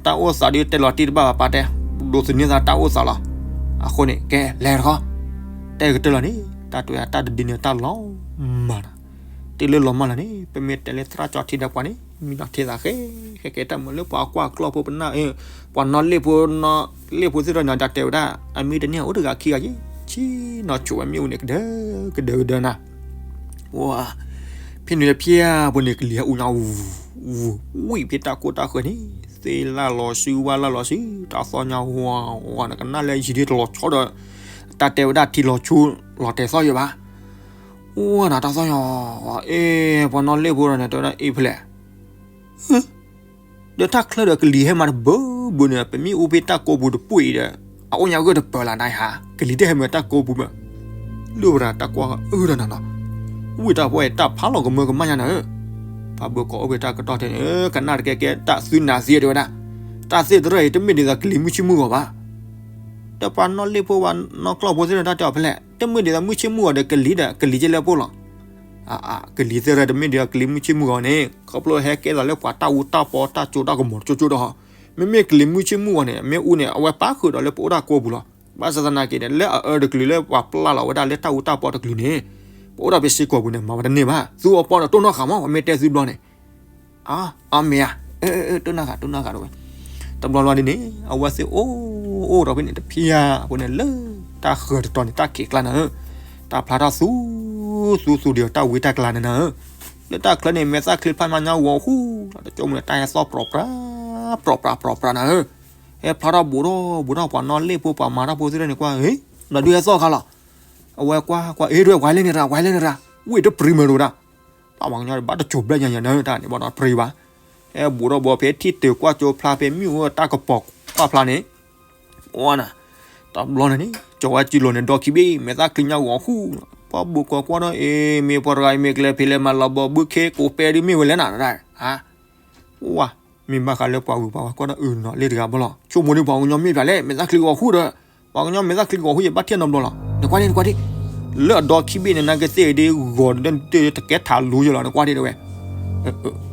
တၢ်အိၣ်သးဒုးတဲလီၤတံၢ်တဘၣ်ဘၣ် ပာ်တဲ, ဒိးသန့ၤသးတၢ်အိၣ်သးလီၤ. အဃိန့ၣ် ကဲလဲၤတခီ, တဲကတၢၢ်လီၤန့ၣ် တၢ်တဲတၢ်တဒုန့ၣ်တၢ်လီၤမၢ်နီၤ. တုၤလၢလီၤမၢ်လီၤန့ၣ် ပမ့ၢ်တဲလၢသရၣ်ကၠီထံဒီးပှၤန့ၣ် မံနီၤထံသးဃဲ, ဃဲကဲတၢ်မုာ်လၢပှၤကွၢ်ကျီၢ်ဖိပနၢ်, ပှၤနီၣ်လ့ၣ်ဖိ, လ့ၣ်ဖိသ့ၣ်ဒီးနီၤ တၢ်တဲဝဲဒၣ် အမံတန့ၢ်အိၣ်တဂၤခံဂၤယ့ၣ်, ဆံနီၤဆိးဝဲမ့ၣ်အူန့ၣ် ကဒၢကဒၢကဒၢနၤ. ဝါ, ဖဲန့ၣ်ဖဲပူၤန့ၣ် ကလံၤဟဲအူညါ ဝံၤဖဲတၢ်ကိၢ်တၢ်ဃၢၤန့ၣ် သ့ၣ်လၢ်လီၤစု ဝၣ်လၢ်လီၤစု တၢ်သီၣ်ညါဝါဝါ နကနၣ်လၢယံၤဒ်တလီၤဆီဒီး တၢ်တဲဝဲဒၣ်ထံလီၤဆူလီၤတဲာ်သီၣ်ယဲၢ်ဘၣ်. ဝါနီၤ တၢ်သီၣ်ညါ, အ့ ပှၤနီၣ်လ့ၣ်ဖိဒီးန့ၣ် တဲဝဲဒၣ်အ့ဖဲလဲၣ် ဒီးတၢ်ချၢဒီးကလံၤဟဲမးတဘၢဘၢန့ၣ် ပမ့ၢ်အိၣ်ဖဲတၢ်ကိးပူၤတပူၤအံၤဒီး အအိၣ်ညါဂၢၢ်တပၢၢ်လၢနၤဧါ, ကလံၤတဟဲမးတၢ်ကိးပူၤမး, လၢပရၤတၢ်ကွၢ်အၢဒီးနၤနီၤ, ဝံၣ်တၢ်ပှဲၤတၢ်ဖးလီၤကမၢကမၣ်ညါနၤဧၢ, ဖးဘၢကီးအိၣ်ဖဲတၢ်ကတီၢ်ထဲန့ၣ် ကနၣ်တကဲကဲ တၢ်သုနၤသံတဲဝဲဒၣ်, တၢ်သ့ၣ်တရၢၢ်အံၤ တမ့ၢ်ဒ်သိးကလံၤမုၢ်ဆ့ၣ်မုၢ်ဂီၤဘၣ် ဒီးပှၤနီၣ်လ့ၣ်ဖိပှၤနီၣ်ကျီၢ်ဖိသ့ၣ်ဒီးတၢ်တဲအီၤဖဲလဲၣ် တမ့ၢ်ဒ်သိးမုၢ်ဆ့ၣ်မုၢ်ဂီၤဒီးကလံၤဒီး ကလံၤကဲလၢပအိၣ်လီၤ. ကလံၤသ့ၣ်တရၢၢ် တမ့ၢ်ဒ်သိးကလံၤမုၢ်ဆ့ၣ်မုၢ်ဂီၤန့ၣ် ခီဖျိဟဲကဲသးလၢပှၤတၢ်အူတၢ်ပီတၢ်စိတၢ်ကမီၤတကၠိကၠိဒီး, မ့မ့ၢ်ကလံၤမုၢ်ဆ့ၣ်မုၢ်ဂီၤန့ၣ် မ့ၢ်အူန့ၣ် အဝဲပၣ်ဃုာ်ဒီးလၢပအိၣ်တၢ်ကိးပူၤလီၤ. ဘၣ်ဆၣ်သနာ်က့ဒီး လၢအအၢတကလုာ်လၢပှၤပျၢ်လီၤဝဲဒၣ်လၢတၢ်အူတၢ်ပီတကလုာ်န့ၣ်, ပအိၣ်ဒီးပစ့ၢ်ကီးပူၤန့ၣ် မၤဝဲတန့ၢ်ဘၣ်. သူအီၤပီဒီးတိၢ်နီၣ်ဃာ်မး ပမ့ၢ်တဲသုဘျီန့ၣ် အမ့ၢ်ဧါ, တိၢ်နီၣ်ဃာ် တိၢ်နီၣ်ဃာ်ဝဲ, တဘျီလီၤဒ်န့ၣ် အဝဲသ့ၣ်အိၣ်အိၣ်ဒီးဖဲန့ၣ်တဖံယါအဃိန့ၣ် လၢတၢ်ဃၢၤတတီၤန့ၣ် တၢ်ခံးကျါနၤဧၢ, တၢ်ဖျါထီၣ်သူ, သူသူဒံးအီၤတၢ်ဝံတၢ်ကျါန့ၣ်နၤဧၢ, လၢတၢ်ချၢန့ၣ် မဲာ်သၣ်ချံဖျါမးညါဂီၤဃူ, တကၠိမုၢ်န့ၣ် တၢ်ဟဲသီၣ်ပြီပြါ, ပြီပြါပြီပြါနၤဧၢ, ဟဲဖျါထီၣ်ဘူးထီၣ်ဘူးထီၣ် ပှၤနီၣ်လ့ၣ်ဖိပှၤမၤတၢ်ဖိသ့ၣ်တဖၣ်န့ၣ်ကွၢ်, ဒီးဒုးဟဲသီၣ်ခါလီၤ. အဝဲကွၢ်ကွၢ် အ့ ဒွဲၣ်ပှၤလဲၣ်န့ၣ်တၢ် ပှၤလဲၣ်န့ၣ်တၢ်, ဝ့ၢ်တပြံမုာ်တဝဲဒၣ် ပှၤကညီဘၣ်တစိၤဘျဲၣ်ညါညါနၤ တၢ်န့ၣ်ဘၣ်ဒီးပြံဘၣ်, ဟဲဘူးထီၣ်ဘူးဖဲထံၣ်တၢၤကွၢ်ကၠိဖျါဖဲမ့ၣ်အူတၢ်ကပီၤကွၢ်ဖျါန့ၣ်, ဝါနၤ, တဘျီန့ၣ်န့ၣ် ကၠီၤဝဲစုလိၤန့ၣ် ဒီခံဘ့ၣ် မဲာ်သၣ်ချံညါဂီၤဃူ, ပှၤဘူးကီးကွၢ်ဒီး အ့ မ့ၢ်ပှၤတဂၤအံၤ မ့ၢ်ကျဲဖံးလဲၤမၤလီၤဘီဘုခ့ကိးပဲဒ်မ့ၢ်ဝဲလဲၣ်နၤ, ဝါ, မ့ၢ်ဘၣ်ဃးလၢပှၤဂုၤပှၤဂၤကွၢ်ဒီး အုၣ်နီၤလ့ၣ်တဂၤဘၣ်လီၤ ဆိကမိၣ်ဒ်ပှၤကညီမ့ၢ်ပှၤလဲၣ် မဲာ်သၣ်ချံဂီၤဃူဒီး ပှၤကညီမဲာ်သၣ်ချံဂီၤဃူယဘၣ်ထံၣ်နီတဘျီလီၤ နကွၢ်ဒ် နကွၢ်ဒ်, လၢအဒီခံဘ့ၣ်န့ၣ် နာ်က့သ့ၣ်ဒ်ဂီၤတကဲထးလိယလီၤ နကွၢ်ဒ်တဲဝဲ,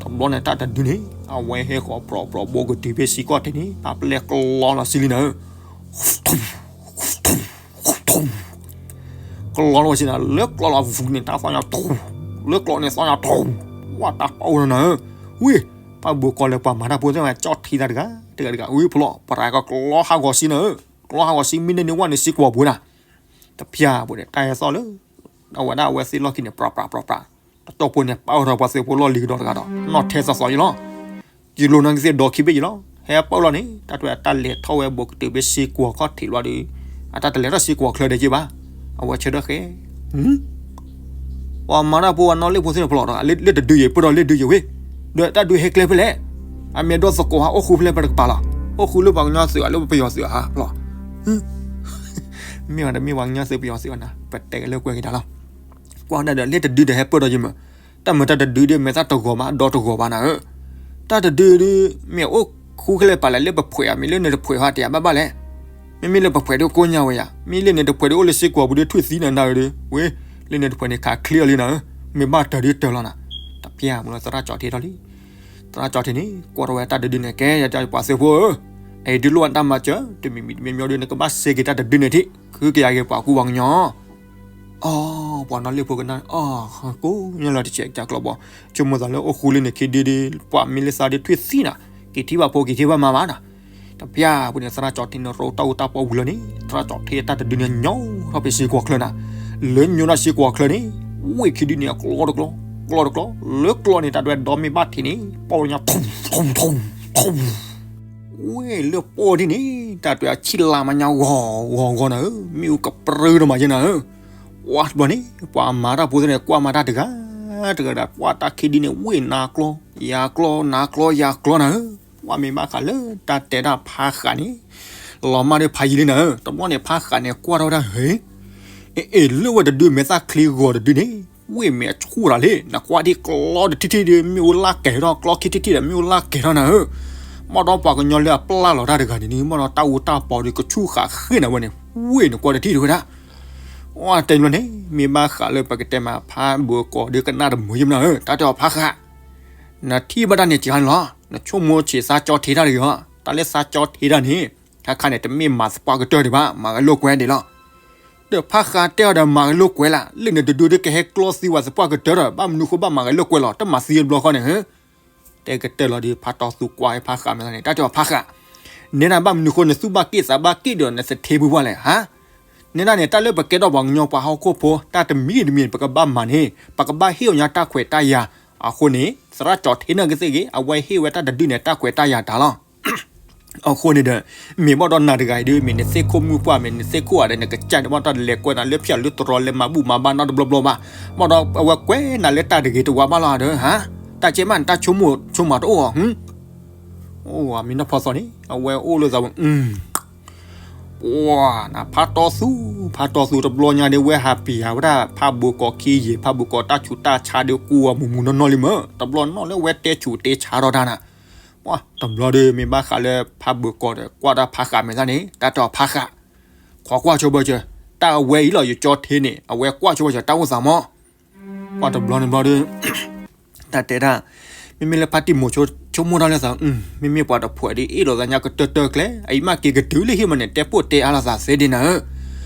တဘျီန့ၣ် တၢ်တဒုန့ၣ် အဝဲဟဲဃီၤပြီပြီဘိကတုၤဖဲစံကီၢ်ထံးန့ၣ် ပာ်ပလဲကျီလီၤစံလံနၤဧၢ ကျီလီၤဝဲစံနၤ လၢကျီလီၤဝူန့ၣ် တၢ်သီၣ်ညါထူ, လၢကျီန့ၣ်သီၣ်ညါထူ, ဝဲတၢ်ပာ်အိၣ်လီၤနၤဧၢ, ဝံၤ, ပၢ်ဘိကီးလၢပှၤမၤတၢ်ဖိသ့ၣ်တဖၣ်ကၠီၣ်ထံတၢ်တဂၤ, တဂၤတဂၤ, ဝံၤဖျိး, ပရၤကကျီဟးဂီၤစံနၤဧၢ, ကျီဟးဂီၤစံမ့ၢ်န့ၢ်န့ၣ်ဝဲန့ၣ်စံကွီၤပူၤနၤ, တဖျၢၣ်ပူၤန့ၣ် တၢ်ဟဲသီၣ်လၢ အဝဲဒၣ်အဝဲသ့ၣ်လီၢ်ခံန့ၣ် ပြးပြးပြးပြး, တကၠိဖိန့ၣ် ပာ်အိၣ်ထီၣ်ပှၤသုးဖိလီၢ်လံၤကဒီးတဂၤဒီး နီၣ်ထဲသီသီယလီၤ ယလိၤနာ်က့သ့ၣ်ဒီခံဘ့ၣ်ယလီၤ, ဟဲပာ်လီၤန့ၣ် တၢ်တဝဲအတၢ်လဲၤထီၣ်ဝဲဘူးကတုၤဖဲစ့ကွီၤခီၣ်ထံးလီၤဒီး, အတၢ်တလဲၤထီၣ်စ့ကွီၤချၢဒီးက့ဘၣ်, အဝဲဆၢထၢၣ်ဃဲ, ပှၤမၤတၢ်ဖိအနီၣ်လ့ၣ်ဖိသ့ၣ်တဖၣ်လီၤဒီး လၢတဒုယံၤ ပၢၢ်ဒီးလၢဒုယံၤဝဲ, ဒီးတၢ်ဒုးဟဲကျဲဖဲလဲၣ်, အမ့ၢ်ဒိၣ်သကိးဟးအိၣ်ဃူဖဲလဲၣ်ပတကပၤလီၤ, အိၣ်ဃူလၢပှၤကညီသုးဧါ လၢပယီၤသုးဧါဖျီ မ့ၢ်ဝဲတမ့ၢ်ပှၤကညီသုးပယီၤသုးဘၣ်နၤ ပတဲက့ၤလၢကွဲက့ၤတၢ်လီၤ, ကွၢ်ဒၣ်ဒီးလၢတဒုဒီးဟဲပၢၢ်ဒီးယမၢ်, တၢ်မၢတၢ်တဒုဒီး မဲာ်သၣ်တဂီၤမးဒီတဂီၤဘၣ်နၤဧၢ, တၢ်တဒုဒီး မ့ၢ်အိၣ်ဃူခဲလၢာ်ပာ်လဲၣ်လၢပဖှဲးဧါ မ့ၢ်လၢန့ၣ်တဖှဲးဟီတယၤဘၣ်ဘၣ်လဲၣ်, မ့မ့ၢ်လၢပဖှဲးဒီးကိညါဝဲယၤ မ့ၢ်လၢန့ၣ်တဖှဲးဒီးအိၣ်လၢစ့ကွီၤပူၤဒီးထွံၣ်သံနၤနၤဧၢဒီး ဝဲ, လၢန့ၣ်တဖှဲးန့ၣ်ခးချ့အီၤလံနၤဧၢ, မ့ၢ်ဘၣ်တၢ်ဒုးတၢ်လီၤနၤ, တဖျၢၣ်မူလၢသရၣ်ကၠီထံထီၣ်လံ သရၣ်ကၠီထံန့ၣ် ကွၢ်ထီၣ်ဝဲတၢ်တဒုန့ၣ် ကဲယပှၤသုးဖိဧၢ, အံၤဒုးလိၣ်ဝဲတၢ်မၤစၢၤ တမံၤမံၤတမံၤမံၤဒီး နကဘၣ်စ့က့ၤတၢ်တဒုန့ၣ်ထံၣ် ဃုက့ၤယၤက့ၤပှၤကူပှၤကညီ, အီ, ပှၤနီၣ်လ့ၣ်ဖိကနၣ် အီ, ကိးညါလီၤတစဲးကၢကျီဘီ, ဆိကမိၣ်သးလၢအိၣ်ဃူလၢန့ၣ်ခံဒုဒီး ပှၤမ့ၢ်လၢသးဒီးထွံၣ်သံနၤ, က့ၤထံၣ်ဘၣ်ဖိက့ၤထံၣ်ဘၣ်မါဘၣ်နၤ တဖျၢၣ်ပူၤန့ၣ် သရၣ်ကၠီထံန့ၣ် ရိတၢ်အူတၢ်ပီဝံၤလီၤန့ၣ် သရၣ်ကၠီထံအတၢ်တဒုန့ၣ် ညိထီၣ်ဖဲစ့ကွီၤချၢနၤ, လၢညိဒၣ်စ့ကွီၤချၢန့ၣ်, ဝ့ၢ်ခံဒုန့ၣ် အကျီတကျီ, ကျီတကျီ, လၢကျီန့ၣ် တၢ်ဒွဲဒီမ့ၢ်ဘၣ်ထံးန့ၣ် ပီၣ်ညါထူ, ထူ, ထူ, ထူ, ဝ့ၢ်လၢပီၣ်ဒ်န့ၣ် တၢ်ဒွဲအဆံၣ်လါမးညါဂီၤဂီၤဂီၤနၤဧၢ, မ့ၣ်အူကပြၢတမးယဲနၤဧၢ, ဝါတဘျီန့ၣ် ပှၤမၤတၢ်ဖိသ့ၣ်န့ၣ် ကွၢ်မၤတၢ်တဂၤ, တဂၤဒီး ပှၤတၢ်ခံဒုန့ၣ် ဝ့ၢ်နၤကျီ, ယၤကျီ, နၤကျီ, ယၤကျီနၤဧၢ, ဝဲမ့ၢ်ဘၣ်ဃးလၢတၢ်တဲဒၣ်ဖးဃးန့ၣ်, လီၤမၢ်ဒီးဖးယံၤလံနၤဧၢ, တဘျီန့ၣ် ဖးဃးန့ၣ် ကွၢ်ထီၣ်ဝဲဒၣ်ဟဲ, အ့ အ့ လၢဝဲတဒုမဲာ်သၣ်ချံဂီၤတဒုန့ၣ်, ဝ့ၢ်မဲာ်ဆူၣ်တၢ်လံ, နကွၢ်ဒ်ကျီတထံၣ်ထံၣ်ဒီး မ့ၣ်အူလၢ်ကဲၤထီၣ်, ကျီခံထံၣ်ထံၣ်ဒီး မ့ၣ်အူလၢ်ကဲၤထီၣ်နၤဧၢ, ဘၣ်ဒီးပှၤကညီလၢအပျၢ်လီၤတၢ်တဂၤန့ၣ် ဘၣ်ဒီးတၢ်အူတၢ်ပီဒီးကဆူၣ်ဃာ်ဃ့ၢ်နၤဝဲန့ၣ်, ဝ့ၢ်နကွၢ်တထံၣ်တဝဲဒၣ်. အတဲဘျီန့ၣ် မ့ၢ်ဘၣ်ဃးလၢပကတဲမးဖးဘိကီးဒီးကနၣ်တမုာ်ယမနၤဧၢ, တၢ်တဲအီၤဖးဃာ်, နထံၣ်ဘၣ်တၢ်န့ၣ်ကန့ၣ်လီၤ, နဆိကမိၣ်ဆံးစါကၠီထဲတၢ်တဂ့ၤအီၤ, တၢ်လၢစါကၠီထဲတၢ်န့ၣ် ခါခါန့ၣ် တမ့ၢ်မၤသပှၢ်ကတၢၢ်ဒံးဘၣ်, မၤဂဲၤလိာ်ကွဲဒံးလီၤ. ဒီးဖးဃာ်တဲအီၤဒီးမၤဂဲၤလိာ်ကွဲလၢ်, လၢနတဒုဒုကဟဲကျီသံဝဲသပှၢ်ကတၢၢ်ဒီး ဘၣ်မနုၤဃိဘၣ်မၤဂဲၤလိာ်ကွဲလီၤ, တမၤသံတဘျီဃီန့ၣ်ဧၢ. တဲကတၢၢ်လီၤဒီးဖးတီသူကွၢ်ဖးဃာ်မဲာ်သၣ်န့ၣ် တၢ်တဲအီၤဖးဃာ်, နဲဒၣ်ဘၣ်မနုၤဃိနသူၣ်ဘၣ်က့ၣ်သးဘၣ်က့ၣ်ဒီးနသထ့ဖုပှၢ်လဲၣ်, ဟါ. နဲဒၣ်န့ၣ် တၢ်လၢပကဲထီၣ်ပှၤကညီပှၤဟီၣ်ခိၣ်ဖိ တၢ်တမံၤတမံၤပကဘၣ်မၤန့ၣ် ပကဘၣ်ဟ့ၣ်အီၤညါတၢ်ခွဲးတၢ်ယာ်. အဃိန့ၣ် သရၣ်ကၠီထဲနၢ်ကသ့ၣ်ဂ့ၤ အဝဲဟ့ၣ်ဝဲတၢ်တဒုန့ၣ် တၢ်ခွဲးတၢ်ယာ်တၢ်လီၤ. အဃိန့ၣ်ဒီး မ့ၢ်ဘၣ်ဒီးနၤတဂၤအံၤဒီး မ့ၢ်နသ့ၣ်ခိၣ်မုၣ်ပှၢ် မ့ၢ်နသ့ၣ်ခိၣ်အၤဒီး နကစၢ်န့ၣ် ဘၣ်ဒီးလဲၤကွဲးနၤလၢဖၠၣ်လၢတရီလၢမၤဘူၣ်မၤဘါနီတဘျီဘျီဘၣ်, ဘၣ်ဒီးအဝဲကွဲးနၤလၢတၢ်တဂ့ၤတဝါဘၣ်လီၤဒီး ဟါ. တၢ်ကဲမးန့ၣ် တၢ်ဆိကမိၣ်ဆိကမးတအိၣ်ဧါ. အိၣ်မ့ၢ်နီၢ်ဖီသီန့ၣ် အဝဲအိၣ်လၢသးဝဲ ပှၤနဖးတီသူ ဖးတီသူတဘျီညါဒီး ဝဲဟးပံၤဟးဝဲဒၣ် ဖးဘိကီးခံယံာ် ဖးဘိကီးတၢ်ဆူးတၢ်ဆါဒီး ကူအီၤမုၢ်မုၢ်နီၢ်နီၢ်လံမ့ၢ် တဘျီနီၢ်လၢဝဲတဲဆူးတဲဆါထီၣ်တၢ်နၤ. ပှၤတဘျီဒီး မ့ၢ်ဘၣ်ဃးလၢဖးဘိကီးဒီး ကွၢ်တၢ်ဖးဃာ်မဲာ်သၣ်န့ၣ် တၢ်တဲအီၤဖးဃာ်, ခွါကွၢ်ဆိဘၢစၢၤ, တၢ်အဝဲအံၤလီၤ ယကၠီထဲန့ၣ် အဝဲကွၢ်ဆိဘၢစၢၤ တၢ်အိၣ်သးမး. ပှၤတဘျီန့ၣ်ဘျီဒီး တၢ်တဲဒၣ်, မ့မ့ၢ်လၢဖါတံၢ်မိၤဆိ ဆိကမိၣ်တၢ်လၢသး, မ့မ့ၢ်ပှၤတဖှဲးဒီး အ့ၣ်လိာ်သးညါကတၢၢ်တၢၢ်ကျဲ, အအံၤမ့ၢ်က့ၤကတုၤလၢဟံၣ်မးန့ၣ် တဲပိာ်တဲအါလိာ်သးသ့ဒ်နၤဧၢ.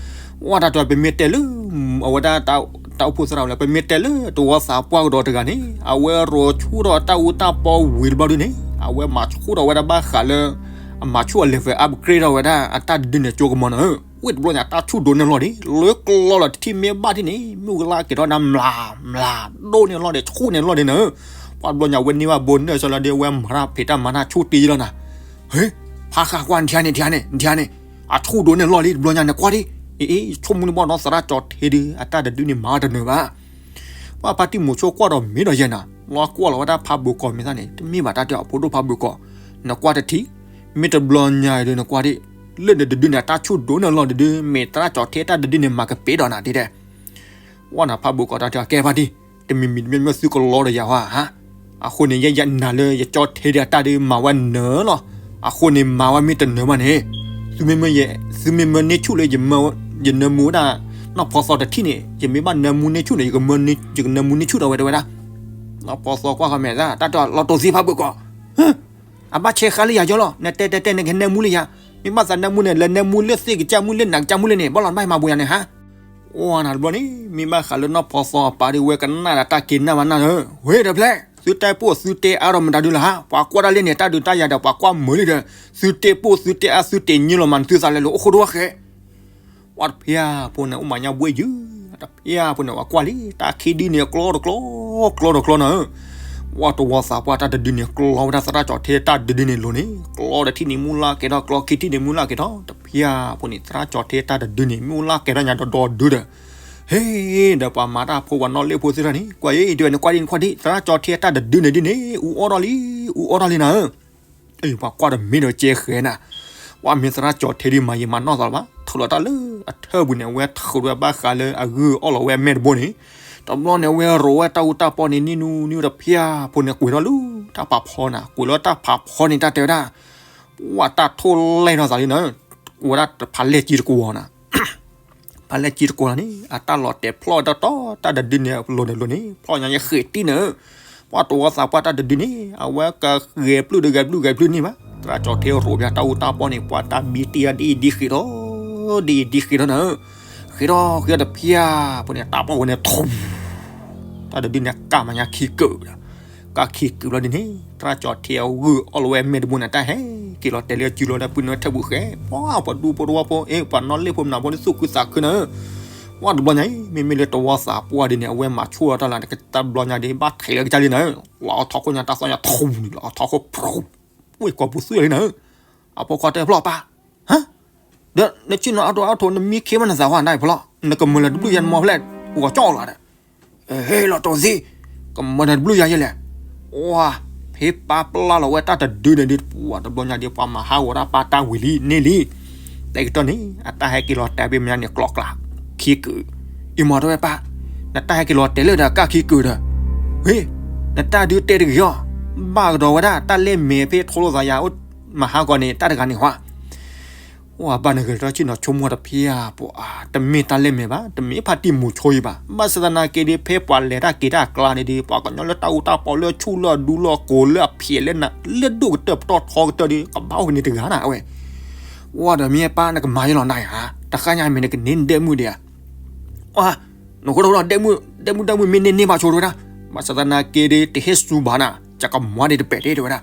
ဝဲတၢ်တဲ ပမ့ၢ်တဲလၢ အဝဲဒၣ်တၢ်အိၣ်ဖှိၣ်သရၣ်ဝဲလၢ ပမ့ၢ်တဲလၢတဝီသးပှၢ်ကဒီးတဂၤန့ၣ် အဝဲရိၤဆူၣ်ထီၣ်တၢ်အူတၢ်ပီဝံၤတဘျီဒုန့ၣ် အဝဲမၤဆူၣ်ထီၣ်ဝဲဒၣ်ဘၣ်ဃးလၢ အမၤဆူၣ်အ level upgrade ထီၣ်ဝဲဒၣ်အတၢ်တဒုန့ၣ် ကၠိကမီၤနၤဧၢ. ဝ့ၢ်တဘျီညါ တၢ်ဆူၣ်ဒိးန့ၢ်လီၢ်ဒံး လၢကျီလီၤတထံၣ်မ့ၢ်ဘၣ်ထံၣ်န့ၣ် မ့ၣ်အူကလါက့ၤထီၣ်နၤ မျး မျး ဒိၣ်န့ၢ်လီၢ်ဒံး ဆူၣ်န့ၢ်လီၢ်ဒံးနၤဧၢ. ပှၤတဘျီညါ ဝဲန့ၢ်ဘၣ်ဘိနၢၣ်စၢလီၤဒီး ဝဲမၤတၢ်ဖံးတၢ်မၤတၢ်ဆူၣ်တ့ၢ်လီၤနၤ. ဟ့ၣ်, ဖးဃာ်ကွၢ်နထံၣ်န့ၣ် ထံၣ်န့ၣ် နထံၣ်န့ၣ် အဆူၣ်ဒိးန့ၢ်လီၢ်လံ တဘျီညါ နကွၢ်ဒံး. အ့ အ့ ဆိကမိၣ်န့ၣ်ဘၣ်ဒီး သရၣ်ကၠီထဲဒု အတၢ်တဒုန့ၣ် မၤတနၢၤဘၣ်. ပှၤဖါတံၢ်မိၤဆိကွၢ်ဒီးမ့ၢ်ဒီးယဲၢ်နၤ လီၤကွၢ်လီၤဝဲဒၣ်ဖးဘိကီးမဲာ်သၣ်န့ၣ် တမ့ၢ်ဘၣ်တၢ်တဲအီၤဖိဒိၣ်ဖးဘိကီး, နကွၢ်တထံၣ်, မ့ၢ်တဘျီညါအံၤဒီး နကွၢ်ဒံး, လၢနတဒုန့ၣ် အတၢ်ဆူၣ်ဒိးန့ၢ်လီၢ်တဒု မ့ၢ်သရၣ်ကၠီထဲတၢ်တဒုန့ၣ် မၤကပ့ၤဒီးနၤဒ်တဲ ဝဲနၤဖးဘိကီးတၢ်တဲ ကဲဖါတံၢ်, တမံၤမံၤတမံၤမံၤသုကလီဒီးယၤဟါ. အဃိန့ၣ် ယဲယနၤလၢယကၠီထဲဒုအတၢ်ဒု မၤဝဲနၢၤလီၤ. အဃိန့ၣ် မၤဝဲမ့ၢ်တနၢၤဘၣ်န့ၣ်, သုမ့မ့ၢ်န့ၢ်ဆူၣ်လၢ ယနၢမူဝဲဒၣ် နီၢ်ဖီသီတထံၣ်န့ၣ် ယမ့ၢ်ဘၣ်နၢမူန့ၢ်ဆူၣ်န့ၣ် ယကနၢမူန့ၢ်ဆူၣ်ဒီးဝဲတဲဝဲဒၣ်. နီၢ်ဖီသီကွၢ်ဃီမဲာ်သၣ် တၢ်တဲလီၤတိၢ်သံဖးဘိကီး အဘၣ်ဆဲးဃါလၢယၤယီလီၤ, နတဲတဲတဲ နကဟဲနၢမူလၢယၤ, မ့ၢ်ဘၣ်သးနၢမူန့ၣ် လဲၤနၢမူလၢသ့ၣ်ကစၢ်မူ လၢနးကစၢ်မူလၢန့ၣ် ဘၣ်လီၤမၤမၤဘိယၤန့ၣ်ဟါ. အိၣ်နၤတဘျီန့ၣ် မ့ၢ်ဘၣ်ဃးလၢနီၢ်ဖီသီအပၢ်ဒီး ဝဲကနၣ်ဒီးတၢ်က့ၤနၢ်မးနၢ်ဧၢ, ဝ့ၢ်တဖျဲၣ် သုတဲပိာ်သုတဲအါဒီးမတၤဒုလၢဟါ, ပှၤကွၢ်တၢ်လၢန့ၣ် တၢ်ဒုးတၢ်ယၤဒီး ပှၤကွၢ်မုာ်လံဒီး သုတဲပိာ်သုတဲအါ သုတဲာ်ညိလီၤမးနသုသးလဲၤလိာ်အိၣ်ဃိဒိၣ်ဃဲ ပှၤတဖျါဖိန့ၣ် အိၣ်မၤညါဘှ့ၣ်ယုၢ်, တဖျါဖိန့ၣ် ပှၤကွၢ်လံ တၢ်ခံဒုန့ၣ် ကျီတကျီ, ကျီတကျီနၤဧၢ. ပှၤတဝီသးပှၢ်တၢ်တဒုန့ၣ် ကျီဝဲဒၣ်သရၣ်ကၠီထဲတၢ်တဒုန့ၣ်လိၤန့ၣ် ကျီတထံၣ်န့ၣ်မုၢ်လၢ်ကဲထီၣ် ကျီခံထံၣ်န့ၣ်မုၢ်လၢ်ကဲထီၣ် တဖျါဖိန့ၣ် သရၣ်ကၠီထဲတၢ်တဒုန့ၣ် မ့ၣ်အူလၢ်ကဲထီၣ်ညါဒီးဒီဒုဒီး ဟ့ၣ်ဒီးပှၤမၤတၢ်ဖိပှၤနီၣ်လ့ၣ်ဖိသ့ၣ်တဖၣ်န့ၣ် ကွၢ်အံၤ ဒ်ဝဲန့ၣ်ကွၢ်ဒ်န့ၣ်ကွၢ်ဒ် သရၣ်ကၠီထဲတၢ်တဒုန့ၣ်ဒ်န့ၣ် အူအီၣ်ထီၣ်လံ, အူအီၣ်ထီၣ်လံနၤဧၢ. ပှၤကွၢ်တမ့ၢ်ဒီးကဲဃဲနၤ, ပှၤမ့ၢ်သရၣ်ကၠီထဲဒ်မၤယံာ်မၤနီၢ်သးလၢၤဘၣ်, ထုးလီၤတၢ်လၢအထၢၣ်ပူၤန့ၣ် အဝဲထုးဝဲဘၣ်ဃးလၢအဂုၢ်အီၣ်လီၤဝဲအမဲာ်တဘိန့ၣ်, တဘျီန့ၣ် အဝဲရိးဝဲတၢ်အူတၢ်ပီန့ၣ် နံၣ်နူနံၣ်တဖျါဖိန့ၣ် ကွံာ်ထီၣ်လၢတၢ်ဖးဖီနၤ, ကွံာ်လၢတၢ်ဖးဖီန့ၣ် တၢ်တဲဝဲဒၣ် ပှၤတၢ်ထိၣ်လဲၢ်ထီၣ်သးလံနၤ, ကွံာ်ဝဲဒၣ်တဖးလဲၢ်ကံတကဝီၤနၤ ဖးလဲၢ်ကံတကိးလီၤန့ၣ် အတၢ်လီၤတဲာ်ဖျီၣ်ဒီးတီ တၢ်တဒုန့ၣ်အလိၤန့ၣ်လိၤန့ၣ် ဖျီၣ်ညါယဲၢ်ဃ့းတံၢ်န့ၣ်, ပှၤတဝီသးပှၢ်တၢ်တဒုန့ၣ် အဝဲကဂဲၤပျုၢ်ဒီးဂဲၤပျုၢ်ဂဲၤပျုၢ်န့ၣ်ဘၣ်, သရၣ်ကၠီထဲရိးဘၣ်တၢ်အူတၢ်ပီန့ၣ် ပှၤတၢ်ဘံတံၢ်အါဒ်အံၤဒ်ဃ့းထီၣ်, ဒ်အံၤဒ်ဃ့းထီၣ်န့ၣ်, ဃ့းထီၣ်ဃ့းထီၣ်တဖျါဖိန့ၣ် တၢ်ပီၣ်ဝဲန့ၣ်ထူ တၢ်တဒုန့ၣ်ကၢ်မၤညါခံကုာ်ဒီး ကၢ်ခံကုာ်ဘျီဒ်န့ၣ် သရၣ်ကၠီထဲအဂုၢ်အီၣ်လီၤဝဲမဲာ်တဘိန့ၣ် တၢ်ဟဲက့ၤလီၤတဲာ်လၢစုလီၤဒီးပုၢ်နွဲၣ်ထၢၣ်ပူၤဃဲ ပှၤပှၤဒူဖိတဝီဖိ အ့ ပှၤနီၣ်လ့ၣ်ဖိမနုၤဖိလၢသူၣ်ခုသးခုန့ၣ်, ပှၤတဘျီညါအံၤ မ့မ့ၢ်လၢတဝီသးပှၢ်ဒ်န့ၣ် အဝဲမၤဆူၣ်အီၤတၢ်လၢ တဘျီညါဒ်ဘၣ်ထဲးလၢကစၢ်လံန့ၣ်, လီၤအီထီခိၣ်ညါတၢ်သီၣ်ညါထူန့ၣ် လီၤအီထီခိၣ် ဝ့ၢ်ကိာ်ပူၤသွံၣ်လံန့ၣ်, အဖိခွါတဲဖျီၣ်ပၢ် ဟါ, ဒီးနဆ့ၣ်နီၤအါထီၣ်အါထီၣ် နမံခ့မးနသးဝဲနဖျီၣ် နကမၢလၢၤတဘျုးယဲၢ်နမီၤဖျဲၣ် အိၣ်ကၠီၣ်လီၤဒီး, ဟ့ၣ်လီၤတိၢ်သံ, ကမၢလၢၤတဘျုးယဲၢ်ယဲၢ်လဲၣ်, ဝါ, ဖဲပၢ်ပျၢ်လီၤဝဲတၢ်တဒုန့ၣ်ဒ်ပှၤတဘျီညါဒ်ပှၤမၤဟးဂီၤတၢ်ပၢ်တၢ်ဝံၤလံန့ၣ်လံ, တဲကတီၢ်န့ၣ် အတၢ်ဟဲက့ၤလီၤတဲာ်ဖဲမဲာ်ညါန့ၣ်ကျိးကျါ, ခံကုာ်, အံၤမၤတဝဲပၢ်, နတၢ်ဟဲက့ၤလီၤတဲာ်လၢဒီးကၢ်ခံကုာ်ဒီး, ဟ့ၣ်, နတၢ်ဒုးတဲတဂ့ၤအီၤ, ဘၣ်ကဒီးဝဲဒၣ် တၢ်လဲၢ်မဲာ်ဖဲထိလိာ်သးယၤ မၤဟးဂီၤန့ၣ် တၢ်တဂၤန့ၣ်ဟါ ဝဲဘၣ်နဂ့ၤထီၣ်ဆ့ၣ်နီၤဆိကမိၣ်တဖၣ်အပူၤ တမ့ၢ်တၢ်လဲၣ်မဲာ်ဘၣ်, တမ့ၢ်ဖါတံၢ်မူၤဆိအံၤဘၣ်. ဘၣ်ဆၣ်သနာ်က့ဒီး ဖဲပှၤလဲၤတၢ်က့ၤတၢ်အကျါန့ၣ်ဒီး ပှၤကညီလၢတၢ်အူတၢ်ပီ လၢအဆူၣ်လၢအဒူလၢအကိၤလၢအဖျဲးလၢနၤ လၢဒိၣ်ကတၢၢ်ပတီၢ်ထီကတၢၢ်ဒီး ကဘၣ်အိၣ်ဖဲန့ၣ်တဂၤနၤ အဝဲ ဝဲဒီးမ့ၢ်ပၢ်နကမၤယလီၤနၤဧါ, တဃၣ်ညါမ့ၢ်နကန့ၢ်ဒဲမုၣ်ဒံးဧါ. ဝဲ နဃိဒီး ဒဲမုၣ် ဒဲမုၣ်ဒဲမုၣ်မ့ၢ်န့ၢ်န့ၢ်ဘၣ်ဆိတဲဝဲဒၣ်, ဘၣ်ဆၣ်သနာ်က့ဒီး တဟ့ၣ်စူၤဘၣ်နၤ, ကကမၤဒံးတပဲာ်တ့ၢ်တဲဝဲဒၣ်.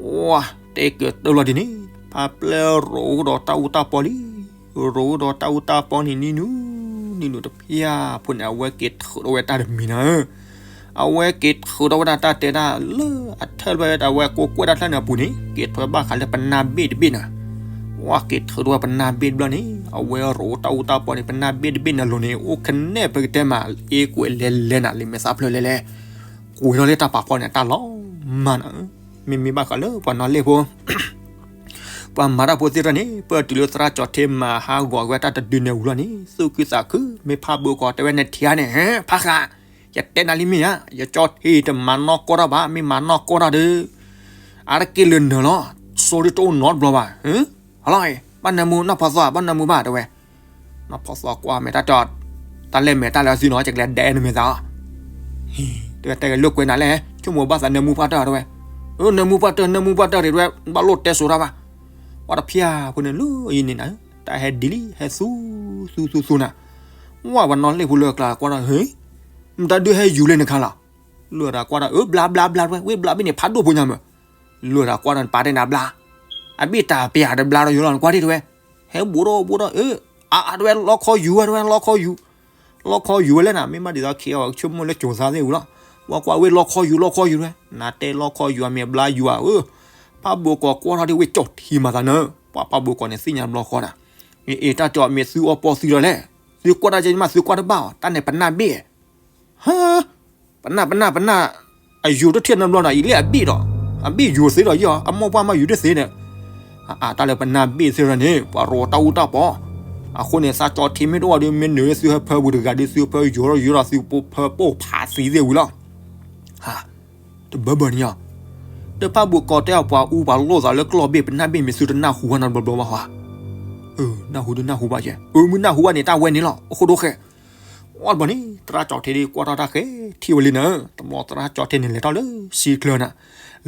ဝဲ တဲကတၢၢ်လီၤဒ်န့ၣ် ဖါပျဲၢ်ရိးဒီးတၢ်အူတၢ်ပီလံ, ရိးဒီးတၢ်အူတၢ်ပီန့ၣ် နံၤနူၤ နံၤနူၤတဖၣ်အပူၤန့ၣ် အဝဲက့ၤထုးထီၣ်ဝဲတၢ်တမံၤနၤ အဝဲက့ၤထုးထီၣ်ဝဲဒၣ်တၢ်တဲဒၣ်လၢအထၢၣ်လၢအဝဲကိးကွဲးတၢ်ဖျၢၣ်န့ၣ်အပူၤန့ၣ် က့ၤထုးဘၣ်ဃးလၢပနၢ်ဘ့ၣ်တဘ့ၣ်နၤ. ဝဲက့ၤထုးထီၣ်ဝဲပနၢ်ဘ့ၣ်တဘျီန့ၣ် အဝဲရိးတၢ်အူတၢ်ပီန့ၣ် ပနၢ်ဘ့ၣ်တဘ့ၣ်န့ၣ်အလိၤန့ၣ် အိၣ်ကနဲၣ်ပကတဲမး အ့ကွဲးလဲၤလဲၤနၤ လံာ်မဲာ်သၣ်ဖျၢၣ်လဲၤလဲၤ ကွဲးထီၣ်လၢတၢ်ပာ်ဖီန့ၣ် တၢ်လီၤမၢ်နၤ. မ့မ့ၢ်ဘၣ်ဃးလၢပှၤနီၣ်လဲၢ်ဖိ ပှၤမၤတၢ်ဖိသ့ၣ်တဖၣ်န့ၣ် ပတုၤလၢသရၣ်ကၠီၤထ့မၤဟးဂီၤဝဲတၢ်တဒုန့ၣ်ဝံၤလီၤန့ၣ် သူၣ်ခုသးခု မ့ၢ်ဖးဘိကီးတဲဝဲ နထံၣ်ဧါန့ၣ် ဟဲ ဖးဃာ် ယတဲနၤလံမ့ၢ်ဧါ, ယကၠီၤထ့တမၤနီၢ်ကီၢ်တၢ်ဘၣ်, မ့ၢ်မၤနီၢ်ကီၢ်တၢ်ဒီး အါတက့ၢ်လၢနၢၤလီၤ, စီၤဒုတအိၣ်နီတဘျီဘၣ်. ဟလီၤအံၤ ဘၣ်နၢမူ နီၢ်ဖီသီ ဘၣ်နၢမူဘၣ် တဲဝဲ. နီၢ်ဖီသီကွၢ်မဲာ်တၢ်တီ တၢ်လဲၣ်မဲာ်တၢ်လၢအစုနီၤ ကကလဲၤဒဲနမဲာ်သးအီၤ တဲဝဲ တဲက့ၤလိာ်ကွဲနၤလဲၣ်, ဆိကမိၣ်ဘၣ်သးနၢမူပှၢ်တၢၢ်တဲဝဲ. နၢမူပှၢ်တၢၢ် နၢမူပှၢ်တၢၢ် တဲဝဲ ဘၣ်လိၣ်တဲစိၤတၢ်ဘၣ်. ပှၤတဖၣ်ဖိန့ၣ်လၢအံၤန့ၣ်နၤ တၢ်ဟဲဒ်လံ ဟဲသူသူသူသူနၤ. ဝဲပှၤနီၣ်လဲၢ်ဖိလၢအကျါကွၢ်ထီၣ် ဟ့ မတၤဒုးဟဲယူၤလၢနခါလီၤ. လၢတၢ်ကွၢ်ထီၣ် အၢ ဘျါဘျါဘျါ တဲဝဲ ဝ့ၢ်ဘျါဘ့ၣ်န့ၣ် ဖးဒိၣ်ဖိညါမး. လၢတၢ်ကွၢ်ထီၣ်န့ၣ် ပာ်တဲနၤဘျါ အဘ့ၣ်တၢ်ပျၢ်တဘျါဒီးယိလီၤ နကွၢ်ထံၣ်တဲဝဲ. ဟဲဘူးထီၣ်ဘူးထီၣ် အၢ အါအါ တဲဝဲ လီခီယူၤဝဲ တဲဝဲ လီခီယူၤ လီခီယူၤဝဲလဲၣ်နၤ မ့ၢ်ဘၣ်ဒ်သိးခံအီၤ ဆိကမိၣ်လၢကၠိၤသးသ့ၣ်ဝံၤလီၤ. ဝဲကွၢ်ဝ့ၢ်လီခီယူၤ လီခီယူၤတဲဝဲ နတဲလီခီယူၤအမ့ၢ်ဘျါယူၤဧါ အၢ ဖးဘိကီးကွၢ်ထီၣ်ဒ်ဝ့ၢ်ကၠီၣ်ထံမၤသးနၢ ပှၤဖးဘိကီးန့ၣ်သ့ၣ်ညါဘျီဃီနၤ. အ့ တၢ်တဲအီၤမ့ၢ်သုအီၣ်ပီၢ်သုဒီးလဲၣ်, သုကွၢ်တၢ်ကဲမး သုကွၢ်တဘၣ်အီၤ တၢ်န့ၣ်ပနၢ်ဘ့ၣ် ဟါ ပနၢ် ပနၢ် ပနၢ် အယူၤတထံၣ်နီတဘျီနီၤ အံၤလၢအဘ့ၣ်ဒီး အဘ့ၣ်ယူၤသ့ဒီးယီၤ အမိၢ်ပှၢ်မးယူၤတသ့ဒီး အတၢ်လၢပနၢ်ဘ့ၣ်သ့ဒီးန့ၣ် ပှၤရိးတၢ်အူတၢ်ပီ အဃိန့ၣ် သးကၠီထံမ့ၢ်တအိၣ်ဒီး မ့ၢ်နုၤသုဟဲဖၢပူၤတဂၤဒီး သုဖၢယူၤထီၣ်ယူၤထီၣ်သုဖိဖၢပိာ်ဖးသံသ့ၣ်ဝံၤလီၤ. တဘၢဘၢန့ၣ်ယီၤ တဖၣ်ဘိးကီးတဲအီၤပှၤအူပှၤလိၣ်သးလၢကျီၢ်ဘ့ၣ် ပနၢ်ဘ့ၣ်မ့ၢ်သုတနၢ်ဟူဘၣ်နီတဘျီဘျီဘၣ်ဟါ. နၢ်ဟူဒုးနၢ်ဟူဘၣ်ကဲ အမ့ၢ်နၢ်ဟူဘၣ်န့ၣ် တၢ်ဝဲန့ၣ်လီၤ အဃိဒိၣ်ဃဲ အီၣ်တဘျီန့ၣ် သရၣ်ကၠီၤထ့ဒ်ကွၢ်ထီၣ်တၢ်ဃဲ ထံၣ်ဝဲလံနၤ တဘျီသရၣ်ကၠီၤထ့န့ၣ် လဲၤထီၣ်လၢစံချၢနၤ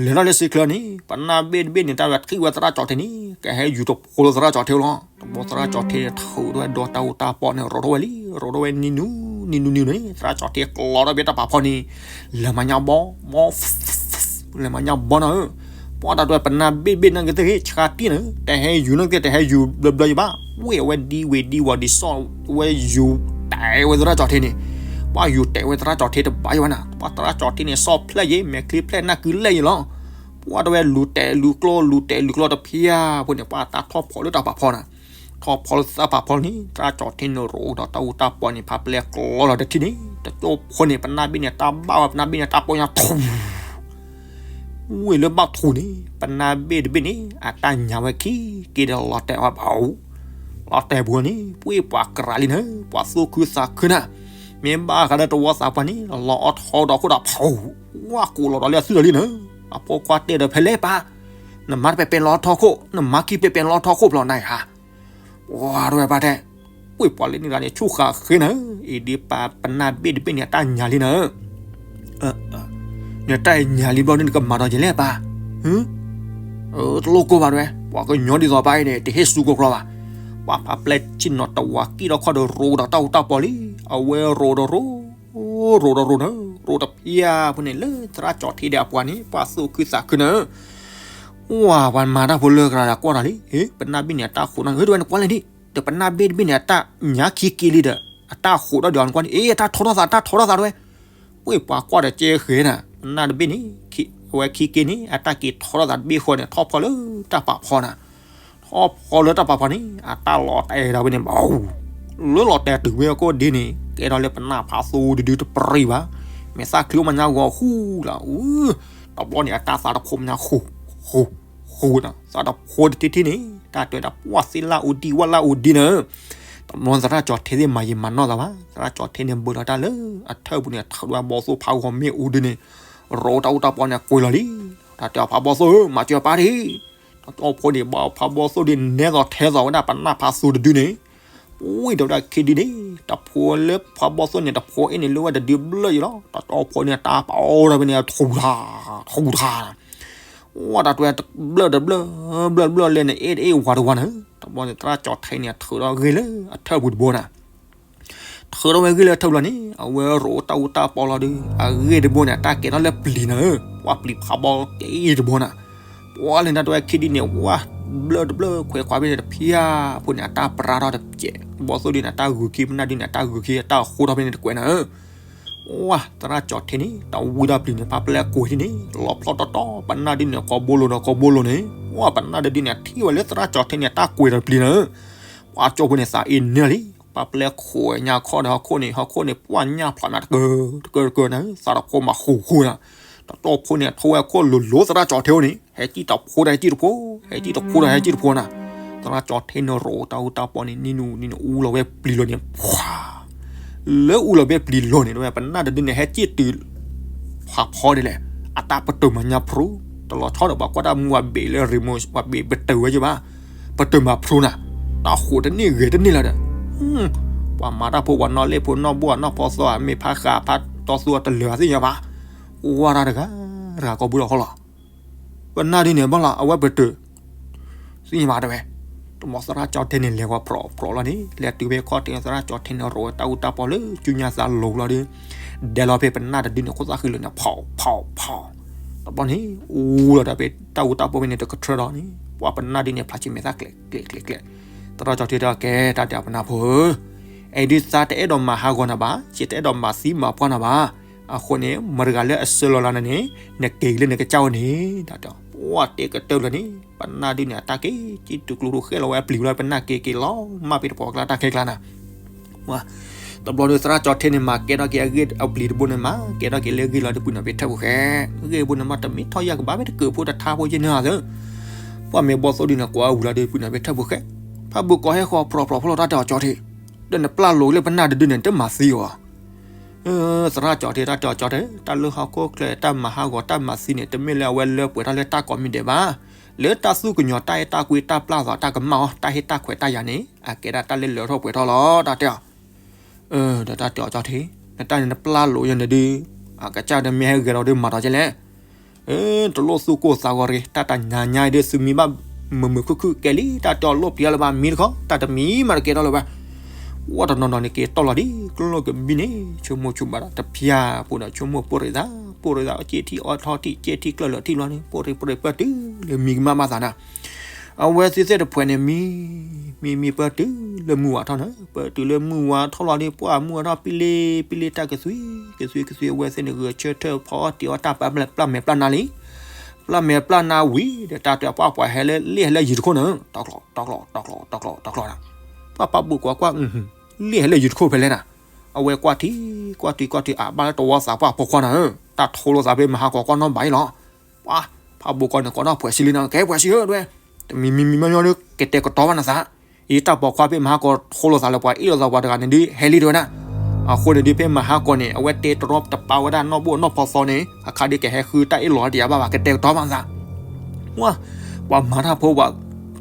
လဲၤထီၣ်လၢစံချၢန့ၣ် ပနၢ်ဘ့ၣ်တဘ့ၣ်န့ၣ် တၢ်ဝဲထံၣ်ဝဲသရၣ်ကၠီၤထ့န့ၣ် ကဟဲယူၤတဖိလၢသရၣ်ကၠီၤထ့လီၤ. တဘျီသရၣ်ကၠီၤထ့န့ၣ် ထုးထီၣ်ဝဲဒီတၢ်အူတၢ်ပီန့ၣ် ရိးထီၣ်ဝဲလံ ရိးထီၣ်ဝဲနံၤနူၤ နံၤနူၤနံၤန့ၣ် သရၣ်ကၠီၤထ့ကျီထီၣ်ဘ့ၣ်တၢ်ပာ်ဖီန့ၣ် လဲၤမၤညါဘီ ဘီ လဲၤမၤညါဘီနီၤ ပှၤတၢ်တဲပနၢ်ဘ့ၣ်တဘ့ၣ်န့ၣ်ကသ့ၣ်ဂ့ၤ ဆှါတံၢ်န့ၣ် တဟဲယူၤန့ၣ်ကသ့ၣ် တဟဲယူၤဘျီဘျီယဘၣ် ဝ့ၢ်အဝဲဒံဝ့ၢ်ဒံဝီၤဒံစီၣ်ဝဲယူၤတဲဝဲသရၣ်ကၠီၤထ့န့ၣ် ပှၤယူၤတဲဝဲသရၣ်ကၠီၤထ့တဘၣ်ယဘၣ်နၤ ပှၤသရၣ်ကၠီၤထ့န့ၣ် စီၣ်ဖျဲၣ်ယဲ မဲာ်ချံဖျဲၣ်နၢ်ကုလဲၣ်ယဲလီၤ. ပှၤတဝဲလူၤတဲာ်လူၤကျီလူၤတဲာ်လူၤကျီတဖၣ်ဖိန့ၣ် ပှၤတၢ်ထီၣ်ဖီလၢတၢ်ပာ်ဖီနၤ ထီၣ်ဖီလၢသရၣ်ပာ်ဖီန့ၣ် သရၣ်ကၠီၤထ့န့ၣ်ရိးဒီးတၢ်အူတၢ်ပီန့ၣ် ဖးပျဲကျီလီၤတထံၣ်န့ၣ် တကၠိဖိန့ၣ် ပနၢ်ဘ့ၣ်န့ၣ် တၢ်ဘၣ်ဝဲပနၢ်ဘ့ၣ်န့ၣ် တၢ်ပီညါထူ ဝ့ၢ်လၢဘၣ်ထူၣ်န့ၣ် ပနၢ်ဘ့ၣ်တဘ့ၣ်န့ၣ် အတၢ်ညါဝဲခံက့ဒီးလီၤတဲာ်ဝဲဘၣ် လီၤတဲာ်ပူၤန့ၣ် ပှ့ၤပှၤကြၤလံနၤ ပှၤသူၣ်ခုသးခုနၤ မ့ၢ်ဘၣ်ဃးဒီးတဝီသးပှၢ်န့ၣ် လီၤအီၣ်ထီဒီးခိၣ်ဒီးဖး ဝါကိးလီၤဒီးလၢအသုဒီးလံနၤ အဖိခွါတဲဒီးဖဲလဲၣ်ပၢ် နမါတပဲာ်ပဲာ်လီၤထီခိၣ် နမါခံပဲာ်ပဲာ်လီၤထီခိၣ်ဖျီနၤဧါ ပှၤတဝဲပၢ်တဲ ပှ့ၤပှၤလၢန့ၣ်ဂၤန့ၣ် ဆူၣ်ဃာ်ဃ့နၤ အံၤဒ်ပၢ်ပနၢ်ဘ့ၣ်တဘ့ၣ်န့ၣ် အတၢ်ညါလံနၤ နတၢ်ညါလံဘျီန့ၣ် နကမၤဒီးယလဲၣ်ပၢ် တလိၣ်ကိၢ်ဘၣ်တဝဲ ပှၤကညီဒ်သိးပၢ်အံၤန့ၣ် တဟ့ၣ်စူကိၢ်ကျီဘၣ် ပှၤဖးပျဲၢ်ဆ့ၣ်နီၤတဝၤကံၣ်ထီၣ်ခီၣ်ဒီးရိးဒီးတၢ်အူတၢ်ပီလံ အဝဲရိးဒီးရိး ရိးဒီးရိးနၤ ရိးတဖၣ်ဖိန့ၣ် လၢသရၣ်ကၠီၤထ့ဒီးအပှၤန့ၣ် ပှၤသူၣ်ခုသးခုနၤ ဝဲပှၤမၤတၢ်ဖိလၢကရၤဒီးကွၢ်နၤလံ ဟ့ ပနၢ်ဘ့ၣ်န့ၣ် အတၢ်ဃိးနၤ ဟ့ တဝဲနကွၢ်လဲၣ်ဒံး ဒီးပနၢ်ဘ့ၣ်တဘ့ၣ်န့ၣ် အတၢ်ညါခံက့လံဒီး အတၢ်ဃိးထီၣ်ဒီးနကွၢ်န့ၣ် အ့ အတၢ်ထီထီၣ်သး တၢ်ထီထီၣ်သးတဝဲ ပှ့ၤပှၤကွၢ်ဒီးကဲဃဲနၤ ပနၢ်တဘ့ၣ်န့ၣ် အဝဲခံက့န့ၣ် အတၢ်က့ၤထီထီၣ်သးတဘ့ၣ်ဃီန့ၣ် ထီၣ်ဖီလၢတၢ်ပာ်ဖီနၤ ထီၣ်ဖီလၢတၢ်ပာ်ဖီန့ၣ် အတၢ်လီၤတဲာ်ဒၣ်ဝဲန့ၣ် ဘၣ် လၢလီၤတဲာ်တုၤဝဲအကိၣ်ဒ့န့ၣ် ကဲထီၣ်လၢပနၢ်ဖးသိဒုဒုတပြံၤဘၣ် မဲာ်သၣ်ချံအိၣ်မးညါဂီၤဃူလီၤ တဘျီန့ၣ် အတၢ်သးတဖိးမးညါဃူ ဃူ ဃူနၤ သးတဖိးတထံထံန့ၣ် တၢ်တဲဝဲဒၣ် ပှၢ်သ့လၢအိၣ်ဒံး ဝၣ်လၢအိၣ်ဒံးနၤ တဘျီသရၣ်ကၠီၤထ့သ့ၣ်မၤယံာ်မၤနီၢ်သးဘၣ် သရၣ်ကၠီၤထ့န့ၣ် ဘၢလီၤတၢ်လၢအထၢၣ်ပူၤန့ၣ် ထုးဝဲဘီသိဖးဂီၤမ့ၣ်အူဒုန့ၣ် ရိးတၢ်အူတၢ်ပီန့ၣ် ကွံာ်လီၤလံ တၢ်တဲအီၤဖးဘီသိဧၢ မၤစၢၤပၢ်တဟံၣ် တၢ်တီၢ်ဖိန့ၣ် ဘၣ်ဖးဘီၣ်သိၣ်ဒုးနဲသိးထဲသိးဝဲဒၣ်ပနၢ်ဖးသူတဒုန့ၣ်, ဝံၣ်ဒီးဝဲဒၣ်ခံဒုန့ၣ် တဖိလၢဖးဘီၣ်သိၣ်န့ၣ် တဖိအ့ၣ်န့ၣ်လၢဝဲတဒုဘျၢၣ်ယံၤလီၤ. တၢ်တီၢ်ဖိန့ၣ် တၢ်ပာ်အီၣ်ဒီးဖဲန့ၣ် ထူထါ ထူထါ ဝဲတၢ်တွဲဘျၢၣ်တဘျၢၣ် ဘျၢၣ်တဘျၢၣ်လဲၣ်န့ၣ် အ့ၣ်တအ့ၣ်ဝါတဝါန့ၣ်, တဘျီန့ၣ် သရၣ်ကၠီၤထဲန့ၣ် ထုးထီၣ်ဂ့ၢ်လၢအထၢၣ်ပူၤတဘိန့ၣ် ထုးထီၣ်ဝဲဂ့ၢ်လၢအထၢၣ်ပူၤလီၤန့ၣ် အဝဲရိးတၢ်အူတၢ်ပီလီၤဒီး အဂ့ၢ်တဘိန့ၣ် အတၢ်ကဲထီၣ်လၢပျံၤနၤဧၢ, ပှၤပျံၤဖးဘီၣ်ကဲအံၤတဘိန့ၣ်, ပှၤလဲၤနၤတဝဲခံဒုန့ၣ် ဝဲဘျၢၣ်တဘျၢၣ်ခွဲးခွါဖဲန့ၣ်တဖျၢၣ်ဖိန့ၣ် အတၢ်ပြါထီၣ်တကဲး, ဘီၣ်သိၣ်ဒုန့ၣ် အတၢ်ဂုာ်ခံ ပနၢ်ဒုန့ၣ် အတၢ်ဂုာ်ခံ အတၢ်ဃိထီၣ်ဖဲန့ၣ်တကွဲးနၤဧၢ ဝဲ သရၣ်ကၠီၤထဲန့ၣ် တၢ်ဝံတၢ်ပျံၤန့ၣ် ပှၤပျဲကွံာ်ထံန့ၣ် လီၤဖျီၣ်တီတီ ပနၢ်ဒုန့ၣ် ကိးဘိလိၤဒီးကိးဘိလိၤန့ၣ်, ဝဲ ပနၢ်တဒုန့ၣ် ထံၣ်ဝဲလၢသရၣ်ကၠီၤထဲန့ၣ် တၢ်ကွဲးဒီးပျံၤနၤဧၢ, ပှၤကၠီဖိန့ၣ် သးအ့ၣ်နၢလံ, ပှၤပျဲခိးညါခီၣ်ဒီးဟီၣ်ခိၣ်န့ၣ် ဟီၣ်ခိၣ်န့ၣ် ပှၢ်ညၣ်ဖျိးမးတကၢတကၢတကၢနၤဧၢ, သးတဖိမးဃူဃူနၤ, တၢ်တီၢ်ဖိန့ၣ် ထိဝဲခိၣ်လိၤလိၤသရၣ်ကၠီၤထဲအိၣ်န့ၣ် ဟဲကံၣ်တဖိဒီးဟဲကံၣ်တဖိ, ဟဲကံၣ်တဖိဒီးဟဲကံၣ်တဖိနၤ, သရၣ်ကၠီၤထဲန့ၣ်ရိးတၢ်အူတၢ်ပီန့ၣ် နံၤနူၤနံၤနူၤအူလီၤဝဲပျံၤလိၤန့ၣ် ဖှါ လၢအူလီၤဝဲပျံၤလိၤန့ၣ် တဝဲ ပနၢ်တဒုန့ၣ် ဟဲကံၣ်တုၤဖးဖီဒ်လဲၣ်, အတၢ်ပတုာ်မၤညါဖျိ, တလီၤဆီဒီးပှၤကွၢ်တၢ်မူပှၤဘ့ၣ်လၢ remote ပှၤဘ့ၣ်ပတုာ်ဝဲယဘၣ်, ပတုာ်မၤဖျိနၤ, တၢ်ဃိးတန့ၢ်ဂဲၤတန့ၢ်လၢၤဒီး, ပှၤမၤတၢ်ဖိပှၤနီၣ်လ့ၣ်ဖိနီၣ်ဘိၣ်အနီၣ်ဖီသီအမ့ၢ်ဖးဃးဖးတီသူအတလၢာ်သ့ၣ်ညါဘၣ်, ကွၢ်တၢ်တဂၤတဂၤကိးဘုလီၤဃီလီၤ ပနၢ်ဒုန့ၣ်ဘၣ်လီၤ အဝဲပတုာ် သ့ၣ်ညါဘၣ်တဝဲ, တဘျီသရၣ်ကၠီၤထဲန့ၣ် လဲၤဝဲဖြီဖြီလီၤန့ၣ် လဲၤတုၤဖဲခီၣ်ထံး သရၣ်ကၠီၤထဲန့ၣ် ရိးဝဲတၢ်အူတၢ်ပီလၢ ကၠူညါသးလိၤလီၤဒီး ဒဲလီၤဖဲပနၢ်တဒုန့ၣ် ခိၣ်သၣ်ဃံလၢာ်န့ၣ် ဖီဖီဖီ, တဘျီန့ၣ် အူလီၤဒီးဖဲတၢ်အူတၢ်ပီဖဲန့ၣ် တကထြၢဒီးန့ၣ် ပှၤပနၢ်ဒုန့ၣ် ဖျါဆံးမဲာ်သၣ်ကျဲးကျဲးကျဲးကျဲး, သရၣ်ကၠီၤထဲတဲ ကဲတၢ်တဲအီၤ ပနၢ်ဖိဧၢ, အဲဒုးသးတအဲၣ်ဒိးမၤဟးဂီၤနၤဘၣ်, ယတအဲၣ်ဒိးမၤသံမၤပှၢ်နၤဘၣ်, အဃိန့ၣ် မတၤတဂၤလၢအဆှၢလီၤလၢနၤန့ၣ် နက့ၤလၢနကစၢ်အိၣ်န့ၣ် တၢ်တဲအီၤ, ပှၤတဲကတၢၢ်လၢာ်န့ၣ် ပနၢ်ဒုန့ၣ် အတၢ်က့ၤကံၣ်တုၤကျိၤဒိၣ်ဃဲလီၤဝဲအပျံၤလီၤ ပနၢ်က့ၤက့ၤလီၤ မၢ်ပ့ၤတပှီၤကျါတၢ်ခဲကျါနၤ တဘျီဒီးသရၣ်ကၠီၤထဲန့ၣ် မၤကဲထီၣ်က့ၤအဂ့ၢ်အပျံၤတဘိန့ၣ် မၤကဲထီၣ်က့ၤလၢဂ့ၢ်လီၤဒီး ပုၢ်နီၢ်ဖဲထၢၣ်ပူၤဃဲ, ဂ့ၢ်ဘိန့ၣ်မး တမ့ၢ်ထီၣ်ယၢ်ကဘၣ် မ့ၢ်တကၢၢ်ဖိတထါဖိယဲၢ်န့ၣ်ဧါသၢ, ပှၤမ့ၢ်ဘီၣ်သိၣ်ဒုန့ၣ် ကွၢ်ဝံၤလီၤဒီး ပုၢ်နီၢ်ဖဲထၢၣ်ပူၤဃဲ, ဖးဘိၣ်ကီးဟဲဃီၤဖြီဖြီဖြီလီၤ တၢ်တဲအီၤကၠီၤထဲ, ဒီးနပျၢ်လိာ်လၢပနၢ်တဒုန့ၣ် တမၤသံအီၤ သရၣ်ကၠီၤထဲ တၢ်တဲအီၤကၠီၤထဲ, တၢ်လၢဟီၣ်ခိၣ်ချၢ တၢ်မၤဟးဂီၤတၢ်မၤသံန့ၣ် တမ့ၢ်လၢအဝဲလၢပှဲၤထီၣ်လၢတၢ်ကိးမံၤဒဲးဘၣ်, လၢတၢ်သူၣ်ကညီၤတၢ်အဲၣ်တၢ်ကွံတၢ်ပျၢ်သီးတၢ်ကမၣ်အီၤ တၢ်ဟ့ၣ်တၢ်ခွဲးတၢ်ယာ်န့ၣ် အကဲဒၣ်တၢ်လၢလၢထီၣ်ပှဲၤထီၣ်လီၤ တၢ်တဲအီၤ ဒီးတၢ်တဲအီၤကၠီၤထဲ, နတၢ်န့ၣ်နပျၢ်လိာ်ယၤန့ၣ်ဒုး, အကစၢ်ဒီးမ့ၢ်ဟဲဂဲၤလီၤဒုးမၤဒီးကဲလဲၣ် တလိၣ်သူၣ်ကိၢ်သးဂီၤတဂ့ၤ, တၢ်တညါညါအံၤဒုး သုမံၤဘၣ်မုာ်မုာ်ခုၣ်ခုၣ်ကဲလံ, တၢ်တဲအီၤလိၣ်ပျံၤလၢၤဘၣ် မံၤတခီ တၢ်တမံၤမးတကဲထီၣ်လၢၤဘၣ်, ဝဲတနီၤနီၤန့ၣ်က့ၤတီၢ်လီၤဒ် ကျိၣ်လိၣ်ကဘံန့ၣ် ဆိကမိၣ်ဆိကဘၣ်ဒီးတဖၠၣ်ပူၤဒီး ဆိကမိၣ်ပိၢ်ရ့ၣ်သး, ပိၢ်ရ့ၣ်သး က့ၢ်ထံၣ်အီထီၣ်ထံၣ် က့ၢ်ထံၣ်ကျၢၢ်လၢာ်ထံၣ်ဘျီန့ၣ် ပိၢ်ရ့ၣ်ပိၢ်ရ့ၣ်ပၢၢ်တုၤလၢမံၤကမၣ်မးသးနၤ အဝဲသ့ၣ်သ့ၣ်တဖှဲးန့ၣ် မံ မံ မံပၢၢ်တုၤလၢမုၢ်ဝါထီၣ်န့ၣ်, ပၢၢ်တုၤလၢမုၢ်ဝါထီၣ်လီၤဒီး ပှၢ်မုၢ်ဝါထီၣ်ပံလ့ပံလ့ တၢ်ကသွံ ကသွံကသွံ အဝဲသ့ၣ်န့ၣ် ဂဲၤဆၢထၢၣ်ဖီအီၣ်တ့ၤအီၣ်တၢ်ပာ်ပျၢ်မဲာ်ပျၢ်နါလံ, ပျၢ်မဲာ်ပျၢ်နါဝံၤဒီး တၢ်တဲပှၢ်ပှၤဟဲလၢလ့ၣ်ဟဲလၢယံၤတခိၣ်န့ၣ်, တီကျိး တီကျိး တီကျိး တီကျိး တီကျိးနၤ, ပှၢ်ပၢ်ဘူၣ်ကွၢ်ကွၢ် လ့ၣ်ဟဲလၢယံၤတခိၣ်ဖဲလဲၣ်နၤ, အဝဲကွၢ်ထံ ကွၢ်ထံ ကွၢ်ထံ အဘၣ်လၢတဝီသးပှၢ်ဖိခွါနၤဧၢ, တၢ်ထိလိာ်သးဖဲမဟါကီးကွၢ်နီၣ်ဘၣ်အံၤလီၤ ပှၤ ဖးဘိၣ်ကီးန့ၣ် ကိးထီၣ်ဖှဲးဆံလံနၤ, ကဲဖှဲးဆံဧၢ တဲဝဲ, တမံၤမံၤမံၤမံၤမံၤဒီး ကတဲာ်ကတီၤဘၣ်နသး, အံၤတၢ်ပိာ်ခွါဖဲမဟါကီး ထိလိာ်သးလၢပှၤအ့ၣ်လိာ်သးပှၤတဂၤန့ၣ်ဒုး ဟဲလံတဲဝဲဒၣ်, အဃိန့ၣ်ဒုး ဖဲမဟါကီးန့ၣ် အဝဲတဲတရီတပါဝဲဒၣ်နီၢ်ဘိၣ်နီၢ်ဖီသီန့ၣ် အခါဒုးကဟဲဃုတၢ်အ့ၣ်လိာ်တယၤဘၣ်ဘၣ် ကတဲာ်ကတီၤဘၣ်နသး, ပှၤ ပှၤမၤတၢ်ဖိပှၤ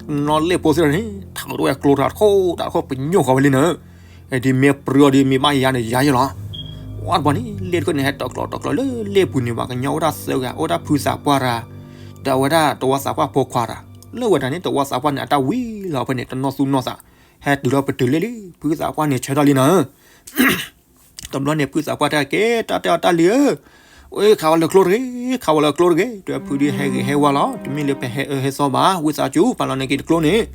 နီၣ်လ့ၣ်ဖိသ့ၣ်န့ၣ် ထးကတဝဲကျိတၢ်တခိၣ်တၢ်တခိၣ် ပညိၣ်ဃီဝဲလံနၤ ဒ်မ့ၢ်ပြၢအီၤဒ်မ့ၢ်ဘၣ်ယၤန့ၣ် ယၤယလီၤ, ဝဲတဘျီန့ၣ် လ့ၣ်တခိၣ်န့ၣ် ဟဲတီၤကျိးတီၤကျိးလၢလ့ၣ်ပူၤန့ၣ် ပှၤကညီအိၣ်ဒၣ်သၢဂၤ အိၣ်ဒၣ်ဖုသးပှၢ်တဂၤ, ဒီးအဝဲဒၣ်တဝီသးပှၢ်ဖိခွါတဂၤ, လၢဝဲဒၣ်န့ၣ် တဝီသးပှၢ်န့ၣ် အတၢ်ဝံၤလီၤဖဲန့ၣ် တနီၢ်သူၣ်နီၢ်သး, ဟဲတုၤလီၤပတုၤလ့ၣ်လံ ဖုသးပှၢ်န့ၣ်ဆၢထၢၣ်လံနၤ တဘျီန့ၣ် ဖုသးပှၢ်တဲကဲ တၢ်တဲအီၤတၢ်လံၤဧၢ, အိၣ်ခးဝဲလၢကျိတဂ့ၤ, ခးဝဲလၢကျိတဂ့ၤ, တဲဖုဒုးဟဲဂ့ၤဟဲဝါလီၤ, တမ့ၢ်လၢပဟဲအၢဟဲသီဘၣ်, ဝံသးစူၤ ပာ်လီၤန့ၢ်က့ၤတကျိန့ၣ်,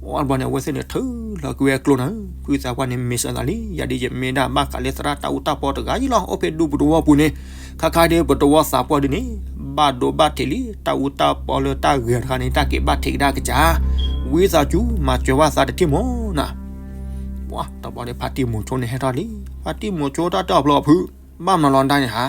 ဝဲတဘျီန့ၣ် အဝဲသ့ၣ်န့ၣ် ထုးလီၤက့ၤဝဲကျိနၤ, ဖုသးပှၢ်န့ၣ်မ့ၢ်စၢၤသးလံ, ယၤဒ်ယမ့ၢ်ဒၣ်ဘၣ်ဃးလၢသရၣ်တၢ်အူတၢ်ပီတဂၤအံၤလီၤ, အိၣ်ဖဲဒူပူၤတဝီပူၤန့ၣ်, ခါခါဒ်ပတဝီသးပှၢ်ဒုးန့ၣ်, ဘၣ်ဒိဘၣ်ထံးလံ, တၢ်အူတၢ်ပီလၢတၢ်ဂဲၤတခါန့ၣ် တၢ်က့ၤဘၣ်ထံးကဒါကစၢ်, ဝံသးစူၤ မၤစၢၤဘၣ်သးတထံၣ်မီၤနၤ ပှၤတဘျီန့ၣ် ဖါတံၢ်မိၤဆိန့ၣ်ဟဲထီၣ်လံ, ဖါတံၢ်မိၤဆိတၢ်တဲအီၤဖျိအဖု, ဘၣ်မနုၤလီၤဒၣ်န့ၣ်ဟါ,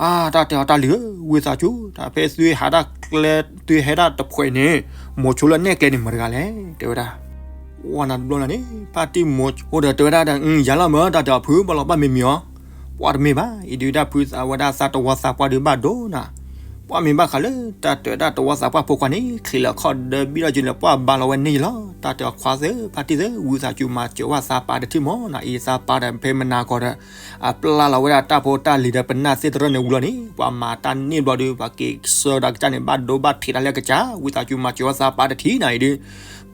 အါ တၢ်တဲအီၤတၢ်လံၤဧၢ, ဝံသးစူၤ တၢ်ဖဲသုဟးတၢ်ကျဲ သုဟဲဒၣ်တဖှဲးန့ၣ်, မိၤဆိလၢနဲၣ်ကျဲန့ၣ်မတၤတဂၤလဲၣ် တဲဝဲဒၣ်, ဝဲနၤတဘျီနၤန့ၣ် ဖါတံၢ်မိၤဆိဒီးတဲဝဲဒၣ်ဒီး ယၤလီၤမၢ တၢ်တဲအီၤဖု ဘၣ်လီၤဘၣ်မံၤမံၤအီၤ, ပှၤတမ့ၢ်ဘၣ် အံၤဒုးဒၣ်ဖုသးဝဲဒၣ်သးတဝီသးပှၢ်ဒုးဘၣ်ဒိနၤ, ပှၢ်မ့ၢ်ဘၣ်ဃးလၢတၢ်တၢ်တဝီသးပှၢ်ဖိခွါန့ၣ် ချံးလီၤခီၣ်ဒၢဘံၣ်ထီၣ်က့ၤလၢပှၢ်ဘါလီၤဝဲန့ၣ်လီၤ. တၢ်တဲအီၤခွါသ့ၣ် ဖါတံၢ်သ့ၣ် ဝံသးစူၤမၤစၢၤဝဲသးပာ်တထံၣ်မၢ်နီၤ အံၤသးပာ်ဒီးဖဲမနၤကီးဒီး အပျၢ်လီၤဝဲဒၣ်တၢ်ဖိတၢ်လံၤဒီးပနၢ်သ့ၣ်တရၢၣ်န့ၣ်ဝံၤလီၤန့ၣ် ပှၤမၤတၢ်န့ၢ်ဘျီဒီး ပှၤက့ၤဆှၢဒီးကစၢ်န့ၣ် ဘၣ်ဒိဘၣ်ထံးတၢ်လၢအကစၢ် ဝံသးစူၤမၤစၢၤဝဲသးပာ်တထံၣ်နၤအံၤဒီး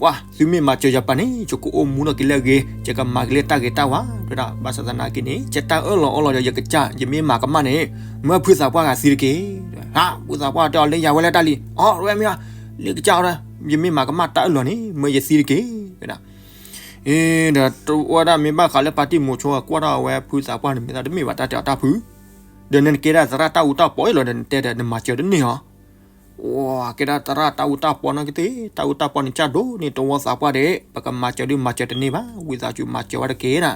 ပှၢ်သုမ့ၢ်မၤစၢၤယၤပၢ်န့ၣ် ယကအိၣ်မူထီၣ်က့ၤလၢအဂ့ၤ ယကမၤက့ၤလၢတၢ်ဂ့ၤတၢ်ဝါ တဲဝဲဒၣ် ဘၣ်ဆၣ်သနာ်က့န့ၣ် ယတၢ်အၢၣ်လီၤအီလီၤဒီးယကစၢ် ယမ့ၢ်မၤကမၣ်န့ၣ် မၢဖုသးပှၢ်ဂၤသံတက့ၢ်. ဖုသးပှၢ်တဲအီၤလၢယၤဝဲလၢတၢ်လံၤ အီၣ်ဝဲမ့ၢ် လၢကစၢ်အီၤဒီး ယမ့ၢ်မၤကမၣ်တၢ်အၢၣ်လီၤန့ၣ် မၢယသံတက့ၢ် တဲဝဲဒၣ် အ့ ဒီးတဝဲဒၣ်မ့ၢ်ဘၣ်ဃးလၢဖါတံၢ်မိၤဆိ ကွၢ်ထီၣ်ဝဲဖုသးပှၢ်န့ၣ် မ့ၢ်သးတမ့ၢ်ဘၣ်တၢ်တဲအီၤတၢ်ဖု ဒီးနကဲဒၣ်သရၣ်တၢ်အူတၢ်ပီအံၤလီၤဒီး နတဲဒီးနမၤစၢၤတန့ၢ်အီၤ ကဲဒၣ်သရၣ်တၢ်အူတၢ်ပီနီၢ်ကသ့ၣ် တၢ်အူတၢ်ပီန့ၣ်ကၢ်ဒိၣ်န့ၣ် တဝီသးပှၢ်ဒီး ပကမၤစၢၤဒုးမၤစၢၤတန့ၢ်ဘၣ် ဝံသးစူၤမၤစၢၤဝဲတက့ၢ်နၤ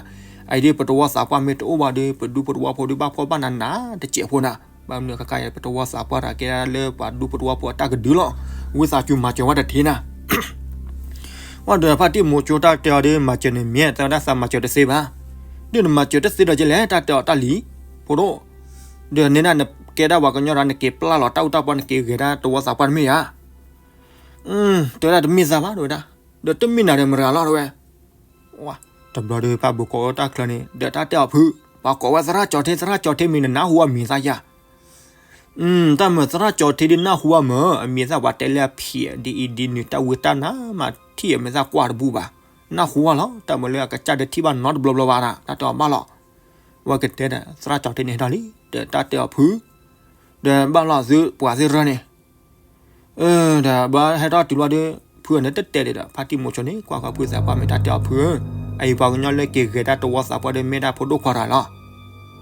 အအံၤဒ်ပတဝီသးပှၢ်မ့ၢ်တအိၣ်ဘၣ်ဒီး ပဒူပတဝီဖိဒုးဘၣ်ဖှီၣ်ဘၣ်နးနးတစဲးဖိနၤ ဘၣ်မနုၤခါခါအံၤ ပတဝီသးပှၢ်တၢ်ကဲဒၣ်လၢပှၤဒူပတဝီဖိအတၢ်ကဒုလီၤ ဝံသးစူၤမၤစၢၤဝဲတထံၣ်နၤ ဝံၤဒီးဖါတံၢ်မိၤဆိတၢ်တဲအီၤဒီး မၤစၢၤန့ၣ်မ့ၢ် တဲဝဲဒၣ်သးမၤစၢၤတသ့ဘၣ် ဒီးနမၤစၢၤတသ့ဒီးကလဲၣ် တၢ်တဲအီၤတၢ်လံၤ ဖိဒိၣ် ဒီးန့ၣ်ဒၣ်နကဲဒၣ်ပှၤကညီဒီး နက့ၤပျၢ်လီၤတၢ်အူတၢ်ပီ နက့ၤဂဲၤဒၣ်တဝီသးပှၢ်တမ့ၢ်ဧါ တဲဝဲဒၣ်တမ့ၢ်သးဘၣ် တဲဝဲဒၣ် ဒီးတမ့ၢ်နၤဒီးမတၤဂၤလီၤ တဲဝဲ တဘျီဒီးဖါဘိကိးအီၤတၢ်ချၢန့ၣ် ဒီးတၢ်တဲအီၤဖု ပှၤကိးဝဲသရၣ်ကၠီၤထ့ သရၣ်ကၠီၤထ့မ့ၢ်နနၢ်ဟူအမံၤသးယၤ တၢ်မၤသရၣ်ကၠီၤထ့ဒ်နၢ်ဟူအမုာ် အမံၤသးပှၤတဲလၢအဖံးဒ်အံၤဒ်နုၤ တၢ်ဝံတၢ်နါမၤထံၣ်အမံၤသးကွၢ်တဘူၣ်ဘၣ် နၢ်ဟူအလီၤ တၢ်မၤလၢအကစၢ်ဒုးထံၣ်ဘၣ်နီတဘျီဘျီဘၣ်နၤ တၢ်တဲအီၤဘၣ်လီၤ ဝဲကတဲဒီး သရၣ်ကၠီၤထ့န့ၣ်ဟဲထီၣ်လံ ဒီးတၢ်တဲအီၤဖု ဒီးဘၣ်လီၤသုပှၤသ့ၣ်ရၢန့ၣ် ဒီးဘၣ်ဟဲထီၣ်တုၤလီၤဒီး ဖုအန့ၣ်တတဲဒံးဒီး ဖါတံၢ်မိၤဆိန့ၣ် ကွၢ်ဃီဖုသးပှၢ်မ့ၢ်တၢ်တဲအီၤဖုဧၢ, အအံၤပှၤကညီလၢက့ၤဂဲၤတၢ်တဝီသးပှၢ်ဒီးမ့ၢ်ဒၣ်ဖိဒိၣ်ခွါတဂၤလီၤ.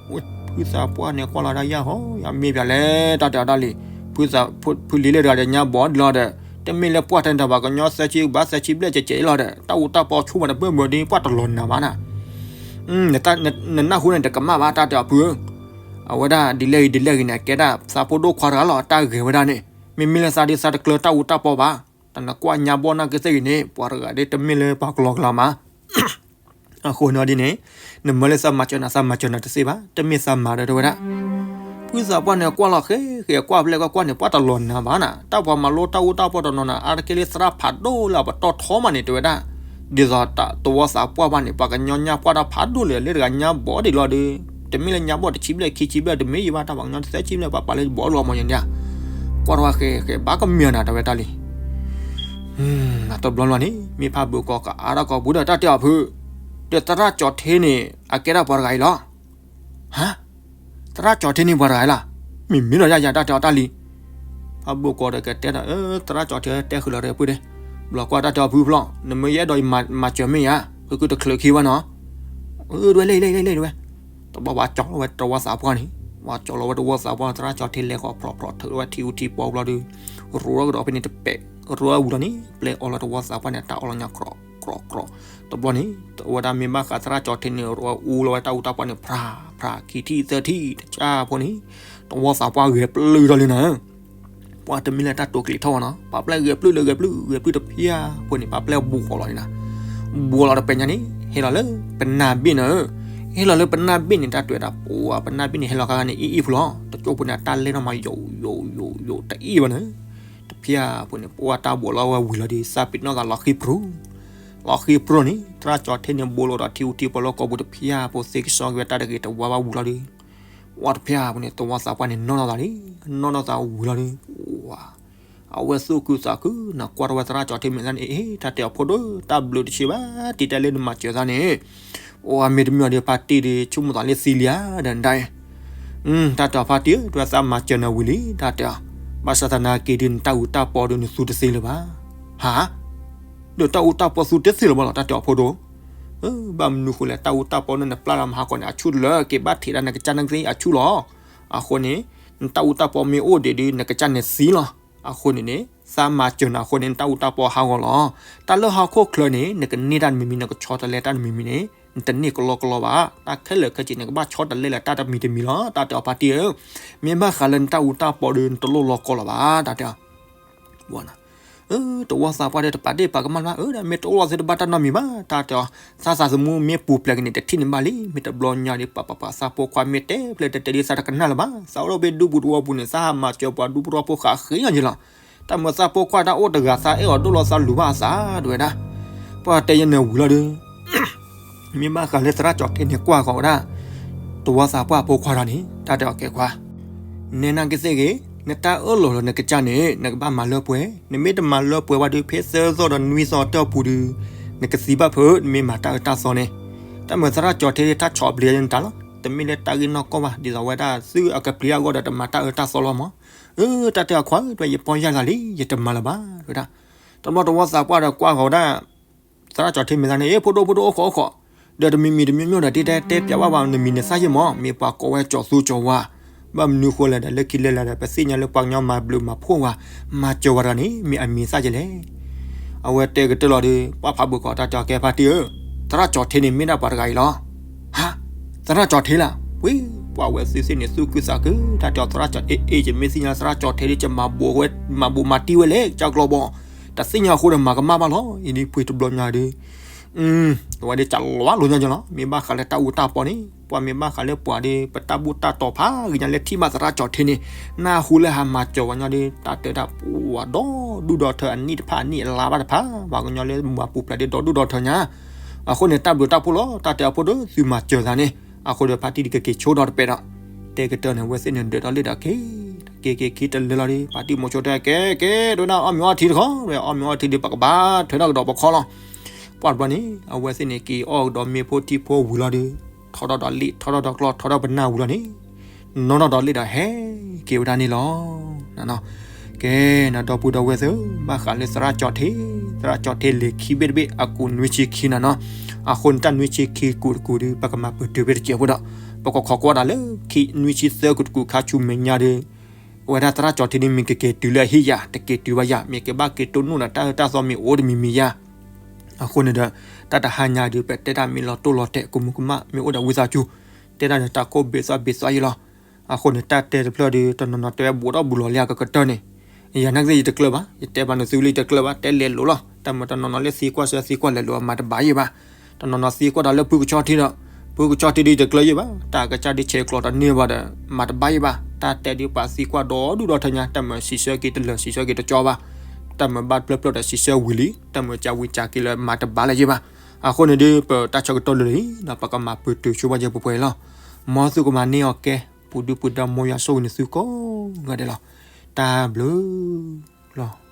ဖုသးပှၢ်န့ၣ်ကွၢ်လီၤဒၣ်ယၤဟီ ယမ့ၢ်ပၠးလဲၣ် တၢ်တဲအီၤတၢ်လံၤ, ဖုလံၤလၢတဂၤဒီးညါဘီဒ်လီၤဒီး တမ့ၢ်လၢပှၢ်ထဲန့ၣ်ဒီးပှၤကညီသၢဆံဘၣ်သၢဆံဘျဲၣ်ကဲးကဲးအံၤလီၤဒီး တၢ်အူတၢ်ပီဆိမးတဘၢၣ်ဘၢၣ်ဒီး ပှၢ်တလီၤနၤဘၣ်နၤ နနၢ်ဟူန့ၣ်တကမၣ်ဘၣ် တၢ်တဲအီၤဖုဧၢ, အဝဲဒၣ်ဒ်လဲၣ်ဂ့ၤဒ်လဲၣ်ဂ့ၤန့ၣ် အကဲဒၣ်သးဖိဒိၣ်ခွါတဂၤလီၤ တၢ်ဂဲၤဝဲဒၣ်န့ၣ်, မ့မ့ၢ်လၢသးဒ်သးတကျၢၤတၢ်အူတၢ်ပီဘၣ်, တၢ်နကွၢ်ညါဘီၣ်နာ်က့သ့ၣ်ဂ့ၤန့ၣ် ပှၤတဂၤဒ်တမ့ၢ်လၢပှၤကလီကလီမး အဃိန့ၣ်ဒ်န့ၣ် နမၢလၢသးမၤစၢၤနၤ သးမၤစၢၤနၤတသ့ဘၣ်, တမ့ၢ်သးမၤဒီးတဲဝဲဒၣ်, ဖုသးပှၢ်န့ၣ်ကွၢ်လီၤဃဲဃဲ ကွၢ်ဖျဲၣ်ကွၢ်ကွၢ်န့ၣ် ပှၢ်တလီၤနၤဘၣ်နၤ, တၢ်ပှၤမၤလိတၢ်အူတၢ်ပီတနီၤနၤ အါတက့ၢ်လၢသရၣ်ဖးဒိၣ်လၢအပတီၢ်ထီမးန့ၣ် တဲဝဲဒၣ်, ဒ်သိးတဝီသးပှၢ်ဘၣ်န့ၣ် ပှၤကညီညါပှၢ်တၢ်ဖးဒိၣ်လၢ လၢတဂၤညါဘီဒ်လီၤဒီး, တမ့ၢ်လၢညါဘီတဆံဘျဲၣ်ခံဆံဘျဲၣ် တမ့ၢ်ယဘၣ်တၢ်ပှၤကညီတသၢဆံဘျဲၣ် ပှၤပာ်လၢယဘီလီၤမးယန့ၣ်, ကွၢ်တဝီဃဲဃဲဘၣ်ကမၣ်နၤ တဲဝဲတၢ်လံ အတဘျီလီၤန့ၣ် မ့ၢ်ဖးဘုးကီးကအါထီၣ်ကီးပူၤဒီးတၢ်တဲအီၤဖု, ဒီးသရၣ်ကၠီၤထ့န့ၣ် အကဲဒၣ်ပှၤတဂၤအံၤလီၤ. ဟါ, သရၣ်ကၠီၤထ့န့ၣ်ပှၤတဂၤအံၤလီၤ. မ့မ့ၢ်ဒီးယၤယၤတၢ်တဲအီၤတၢ်လံ. ဖးဘုးကီးဒီးကတဲဒီး သရၣ်ကၠီၤထ့တဲဃုာ်လီၤဒီးဖုဒဲး, ဘျီကွၢ်တၢ်တဲအီၤဖုဖျီၣ် နမ့ၢ်ယအဲၣ်ဒိးယမၤစၢၤမ့ၢ်ဧါ, ဖုကတချုးခံဝဲနီၤ ဒွဲၣ်လၢလၢလၢလၢဝဲ, တဘျီပှၤကၠီၤလီၤဝဲတဝီသးပှၢ်န့ၣ်, ပှၤကၠီၤလီၤဝဲတဝီသးပှၢ် သရၣ်ကၠီၤထ့လဲၤဃီၤဖျိးဖျိးထုးဝဲထံအူထံပီဘျီဒီး, ရိးထီၣ်ကဒီးဖဲန့ၣ်တပဲာ်, ရိးဝဲဝံၤလီၤန့ၣ် ပျဲအီၤလီၤတဝီသးပှၢ်န့ၣ် တၢ်အီၣ်လီၤညါကြီကြီကြီ, တဘျီန့ၣ် အဝဲဒၣ်မ့ၢ်ဘၣ်ဃးသရၣ်ကၠီၤထ့န့ၣ် ရိးဝဲအူလီၤဝဲတၢ်အူတၢ်ပီၢ်န့ၣ် ဖြးဖြးခံထံၣ်သၢထံၣ်တကၢ်ဖိန့ၣ်, တဝီသးပှၢ်ဂဲၤပျုၢ်ထီၣ်လံနၤ ပှၤတမ့ၢ်လၢတၢ်တိာ်ကျဲၤထီၣ်ဝဲနီၤ ပှၤပျဲၢ်ဂဲၤပျုၢ်လၢဂဲၤပျုၢ် ဂဲၤပျုၢ်တဖျၢၣ်ဖိန့ၣ် ပှၤပျဲၢ်ဘူးဃီလီၤန့ၣ်နၤ, ဘူးလီၤတပဲာ်ညါန့ၣ် ဟဲလီၤလၢပနၢ်ဘ့ၣ်နၤဧၢ, ဟဲလီၤလၢပနၢ်ဘ့ၣ်န့ၣ် တၢ်တွဲၤဒၣ်ပှၤပနၢ်ဘ့ၣ်န့ၣ် ဟဲလီၤခါခါန့ၣ် အ့ၣ်အ့ၣ်ဖိလီၤ တကၠိၢ်ဖိန့ၣ် အတၢ်လဲၢ်ထီၣ်မးယိာ်ယိာ်ယိာ်ယိာ်တအ့ၣ်ဘၣ်နၤ, တဖျၢၣ်ဖိန့ၣ် ပှၤတၢ်ဘူးလီၤဝဲဝံၤလီၤဒီး သးပ့ၤနီၣ်သးလီၤဃံပြူၤ လီၤဃံပြူၤန့ၣ် သရၣ်ကၠီၤထ့န့ၣ် ဘူးလီၤဒီးထံအူထံပီၢ်လၢကီၢ်ပူၤတဖျၢၣ်ဖိသ့ကစီက့ၤဝဲတၢ်တဂ့ၤတဝါဘၣ်ဝံၤလီၤဒီး, ဝဲတဖျၢၣ်ဖိန့ၣ် တဝီသးပှၢ်န့ၣ် နီၢ်နီၢ်သးလံ, နီၢ်နီၢ်သးဝံၤလီၤဒီး, အဝဲသူၣ်ခုသးခု နကွၢ်ထီၣ်ဝဲသရၣ်ကၠီၤထ့မဲာ်သၣ်န့ၣ် အ့ တၢ်တဲအီၤဖိဒိၣ် တၢ်ဘျုးတဆံးဘၣ် တံၤတၢ်လၢနမၤစၢၤသးန့ၣ်, အိၣ်အမ့ၢ်တမ့ၢ်အီၤဒီး ဖါတံၢ်ဒီး ဆိကမိၣ်သးလၢသံလံဧါ ဒီးနဒၣ်အံၤ တၢ်တဲအီၤဖါတံၢ်ဧၢ တဝဲသးမၤစၢၤနၤဝံၤလံ တၢ်တဲအီၤ, ဘၣ်ဆၣ်သနာ်က့ဒီး နတၢ်အူတၢ်ပီဒီးနသူတသ့လၢၤဘၣ်, ဟါ, ဒီးတၢ်အူတၢ်ပီသူတသ့လၢၤဘၣ်လီၤ တၢ်တဲအီၤဖိဒိၣ်, ဘၣ်မနုၤဃိလဲၣ် တၢ်အူတၢ်ပီန့ၣ် နပျၢ်လၢမဟါကီးန့ၣ် အဆူၣ်တလၢ က့ၤဘၣ်ထံးဒၣ်နကစၢ်နကသ့ၣ်အဆူၣ်လီၤ, အဃိန့ၣ် နတၢ်အူတၢ်ပီမ့ၢ်အိၣ်ဒံးဒီး နကစၢ်န့ၣ်သံလီၤ, အဃိန့ၣ်န့ၣ် သးမၤစၢၤနၤအဃိန့ၣ် နတၢ်အူတၢ်ပီဟးဂီၤလီၤ, တၢ်လၢဟီၣ်ခိၣ်ချၢန့ၣ် နကန့ၢ်တၢ်တမံၤမံၤ နကဆီတလဲတၢ်တမံၤမံၤန့ၣ် နတန့ၢ်ကလီကလီဘၣ်, တၢ်ခဲလၢာ်ခဲဆ့ နကဘၣ်ဆီတလဲလၢတၢ်တမံၤတမံၤလီၤ, တၢ်တဲအီၤဖါတံၢ်ဧၢ, မ့ၢ်ဘၣ်ဃးလၢနတၢ်အူတၢ်ပီဒီး နတလိၣ်လီကီလီၤဘၣ်, တၢ်တဲအီၤ တဝီသးပှၢ်ဒီးတပာ်ဒ့ၣ်ပာ်ကမၣ်လၢၤဘၣ်, အၢ ဒ်မ့ၢ်တအိၣ်လီၤသုတဘၣ်တၢ်နီတမံၤဘၣ်, တၢ်တဲအီၤ, သးသးသမူမ့ၢ်ပူၤဖျဲးက့ၤန့ၣ် တထံၣ်န့ၣ်ဘၣ်လံ, မ့ၢ်တဘျီညါဒီး ပှၤပှၤပှၤသးဖိခွါမ့ၢ်တဲဖျဲး တတဲဒ်သးတကနၣ်လၢၤဘၣ်, သးအိၣ်လၢဖဲဒူပူၤတဝီပူၤန့ၣ် သးဟးမၤစၢၤပှၤဒူဖိထီဖိဃာ်ဃ့ညါယလီၤ, တၢ်မၤသးဖိခွါတၢ်အိၣ်တဂၤ သးအဲၣ်အီၤဒိၣ်လီၤသးလူၤဘၣ်အသး ဒ်ဝဲဒၣ်, ပှၤတဲယနၢၤဝံၤလီၤဒီး မ့ၢ်ဘၣ်ဃးလၢသရၣ်ကၠီၤထ့န့ၣ်ကွၢ်ဃီၤဝဲဒၣ် တဝီသးပှၢ်ဖိခွါဒီးန့ၣ် တၢ်တဲအီၤကဲခွါ, နဲနၢ်က့ၤသ့ၣ်ဂ့ၤ, နတၢ်အၢၣ်လီၤလၢနကစၢ်န့ၣ် နကဘၣ်မၤလၢပှဲၤ, နမ့ၢ်တမၤလၢပှဲၤဘၣ်ဒီး ဖဲသၢသီဒီးနွံသီတၢၢ်ပူၤဒီး နကသံဘၣ်ဖုး နမ့ၢ်မၤတၢ်အၢတၢ်သီန့ၣ်, တၢ်မၤသရၣ်ကၠီၤထ့တၢ်ဆီၣ်ပျံၤနတၢ်လီၤ, တမ့ၢ်လၢတၢ်ဂ့ၢ်နီၢ်ကီၢ်ဘၣ် ဒ်သိးဝဲဒၣ်သုအကပျံၤအဂီၢ်ဒီးတမၤတၢ်အၢတၢ်သီလီၤမး, အၢ တၢ်တဲအခွါဧၢ ဒ်ယပီၢ်ယၢ်သးလံ ယတမၤလၢၤဘၣ် ဒ်ဝဲဒၣ်, တဘျီတဝီသးပှၢ်ဒီးကွၢ်ဃီၤဝဲဒၣ် သရၣ်ကၠီၤထ့မ့ၢ်သးန့ၣ် အ့ ဖိဒိၣ်ဖိဒိၣ် အိၣ်ဃီအိၣ်ဃီ, ဒီးတမံၤမံၤတမံၤမံၤဒီး ဒ်တဲတဲပျးဘၣ်ဝဲ နမံၤနသၣ်ယ့ၢ်မး မ့ၢ်ပှၤကိးဝဲကၠီၤသူကၠီၤဝါ, ဘၣ်မနုၤဃိလဲၣ်ဒီး လၢခံလဲၤလဲၤဒီး ပသ့ၣ်ညါလၢပှၤကညီမၤဘျုးမၤဖှိၣ်ဝဲ, မၤစၢၤဝဲတဂၤန့ၣ် မ့ၢ်အမံၤသၣ်ယ့ၢ်လဲၣ် အဝဲတဲကတၢၢ်လီၤဒီး ပှၤဖးဘိးကီးတၢ်ကၠီၤကဲဖါတံၢ်ဧၢ, သရၣ်ကၠီၤထ့န့ၣ်မ့ၢ်ဒၣ်ပှၤတဂၤအံၤလီၤ, ဟါ, သရၣ်ကၠီၤထ့လၢ, ဝံၤ, ပှၤဝဲသ့ၣ်သ့ၣ်န့ၣ် သူၣ်ခုသးခု တၢ်တဲအီၤသရၣ်ကၠီၤ အ့ အ့ ယမ့ၢ်သ့ၣ်ညါသရၣ်ကၠီၤထ့ဒီး ယမၤဘိးဝဲ, မၤဘိးမၤတံၢ်ဝဲလဲၣ် ကၢ်ကျီဘီ တသ့ၣ်ညါအဃိဒီးမၤကမၣ်ဘၣ်လီၤ, အံၤဒ်ဖှံတဘျီညါဒီး အဝဲဒၣ် ကလီၤလိညါကလီၤ, မ့ၢ်ဘၣ်ဃးလၢတၢ်အူတၢ်ပီန့ၣ် ပှၤမ့ၢ်ဘၣ်ဃးလၢပှၤဒီး ပတၢ်ဘူၣ်တၢ်တီၤဖးဂ့ၤညါလၢထံၣ်ဘၣ်သရၣ်ကၠီၤထ့န့ၣ်, နၢ်ဟူလၢဟးမၤစၢၤဝဲညီဒီး တၢ်တဲဒၣ်ပှၤဒီဒူၣ်ဒီထၢ အနံၣ်တဖၣ်အနံၣ်အလါဘၣ်တဖၣ် ပှၤကညီလၢမၤပူၤဖျဲးဒီးဒီဒူၣ်ဒီထၢညါ, အဃိန့ၣ် တၢ်ဘျုးတၢ်ဖှိၣ်လီၤ တၢ်တဲအဖိဒီးသုမၤစၢၤသးန့ၣ်, အဃိဒီးဖါတံၢ်ဒ်ကက့ၤဆိဒီးတပဲဒီး တဲကတၢၢ်န့ၣ် အဝဲသ့ၣ်န့ၣ်ဒၢးထီၣ်လံဒီးက့ၤ, က့ၤက့ၤခံတလၢလီၤဒီး ဖါတံၢ်မိၤဆိတဲကဲကဲ ဒိနၢ်အီၣ်မ့ၤအီထံတခီ, အီၣ်မ့ၤအီထံဒီး ပကဘၣ်ထွဲထီၣ်ကဒီးပခီလီၤ, ပှၢ်တဘျီန့ၣ် အဝဲသ့ၣ်န့ၣ်က့ၤအီၣ်ကဒီးမ့ၤဖိထံဖိဝံၤလီၤဒီး ထီထီၣ်ဒီးလ့ၣ် ထီထီၣ်ဒီးကျီ ထီထီၣ်ပနၢ်ဝံၤလီၤန့ၣ်, နီၣ်ထီၣ်ဒီးလ့ၣ်ဒီးဟဲက့ၤဝဲဒၣ်န့ၣ်လီၤ. ကဲ, နဒီပုၢ်ဒီဝဲၢ်သ့ၣ်, ဘၣ်ဃးလၢသရၣ်ကၠီၤထ့, သရၣ်ကၠီၤထ့လဲၤခံဘ့ၣ်တဘ့ၣ် အကူးနွံဆံခံနၤနီၤ, အဃိန့ၣ် တၢ်နွံဆံခံကူးတကူးဒီး ပကမၤပတုာ်ဘ့ၣ်တစဲးဖိဒီး ပကခိးကွၢ်ဒၣ်လၢခံနွံဆံသၢကူးတကူးခါဆူမဲာ်ညါဒီး အဝဲဒၣ်သရၣ်ကၠီၤထ့န့ၣ် မ့ၢ်ကက့ၤတုၤလၢအဟ့ၣ်ယၤ တက့ၤတုၤဘၣ်ယၤ မ့ၢ်ကဘၣ်က့ၤတိၢ်နီၣ်ဒီးတၢ်အၢတၢ်သီမ့ၢ်အိၣ်တမံၤမံၤယၤ, အဃိန့ၣ်ဒီး တၢ်တဟါညါဒီး ပတဲတၢ်မ့ၢ်လီၤတိၢ်လီၤတဲာ် ကမူကမၣ်မ့ၢ်အိၣ်ဒီးဝံသးစူၤ, တဲတၢ်ဒီးတၢ်ကိၢ်ဘ့သွၣ်ဘ့သွၣ်ယံလီၤ. အဃိန့ၣ် တၢ်တဲတဖျၢၣ်ဒီး တနီၤနီၤတဲဝဲဘူးထီၣ်ဘူးလီၤလံအကကတၢၢ်န့ၣ်, ယၤနာ်က့သ့ၣ်ယတကျၢၢ်ဘၣ်, ယတဲဘၣ်နသုလၢယတကျၢၢ်ဘၣ်, တဲလဲၤလိာ်လီၤ. တၢ်မၤတနီၤနီၤလၢသံကွၢ်ဆၢသံကွၢ်လဲၤလိာ် မၤတဘၣ်ယံဘၣ်. တနီၤနီၤသံကွၢ်ဒီးလၢဖုကဆီထံဒီး, ဖုကဆီထံဒီးယတကျၢၢ်ယံဘၣ်, တၢ်ကစၢ်ဒ်ဆဲးကျိးတန့ၢ်ဘၣ်ဒီး မၤတဘၣ်ယံဘၣ်. တၢ်တဲဒ်ပှၤသံကွၢ်ဒီဒူၣ်ဒီထၢညါ, တၢ်မၤစံးဆၢက့ၤတလၢာ် စံးဆၢက့ၤတကၠီဘၣ်. တၢ်မၤဘၣ်တဖျၢၣ်ဖျၢၣ်ဒီးစံးဆၢဝံၤလံ, တၢ်မၤကးဝံၤကးက့ၤလၢမၤတဘၣ်လၢၤယံဘၣ်. အဃိန့ၣ်ဒီး ပတၢ်ဆၢကတီၢ်လၢာ်လံဒီး ပကမၤပတုာ်ဆိဘၣ်ယဲၢ်ပှဲၤပှဲၤလီၤ. မ်သုကမၤန့ၢ်အီၤကဲ, ပူၤဒုပူၤဒါ မ်ယွၤဆိၣ်ဂ့ၤနသုကိးဂၤဒဲးလီၤ. တၢ်ဘျုးလီၤ.